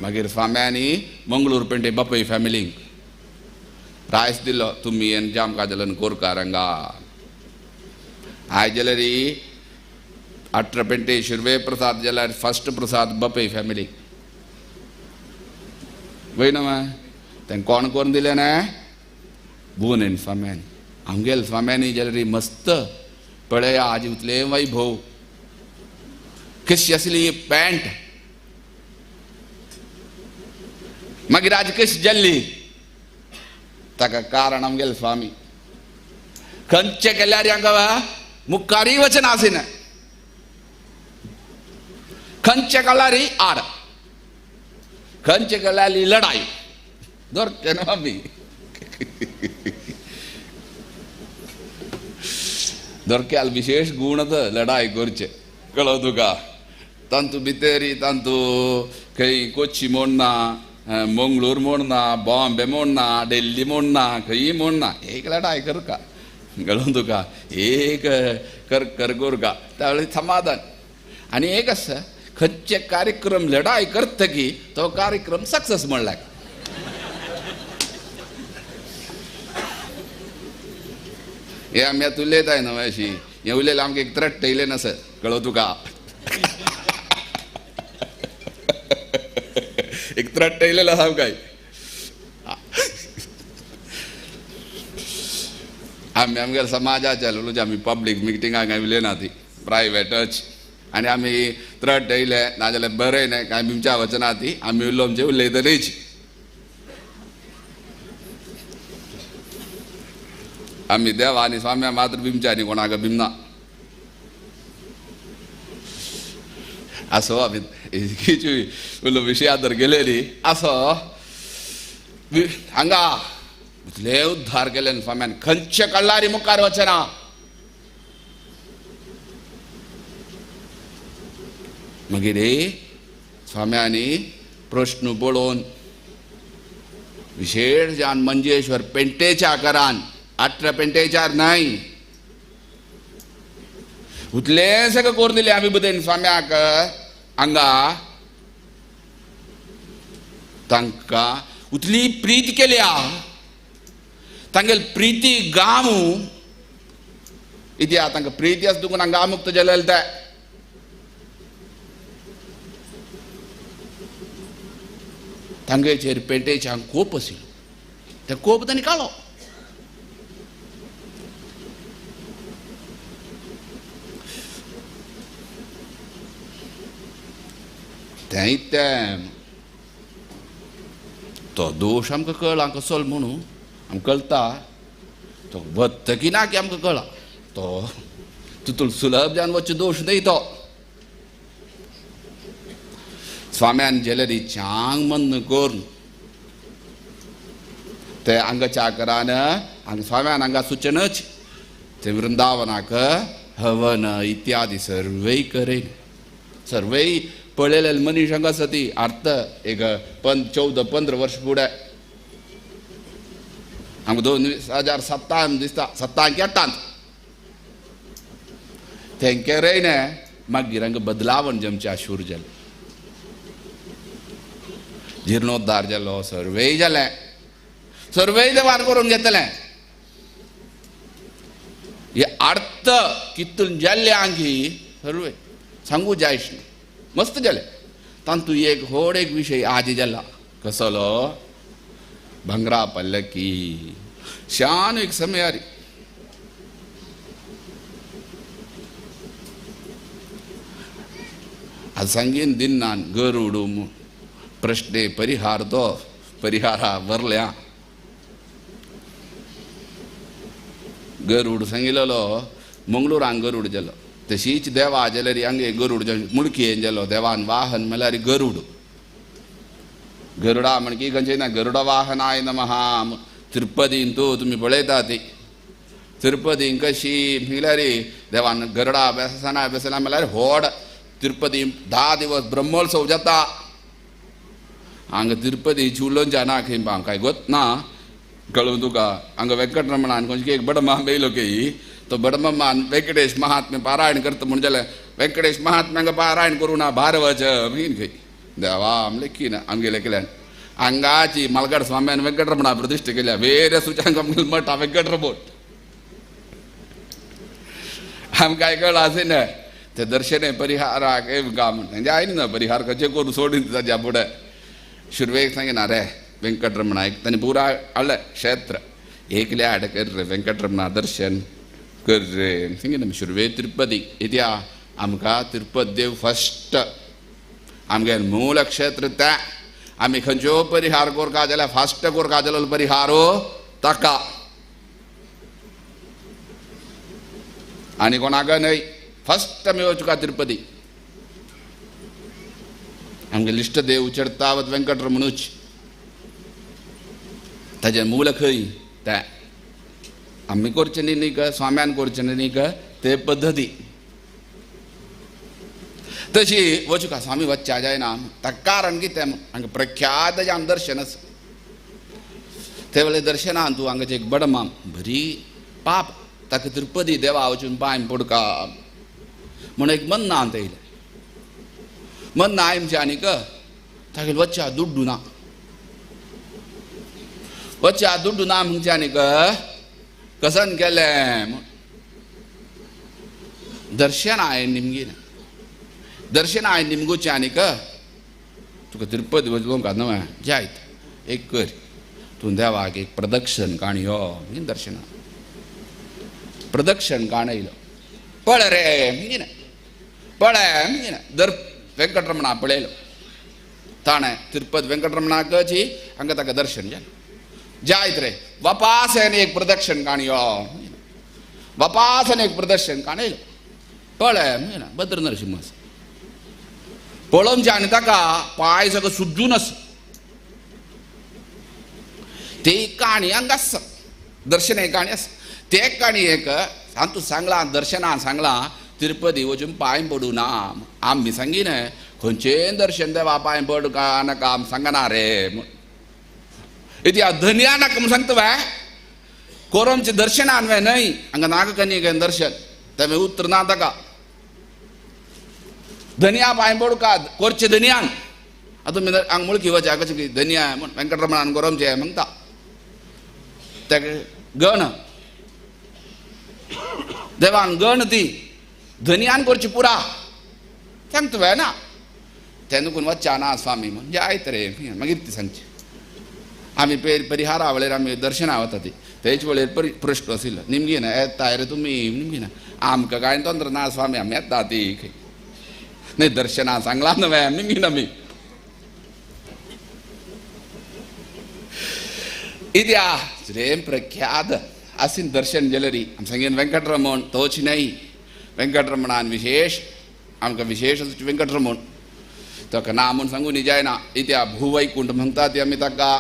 मागीर स्वाम्यांनी मंगळूर पेंटे बापय फॅमिलींक रायस दिलो तुमी येन जाम काजलन कोरकार हांगा. आयज जाल्यार 18 पेंटे शिरवे प्रसाद जाल्यार फर्स्ट प्रसाद बापय फॅमिली वय ना तें कोण करून दिलें ना बोनेन स्वाम्यांनी. आमगेल स्वाम्यांनी जाल्यार मस्त पळया आज उतले वैभव कशी आसली पॅन्ट मागीर आज कशी जाल्ली ताका कारण आमगेले स्वामी. खंयचे केल्यार हांगा मुखारय वचना आसिना खंयचे कलारी आड खंयचे केल्यार लढाई दर न्हू आमी दरक्याल विशेष गूण लढाई करचे कळो तुका. तांतू भितरी तांतू खंय कोची म्हूण ना मंगळूर म्हूण ना बॉम्बे म्हूण ना दिल्ली म्हूण ना खंय म्हूण ना एक लढाई करका कळून तुका एक कर कर करका त्यावेळी समाधान. आनी एक आसा खंयचे कार्यक्रम लढाई करतकी तो कार्यक्रम सक्सेस म्हणल्यार हे आमी आतां उलयताय न्हू अशी हें उलयलें आमकां एक त्रट्ट येयलें ना सर कळो तुका. एक त्रट्ट येयलेलो आसा आमकां. आमी आमगेल्या समाजाच्या उलोवचे आमी पब्लीक मिटिंगाक उलयना ती प्रायवेटच. आनी आमी त्रट येयले नाजाल्यार बरें न्हय कांय बिमच्या वचना ती आमी उलोवचे उलयतलीच. आमी देवा आनी स्वाम्या मात्र बिमच्या आनी कोणाक बिमना. असो आमी उलो विशया तर गेलेली असो हांगा इतले उद्धार केले स्वाम्यान खंयचे कळ्ळारी मुखार वचना. मागीर स्वाम्यांनी प्रश्न पळोवन विशेष जावन मंजेश्वर पेंटेच्या आकारान 18 पेंटेचार न्हय उतले सगळें करून दिलें आमी बुदेन स्वाम्याक हांगा तांकां उतली प्रीत केल्या तांगेली प्रिती गामू इतिहास तांकां प्रिती आसा तुका हांगा मुक्त जालें तें. तांगेचेर पेंटेच्यान कोप आशिल्लो ते कोप तांणी काडलो. तेंय तें तो दोश आमकां कळ्ळा कसो म्हणून आमकां कळटा तो वतकी ना की आमकां कळ्ळा तो तितून सुलभ जावन वचचो दोश न्हय तो. स्वाम्यान जेलरी चांग मन करून ते हांगाच्या आकारान हांगा स्वाम्यान हांगा सुचनच ते वृंदावनाक हवन इत्यादी सर्वय करेन सर्वय पळयलेले मनीस हांगा आसा ती अर्थ एक 14-15 वर्ष फुडें आमकां 2007 दिसता 7 की 8 तेंके रे मागीर हांगा बदलावण जमचें आशूर जालें जिर्णोद्धार जालो सर्वय जालें सर्वय देवान करून घेतलें. हे अर्थ कितून जाल्ले आंगी सर्वय सांगू जायश न्ही मस्त जालें. तातूंत एक व्हड एक विशय आज जाला कसलो भांगरा पल्लकी शान एक समयारी आज सांगीन दिन्नान गरुड प्रश्ने परिहार तो परिहारा वरल्या गरुड सांगिल्लो मंगळूरान गरुड जालो तशीच देवा जाल्यार हांगे गरुड मुळकी जालो देवान वाहन म्हणल्यार गरुड गरुडा म्हणकी खंयचे ना गरुड वाहनाय नमः. तिरुपतीन तूं तुमी पळयता ती तिरुपतीन कशी म्हणल्यार देवान गरुडा बेसना बेसना म्हणल्यार व्हड तिरुपती 10 दिवस ब्रह्मोत्सव जाता. हांगा तिरुपती उलोवन जाना खंय कांय गोत ना कळूं तुका. हांगा वेंकटरमणान खंयची एक बडमा मेयलो की तो बडममान वेंकटेश महात्म्य पारायण करता म्हूण जाल्यार वेंकटेश महात्म्यांक पारायण करूं ना भार वच म्हणून खंय देवा आमले की ना आमगेले केल्यान हांगाची मालगड स्वाम्यान वेंकटरमणा प्रतिश्ठा केल्या वेरे सुचांक आमगेले मठ वेंकटरमण आमकां कळ्ळां आसिना ते दर्शने परिहाराक काम म्हणजे आयली ना परिहार कशें करून सोडून ताज्या फुडें सुरवेक सांगिना रे वेंकटरमणा एक ताणें पुरा हाडलें क्षेत्र एकले हाड कर रे वेंकटरमणा दर्शन कर रे सांगिना सुरवे तिरुपती इत्या आमकां तिरुपत देव फस्ट आमगे मूल क्षेत्र तें आमी खंयच्यो परिहार कोरका जाल्यार फास्ट कोरका जाल्यार परिहारो ताका आनी कोणाक न्हय फस्ट आमी वचुका तिरुपती आमगे इश्ट देव चडतावत वेंकटरमणूच ताजें मूल खंय तें आमी करचें न्ही ग स्वाम्यान करचें न्ही ग ते पद्दती तशी वचुका स्वामी वच्च्या जायना ताका कारण कितें हांगा प्रख्यात जावन दर्शन आसा ते वेळे दर्शनान तूं हांगाचें एक बडमाम बरी पाप ताका तिरुपती देवा वचून पांय पडका म्हूण एक मन्नांत येयलें मन्ना आयमचें आनीक तागेले वच्च्या दुड्डू ना वच्च्या दुड्डू ना म्हणचें आनीक कसन केलें दर्शन हांवें निमगी ना दर्शन हांवें निमगुचें आनीक तुका तिरुपती वचूंक न्हय जायत एक कर तूं देवाक एक प्रदक्षिण काण यो दर्शना प्रदक्षिण काण येयलो पळ रे म्हणगी ना पळय दर वेंकटरमणा पळयलो ताणें तिरुपती वेंकटरमणाकची हांगा ताका दर्शन जालें जायत रे वापास एक प्रदक्षिण काणयो वापास एक प्रदर्शन काणयलो पळय भद्र नरसिंह पळोवचे आनी ताका पांय सगळो सुजून आसा ते काणी हांगा आसा दर्शन एक काणी आसा ते काणी एक हातूंत सांगलां दर्शनान सांगलां तिरुपती वचून पांय पडूं ना आमी सांगिन खंयचें दर्शन देवा पांय पड का नाका आमी सांगना रे इति धनया नाका म्हूण सांगता वे कोरमचें दर्शनान वे न्हय हांगा नाका कनी दर्शन तें उतर ना ताका धनया पांय पडूं कोरचें धनयान आतां तुमी हांगा मुळकी वचा कशें धनया म्हूण वेंकटरमणान कोरमचें म्हणटा तेका गण देवान गण ती धनयान करची पुरा सांगता वे ना तेन्ना कोण वच्चा ना स्वामी म्हूण जायत रे मागीर ती सांगची आमी परिहारा वेळेर आमी दर्शना वता ती तेच वेळेर प्रश्न आशिल्लो निमगी ना येता रे तुमी निमगी ना आमकां कांय तंत्र ना स्वामी आमी येता ती न्हय दर्शना सांगलां न्हय निमगी ना आमी इत्या रेम प्रख्यात आसीन दर्शन ज्वेलरी आम सांगीन वेंकटरमण तोच न्हय वेंकटरमणान विशेष आमकां विशेष वेंकटरमण ताका ना म्हूण सांगूं न्ही जायना इत्या भूवैकुंठ म्हणटा ती आमी ताका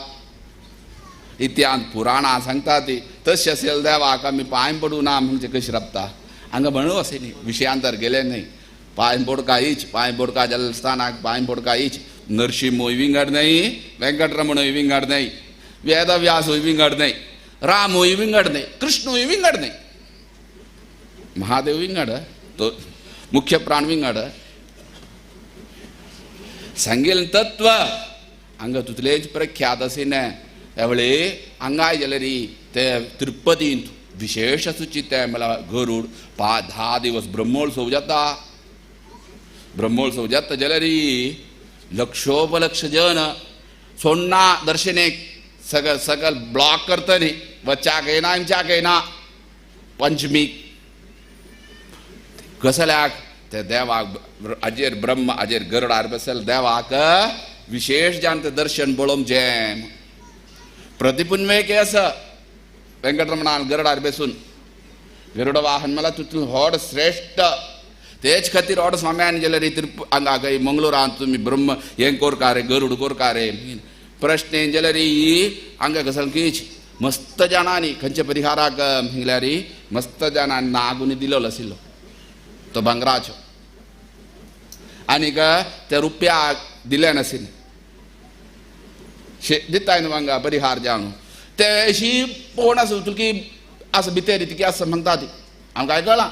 इत्यान पुराणां सांगता ती तशें असेल देवाक आमी पांय पडूं ना म्हणजे कशी राबता हांगा म्हणू असें न्ही विशयांतर गेले न्हय पांय पडका हीच पांय पडका जलस्थानाक पांय पडका हीच नरसिंहूय विंगड न्हय वेंकटरमणूय विंगड न्हय वेदव्यासूय विंगड न्हय रामूय विंगड न्हय कृष्णूय विंगड न्हय महादेव विंगड तो मुख्य प्राण विंगड सांगेल तत्व हांगा तुतलेच प्रख्यात असें त्यावेळी हांगाय जाल्यार ते तिरुपतींत विशेष आसूची ते म्हळ्यार गरूड 5-10 दिवस ब्रह्मोत्सव जाता ब्रह्मोत्सव जाता जाल्यार लक्षोपलक्ष जन सोण्णा दर्शनेक सगळ सगळ ब्लॉक करतली वच्चाक येना आमच्याक येना पंचमीक कसल्याक ते देवाक आजेर ब्रह्म आजेर गरुडार बसल देवाक विशेष जावन ते दर्शन पळोवचें प्रतिपुनवेक आसा वेंकटरमणान गरुडार बसून गरुड वाहन मला तितून व्हड श्रेश्ठ तेच खातीर व्हड स्वाम्यान जाल्यार तिरुप हांगा खंय मंगळुरांत तुमी ब्रह्म हें कोरका रे गरुड कोरका रे प्रश्न जाल्यार हांगा कसल कीच मस्त जाणांनी खंयच्या परिहाराक म्हणल्यार मस्त जाणांनी नागून दिलोलो आशिल्लो तो भांगराचो आनीक त्या रुपया दिले नाशिल्ले दिताय न्हू हांगा परिहार जावन ते अशी पळोवन आसा तुकी आसा भितर तिकी आसा म्हणटा ती आमकां कळ्ळां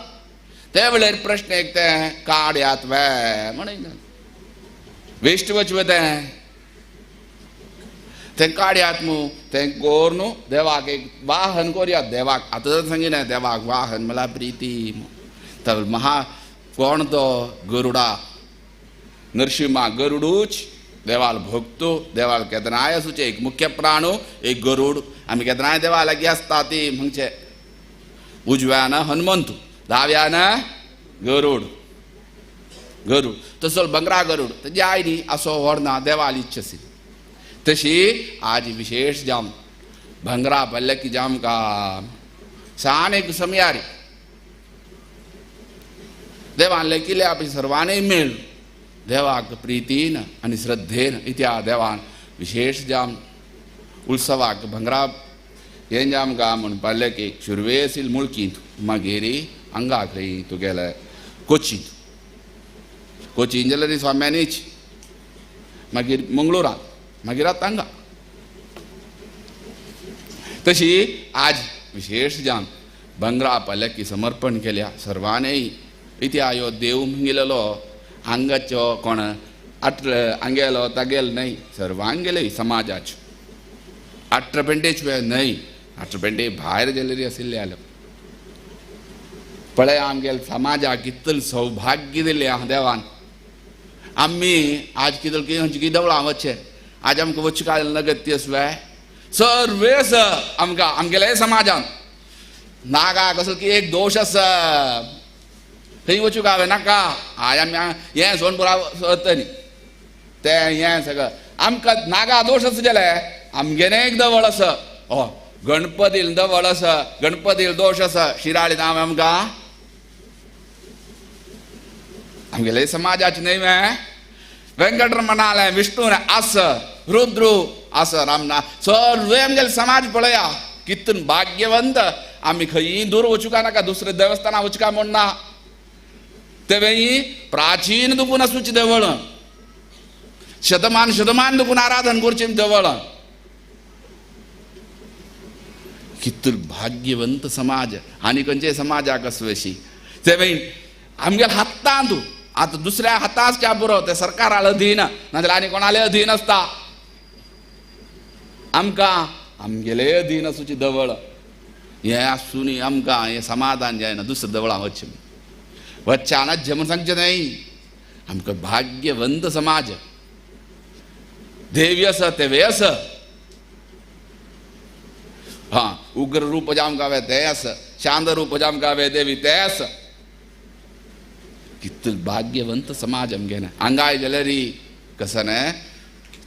ते वेळेर प्रश्न एक तें काडयात वे म्हण वेस्ट वच वे तें तें काडयात न्हू तें कोर न्हू देवाक एक वाहन कोरयात देवाक आतां सांगिना देवाक वाहन म्हळ्यार प्रिती तर महा कोण तो गरुडा नरसिंहा गरुडूच देवाल भक्तो देवाल केदनाय आसूचे एक मुख्य प्राणो एक गरुड आमी केदनाय देवा लागीं आसता ती म्हणचे उजव्यान हनुमंत दाव्यान गरुड गरुड तसो बंगरा गरुड तेजी I न्ही असो व्हड ना देवाली इच्छा आशिल्ली तशी आज विशेष जाम भांगरा पल्लकी जाम का सान एक समयारी देवान लेखिले आपली सर्वांनी मेळ देवाक प्रितीन आनी श्रद्धेन इत्या देवान विशेष जाम उत्सवाक भांगरा हें जाम गा म्हूण पल्लकी सुरवे आशिल्ली मुळकींत मागीर हांगा खंय तुगेले कोचींत कोचीन जाल्यार स्वाम्यांनीच मागीर मंगळुरांत मागीर आतां हांगा तशी आज विशेष जावन भांगरा पल्लकी समर्पण केल्या सर्वांनी इत्या ह्यो देव म्हणगिलेलो हांगाचो कोण आटल हांगेलो तागेलो न्हय सर्वांगेले समाजाच्यो आट्रपेंटेच न्हय आट्रपेंटे भायर गेलेली आशिल्ले आले पळय आमगेले समाजाक कितलें सौभाग्य दिलें आहा देवान आमी आज कितें खंयची कितें देवळां वचचें आज आमकां वचूं काय नगत्य आसलें सर्वेस आमकां आमगेले समाजान नागा कसलो की एक दोश आसा खंय वचूंक हांवें नाका आज आमी हें सोनपुरा न्ही तें हें सगळें आमकां नागा दोश आसा जाले आमगेलें एक दवळ आसा ओ गणपतील दवळ आसा गणपतील दोश आसा शिराळी नांव आमकां आमगेले समाजाचे न्हय वे वेंकटरमणालें विष्णू आस रुद्रू आस रामना सर्वे आमगेले समाज पळया कितून भाग्यवंत आमी खंयी दूर वचूंक नाका दुसरे देवस्थाना वचूंक म्हूण ना तेवेंय प्राचीन दुखून आसूची देवळ शतमान शतमान दुखून आराधन करची देवळ कितून भाग्यवंत समाज आनी खंयचे समाजाक आसवेशी तेवें आमगेले हातांत आतां दुसऱ्या हातांत पुरो ते सरकाराले अधीन नाजाल्यार आनी कोणाले अधीन आसता आमकां आमगेले अधीन आसूची देवळ हें आसून आमकां हें समाधान जायना दुसऱ्या देवळां वचचें वच्चानच म्हूण सांगचें न्हय आमकां भाग्यवंत समाज देवी आसा तेवे आसा हां उग्र रूप जावंक गावे ते आसा शांत रूप जावंक गावे देवी ते आसा कितलो भाग्यवंत समाज आमगेले हांगाय जाल्यार कसं न्हय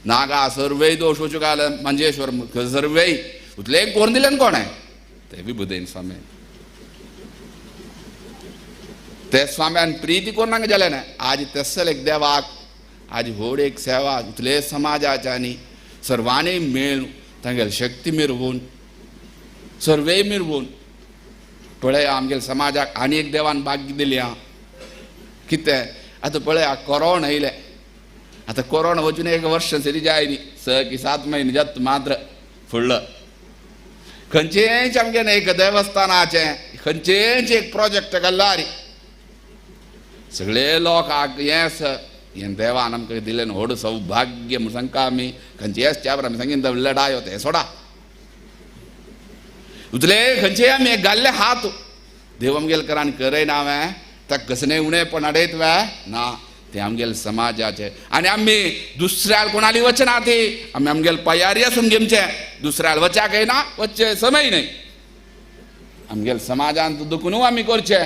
नागा सर्वय दोश वचूंक आयले मंजेश्वर सर्वय उतले कोरून दिलें कोण ते विबुदेन स्वामी ते स्वाम्यान प्रिती करून हांगा जालें ना आज तसल एक देवाक आज व्हड एक सेवा इतले समाजाच्यानी सर्वांनी मेळून तांगेली शक्ती मिरवून सर्वे मिरवून पळया आमगेल्या समाजाक आनी एक देवान भाग्य दिल्या कितें आतां पळया कोरोना येयलें आतां कोरोना वचून एक वर्ष सरी जाय न्ही 6 की 7 म्हयने जाता मात्र फुडलो खंयचेंच आमगेलें एक देवस्थानाचें खंयचेंच एक प्रोजेक्ट घाल्ला रे सगळे लोक हें आसा हें देवान आमकां दिलें व्हड सौभाग्य म्हूण सांगता आमी खंयचेच च्याबर आमी सांगीन लडायो तें सोडा उतले खंयचे आमी घाल्ले हात देव आमगेले करान करयना हांवें ताका कसलें उणेपण हाडयत वे ना ते आमगेले समाजाचे आनी आमी दुसऱ्याक कोणाली वचना ती आमी आमगेले पयारी आसून घेवचें दुसऱ्याक वचाक येना वचचें समय न्हय आमगेले समाजान दुखून आमी करचें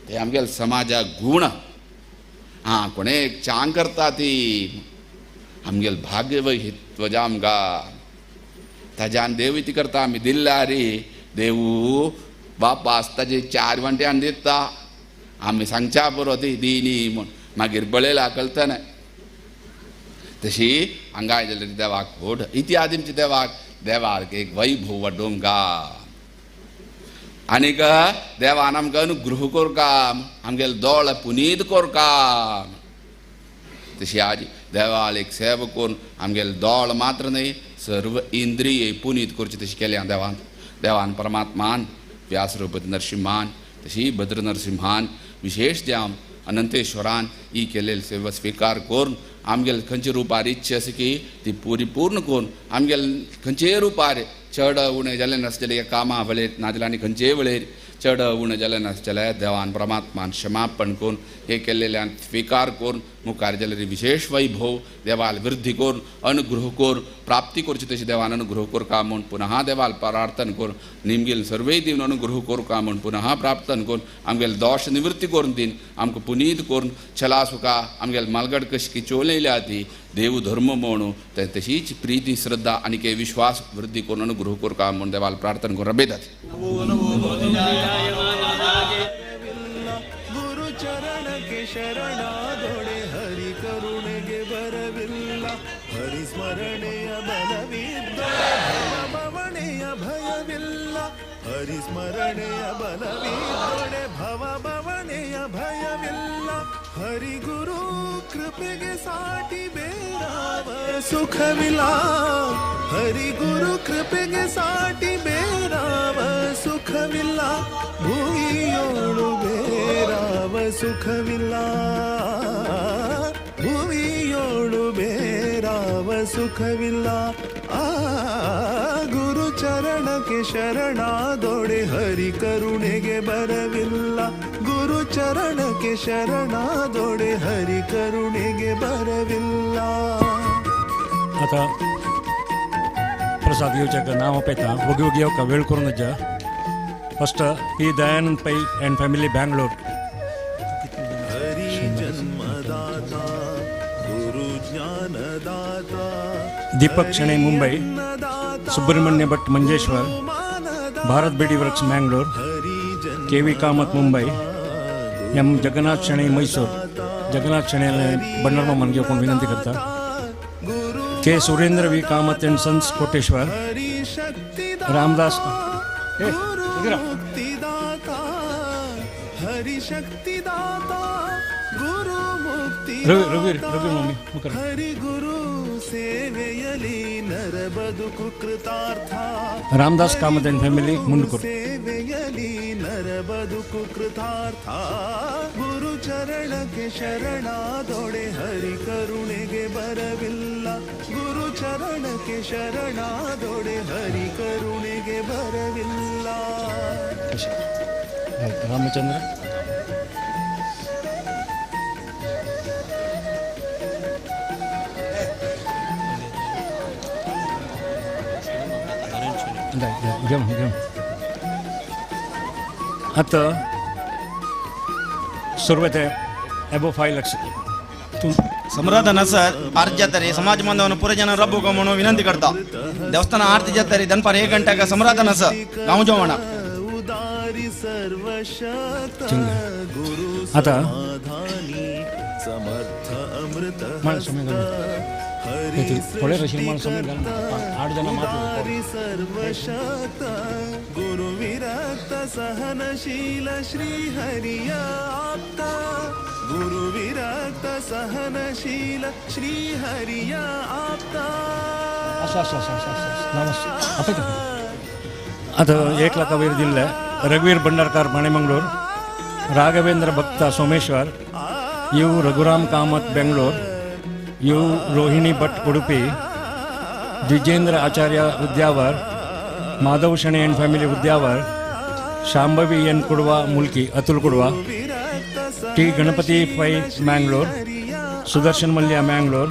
ते आमगेले समाजाक गूण आं कोणे चांग करता ती आमगेले भाग्य वैहित्व जामगा ताज्यान देव इति करता आमी दिल्ल्या रे देवू बापास ताजे 4 वांट्यान दिता आमी सांगच्या पुरो ती दिनी म्हूण मागीर बळयला कळतना तशी हांगाय जाल्यार देवाक व्हड इत्यादीमच्या देवाक देवाक एक वैभव वाडोवंक आनीक देवान आमकां अनुग्रह कोरका आमगेले दोळे पुनीत कोरका तशी आज देवाल एक सेवा करून आमगेले दोळ मात्र न्हय सर्व इंद्रिय पुनीत करची तशी केल्या देवान देवान परमात्मान व्यास रघुपती नरसिंहान तशी भद्र नरसिंहान विशेष जाम अनंतेश्वरान ही केलेली सेवा स्विकार करून आमगेले खंयच्या रुपार इच्छा आसा की ती परिपूर्ण करून आमगेले खंयचेय रुपार चड उणें जालें नासतलें कामां वेळेर नाजाल्यार आनी खंयचेय वेळेर चड उणें जालें नासतलें देवान परमात्मान क्षमापण करून हे केल्लेल्यान स्विकार करून मुखार जाल्यार विशेष वैभव देवाल वृद्धी करून अनुग्रह करून प्राप्ती करची तशी देवान अनुग्रह करका म्हूण पुनः देवाल प्रार्थन करून निमगेल सर्वय दिवन अनुग्रह करका म्हूण पुनः प्रार्थन करून आमगेले दोश निवृत्ती करून दिन आमकां पुनीत करून छला सुखा आमगेले मालगड कशी चोलयल्या ती देव धर्म म्हणून ते तशीच प्रीती श्रद्धा आनी के विश्वास वृद्धी करून अनुग्रह करका म्हूण देवाल प्रार्थन करून रबेतात.
ಹರಿಸ್ಮರಣೆಯ ಬಲವಿದ್ದೊಡೆ ಭವ ಭವನೆಯ ಭಯವಿಲ್ಲ ಹರಿಗುರು ಕೃಪೆಗೆ ಸಾಟಿ ಬೇರಾವ ಸುಖವಿಲ್ಲ ಹರಿಗುರು ಕೃಪೆಗೆ ಸಾಟಿ ಬೇರಾವ ಸುಖವಿಲ್ಲ ಭೂಮಿಯೋಳು ಬೇರಾವ ಸುಖವಿಲ್ಲ ಭೂಮಿಯೋಳು ಬೇರಾವ ಸುಖವಿಲ್ಲ ಆ ಗುರು ಚರಣಕ್ಕೆ ಶರಣಾದೊಡೆ ಹರಿ ಕರುಣೆಗೆ ಬರವಿಲ್ಲ ಗುರು ಚರಣಕ್ಕೆ ಶರಣಾದೊಡೆ ಹರಿ ಕರುಣೆಗೆ ಬರವಿಲ್ಲ.
आतां प्रसाद घेवच्याक नांव आपयता वगी वगी येवका वेळ करून जा. First P Dayanand Pai and family Bangalore. Deepak Shenoy Mumbai, Subrahmanya Bhat Manjeshwar, Bharat Beedi Works Mangalore, K V Kamath Mumbai, M Jagannath Shenoy Mysore. Jagannath Shenoy Bhandarma मनगे कोण विनंती करता. K Surendra V Kamath and sons Koteshwar, Ramdas Ravi Ravi Ravi mummy Ramdas Kamath and family Mundkur.
ಬದುಕು ಕೃತಾರ್ಥ ಗುರು ಚರಣಕ್ಕೆ ಶರಣಾದೊಡೆ ಹರಿ ಕರುಣೆಗೆ ಬರವಿಲ್ಲ ಗುರು ಚರಣಕ್ಕೆ ಶರಣಾದೊಡೆ ಹರಿ ಕರುಣೆಗೆ ಬರವಿಲ್ಲ.
ರಾಮಚಂದ್ರ आतां सुरवेत एबो 5 lakh
ಸಮರಾಧನ sir ಆರತಿ ಜಾತ್ರೆ ಸಮಾಜ ಬಾಂಧವನು ಪೂರ ಜನ ರಬ್ಬು म्हणून ವಿನಂತಿ करता. ದೇವಸ್ಥಾನ ಆರತಿ ಜಾತ್ರೆ ದನಪಾರ 1 ಗಂಟೆಗೆ ಸಮರಾಧನ ಸರ್ गांव ಜೋವಣ.
आतां थोडे रशील माळ समय घाल 8 जण
ಸರ್ವಶಕ್ತ ಗುರು ವಿರಕ್ತ ಸಹನಶೀಲ ಶ್ರೀ ಹರಿಯ ಆಪ್ತ ಗುರು ವಿರಕ್ತ ಸಹನಶೀಲ ಶ್ರೀ ಹರಿಯ ಆಪ್ತ.
आतां 1 लाखा वयर दिल्ले Raghuveer Bhandarkar Panemangalore, Raghavendra Bhakta Someshwar, U Raghuram Kamath Bengaluru, U Rohini Bhat Udupi, Dwijendra Acharya Udyavar, Madhav Shenoy and family Udyavar, Shambhavi N Kudva Mulki Atul Kudva, T Ganapathi Pai Mangalore, Sudarshan Mallya Mangalore,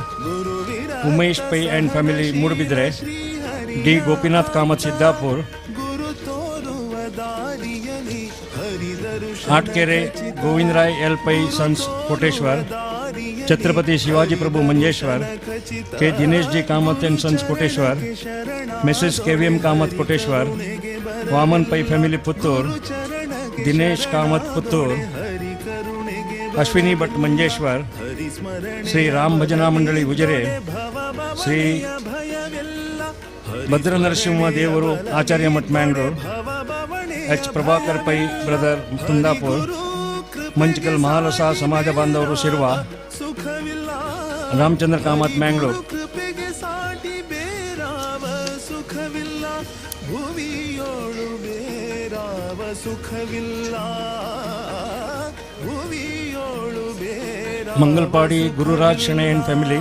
Umesh Pai and family Moodbidri, D Gopinath Kamath Siddapur, Atkere Govindaray L Pai sons Koteshwar, Chhatrapati Shivaji Prabhu Manjeshwar, K Dinesh G Kamath and sons Koteshwar, Mrs K V M Kamath Koteshwar, Vaman Pai family Puttur, Dinesh Kamath Puttur, Ashwini Bhat Manjeshwar, Shri Ram Bhajana Mandali Ujire, Shri Bhadra Narasimha Devaru Acharya Math Mangalore, H Prabhakar Pai brother Kundapur, Manchikal Mahalasa ಸಮಾಜ ಬಾಂಧವರು Shirva, Ramachandra Kamath Mangalore. Mangalpady Gururaj Shenoy and family,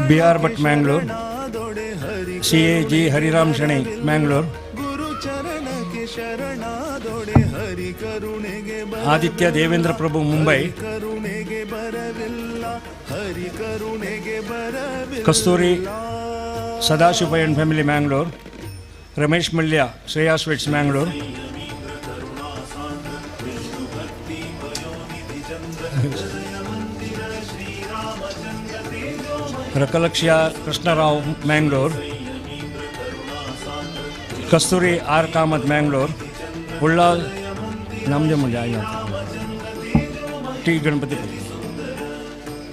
B R Bhat Mangalore, C A G Hariram Shenoy Mangalore, Aditya Devendra Prabhu Mumbai, Kasturi Sadashiva and family Mangalore, Ramesh Mallya Shreya sweets Mangalore, Rakalakshya Krishnarao Mangalore, Kasturi R Kamath Mangalore, Ullal Namje Mallya T Ganapathi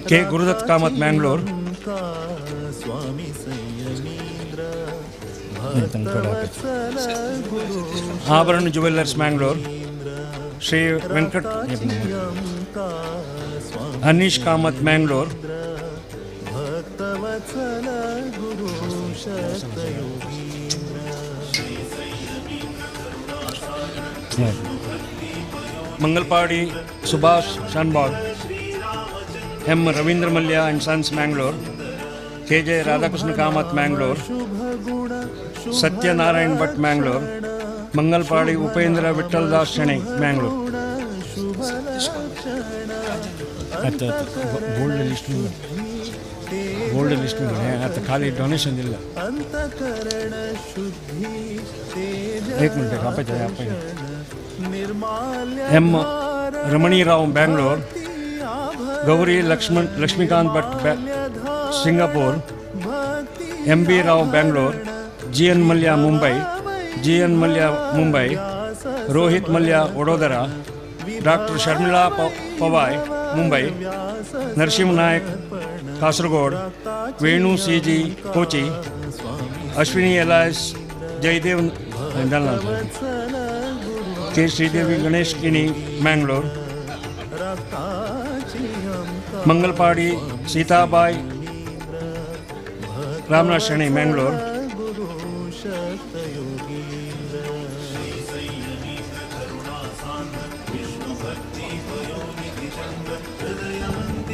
K Gurudatt Kamath Mangalore, Abharana jewellers Mangalore, Shri Venkat Anish Kamath Mangalore, Mangalpady Subhash Shanbhag, M Ravindra Mallya and sons Mangalore, K J Radhakrishna Kamath Mangalore, Satyanarayan Bhat Mangalore, Mangalpady Upendra Vithaldas Shenoy Mangalore. ಆಯ್ತು ಆಯ್ತು, gold list gold list ಆತ ಖಾಲಿ donation ಇಲ್ಲ. 1 minute ಅಪ್ಪ ಅಪ್ಪ. M Ramanirao Bangalore, Gauri Lakshman Lakshmikant Bhat Singapore, M B Rao Bangalore, G N Mallya Mumbai, G N Mallya Mumbai, Rohit Mallya Vadodara, doctor Sharmila Pawai Mumbai, Narasimha Naik Kasaragod, Venu C G Kochi, Ashwini Elias Jayadev K Sridevi Ganesh Kini Mangalore, Mangalpady Sitabai Ramanath Shenoy Mangalore,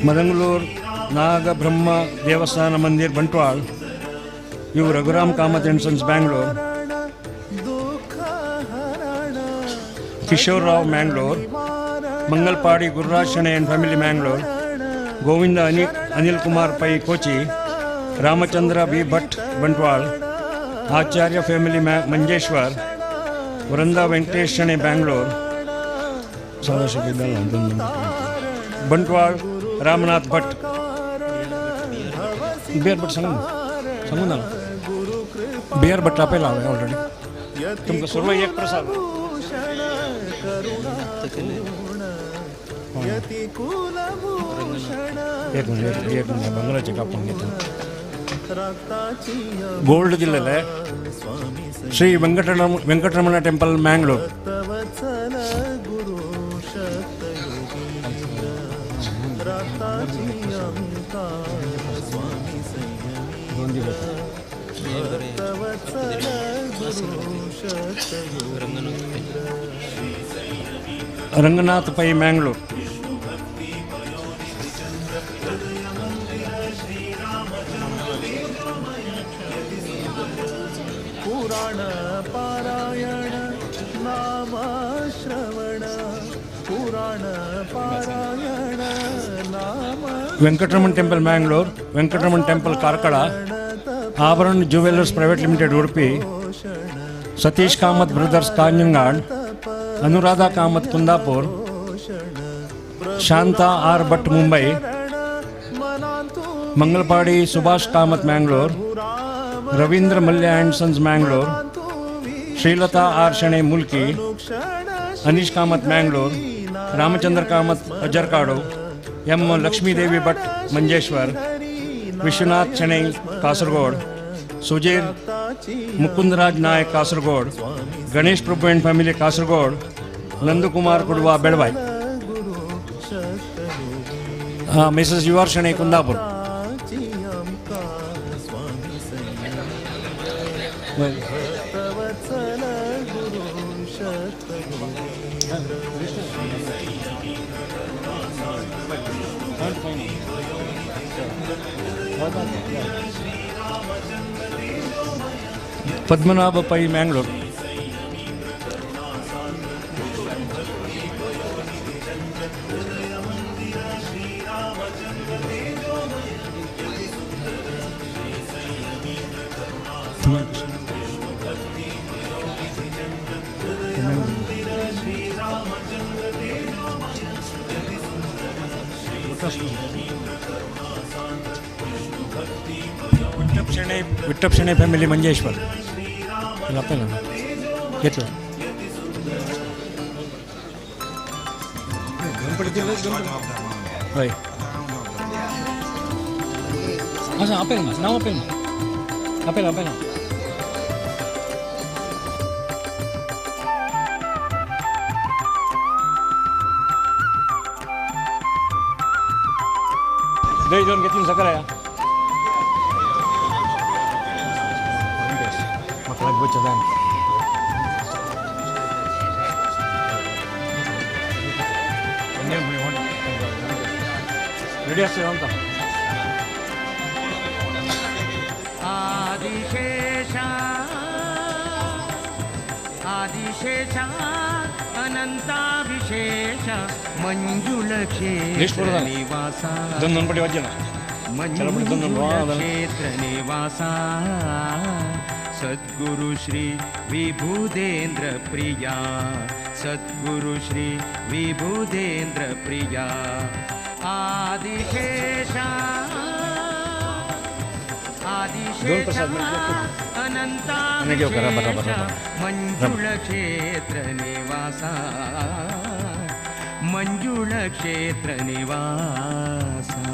Madangalur Nagabrahma Devasthana Mandir Bantwal, U Raghuram Kamath and sons Bangalore, Kishore Rao Mangalore, Mangalpady Gururaj Shenoy and family Mangalore, Govinda Anil Kumar Pai Kochi, Ramachandra B Bhat Bantwal, Acharya family Manjeshwar, Vrinda Venkatesh Shenoy Bangalore, Bantwal Ramanath Bhat, B R Bhat सांगून सांगून ना, बी are Bhatt आपयला हांवें already. तुमकां सर्व एक प्रसाद. एक minute एक minute भांगराचे कापून घेता. गोल्ड दिलेलं श्री वेंकटरमण टेम्पल मँगलोर. रंगनाथ पै मँगलोर.
पुराण पारायण नाम श्रवण, पुराण पारायण नाम.
Venkataraman temple Mangalore, Venkataraman temple Karkala, Abharan jewellers private limited Udupi, Satish Kamath brothers Kanhangad, Anuradha Kamath Kundapur, Shanta R Bhat Mumbai, Mangalpady Subhash Kamath Mangalore, Ravindra Mallya and sons Mangalore, Srilatha R Shenoy Mulki, Anish Kamath Mangalore, Ramachandra Kamath Ajjarkadu, M Lakshmidevi Bhat Manjeshwar, Vishwanath Shenoy Kasaragod, Sujir Mukundaraj Naik Kasaragod, Ganesh Prabhu and family Kasaragod, Nandakumar Kudva Belvai, Mrs U R Shenoy Kundapur. Padmanabha Pai Mangalore. Vitthal Shenoy family Manjeshwar. घेतलं हय आसा apple ना नांव apple ना apple apple. दही दोन घेतली सकाळ या म्हाका लागपाचें जाय. रेडी आसता सांगता.
आदिशेषा आदिशेषा अनंताभिशेष मंजुल क्षेत्र निवासा,
दोन दोन पटी वाजले ना,
मंजुल क्षेत्र निवासा, सद्गुरु श्री विभुदेंद्र प्रिया, सद्गुरु श्री विभुदेंद्र प्रिया, आदिशेष आदिशेष अनंता मंजुळ क्षेत्र निवासा मंजुळ क्षेत्र निवासा.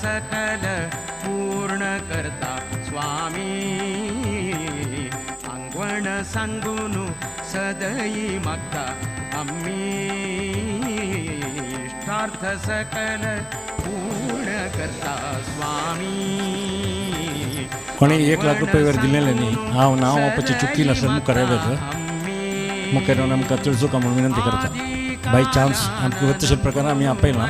सकल पूर्ण करता स्वामी आंगवण सांगून सदई मागता आम्ही इष्टार्थ सकल पूर्ण करता स्वामी.
कोणी 1 लाख रुपये वर दिलेले न्ही हांव नांव वापरची चुकी नासल्यार मुखार येवं मुखार येवन आमकां तिळचुका म्हणून विनंती करता. बाय चान्स आमकां तशे प्रकारान आमी आपयला.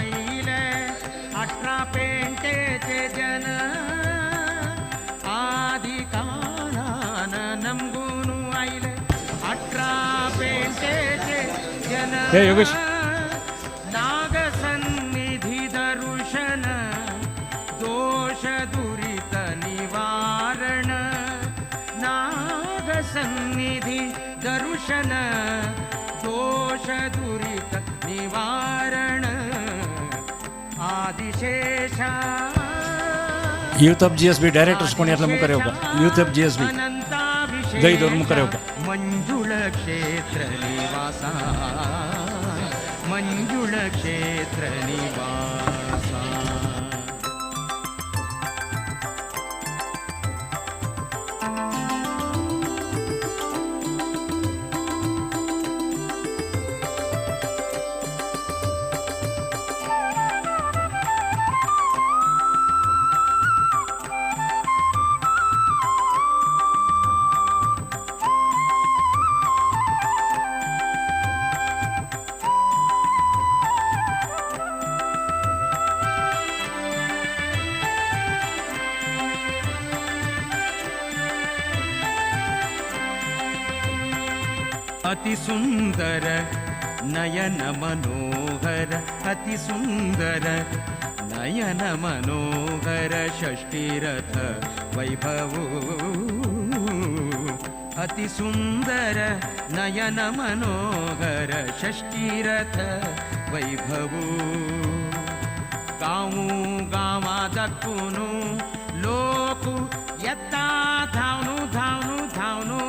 हे योगेश
नागसन्निधि दर्शन दोष दुरित निवारण नागसन्निधि दर्शन दोष दुरित निवारण Adishesha.
Youth of GSB directors कोण यातला मुखार येवका. यूथ ऑफ जीएसबी दही दवरून मुखार येवका.
मंजुळ क्षेत्र निवासा मंजुळ क्षेत्र निवासा. अति सुंदर नयन मनोहर अति सुंदर नयन मनोहर षष्ठीरथ वैभव अति सुंदर नयन मनोहर षष्ठीरथ वैभव. गांव गांवा दाखून लोक येता धावनु धावनु धावनु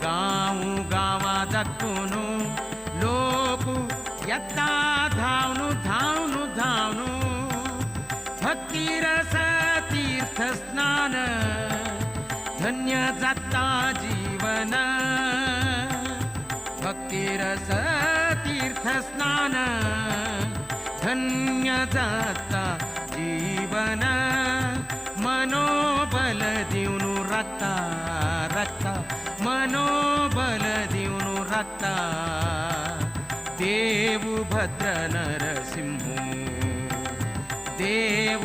गांव गांवा दाखून लोक येता धावनु धावनु धावनु भक्तिरस तीर्थ स्नान धन्य जाता जीवन भक्तिरस तीर्थ स्नान धन्य जाता जीवन मनोबल दिवन राखता राखता मनोबल दिवन राखता देव भद्र नरसिंह देव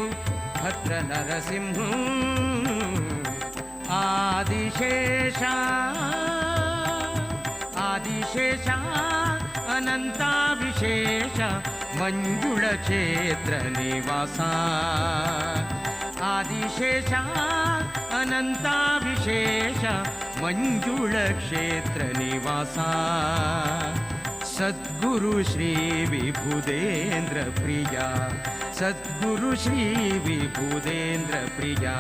भद्र नरसिंह आदिशेषा आदिशेषा अनंता विशेष मंजुळ क्षेत्र निवासा आदिशेषा अनंता विशेष मंजुळ क्षेत्र निवासा. सद्गुरु श्री विभुदेंद्र प्रिया सद्गुरु श्री विभुदेंद्र प्रिया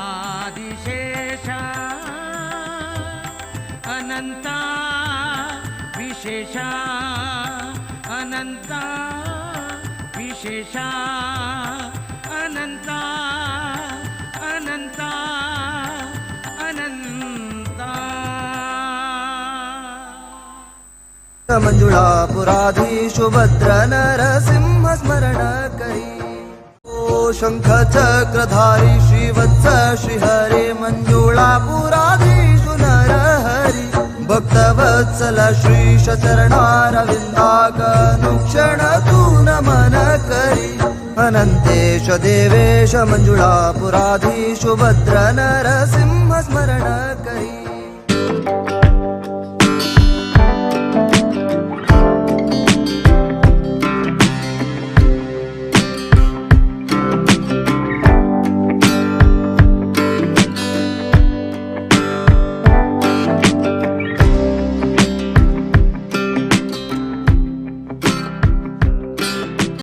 आदिशेषा अनंता विशेषा अनंता विशेषा अनंता अनंता अनंता.
मंजुळापुराधीशु भद्र नरसिंह स्मरण करी ओ शंख चक्रधारी श्रीवत्स श्रीहरे मंजुळापुराधीशु नरहरी. भक्तवत्सल श्रीश चरणारविन्दाक अनुक्षण तू नमन करी। अनन्तेश देवेश मञ्जुळापुराधीशु भद्र नरसिंह स्मरण करी।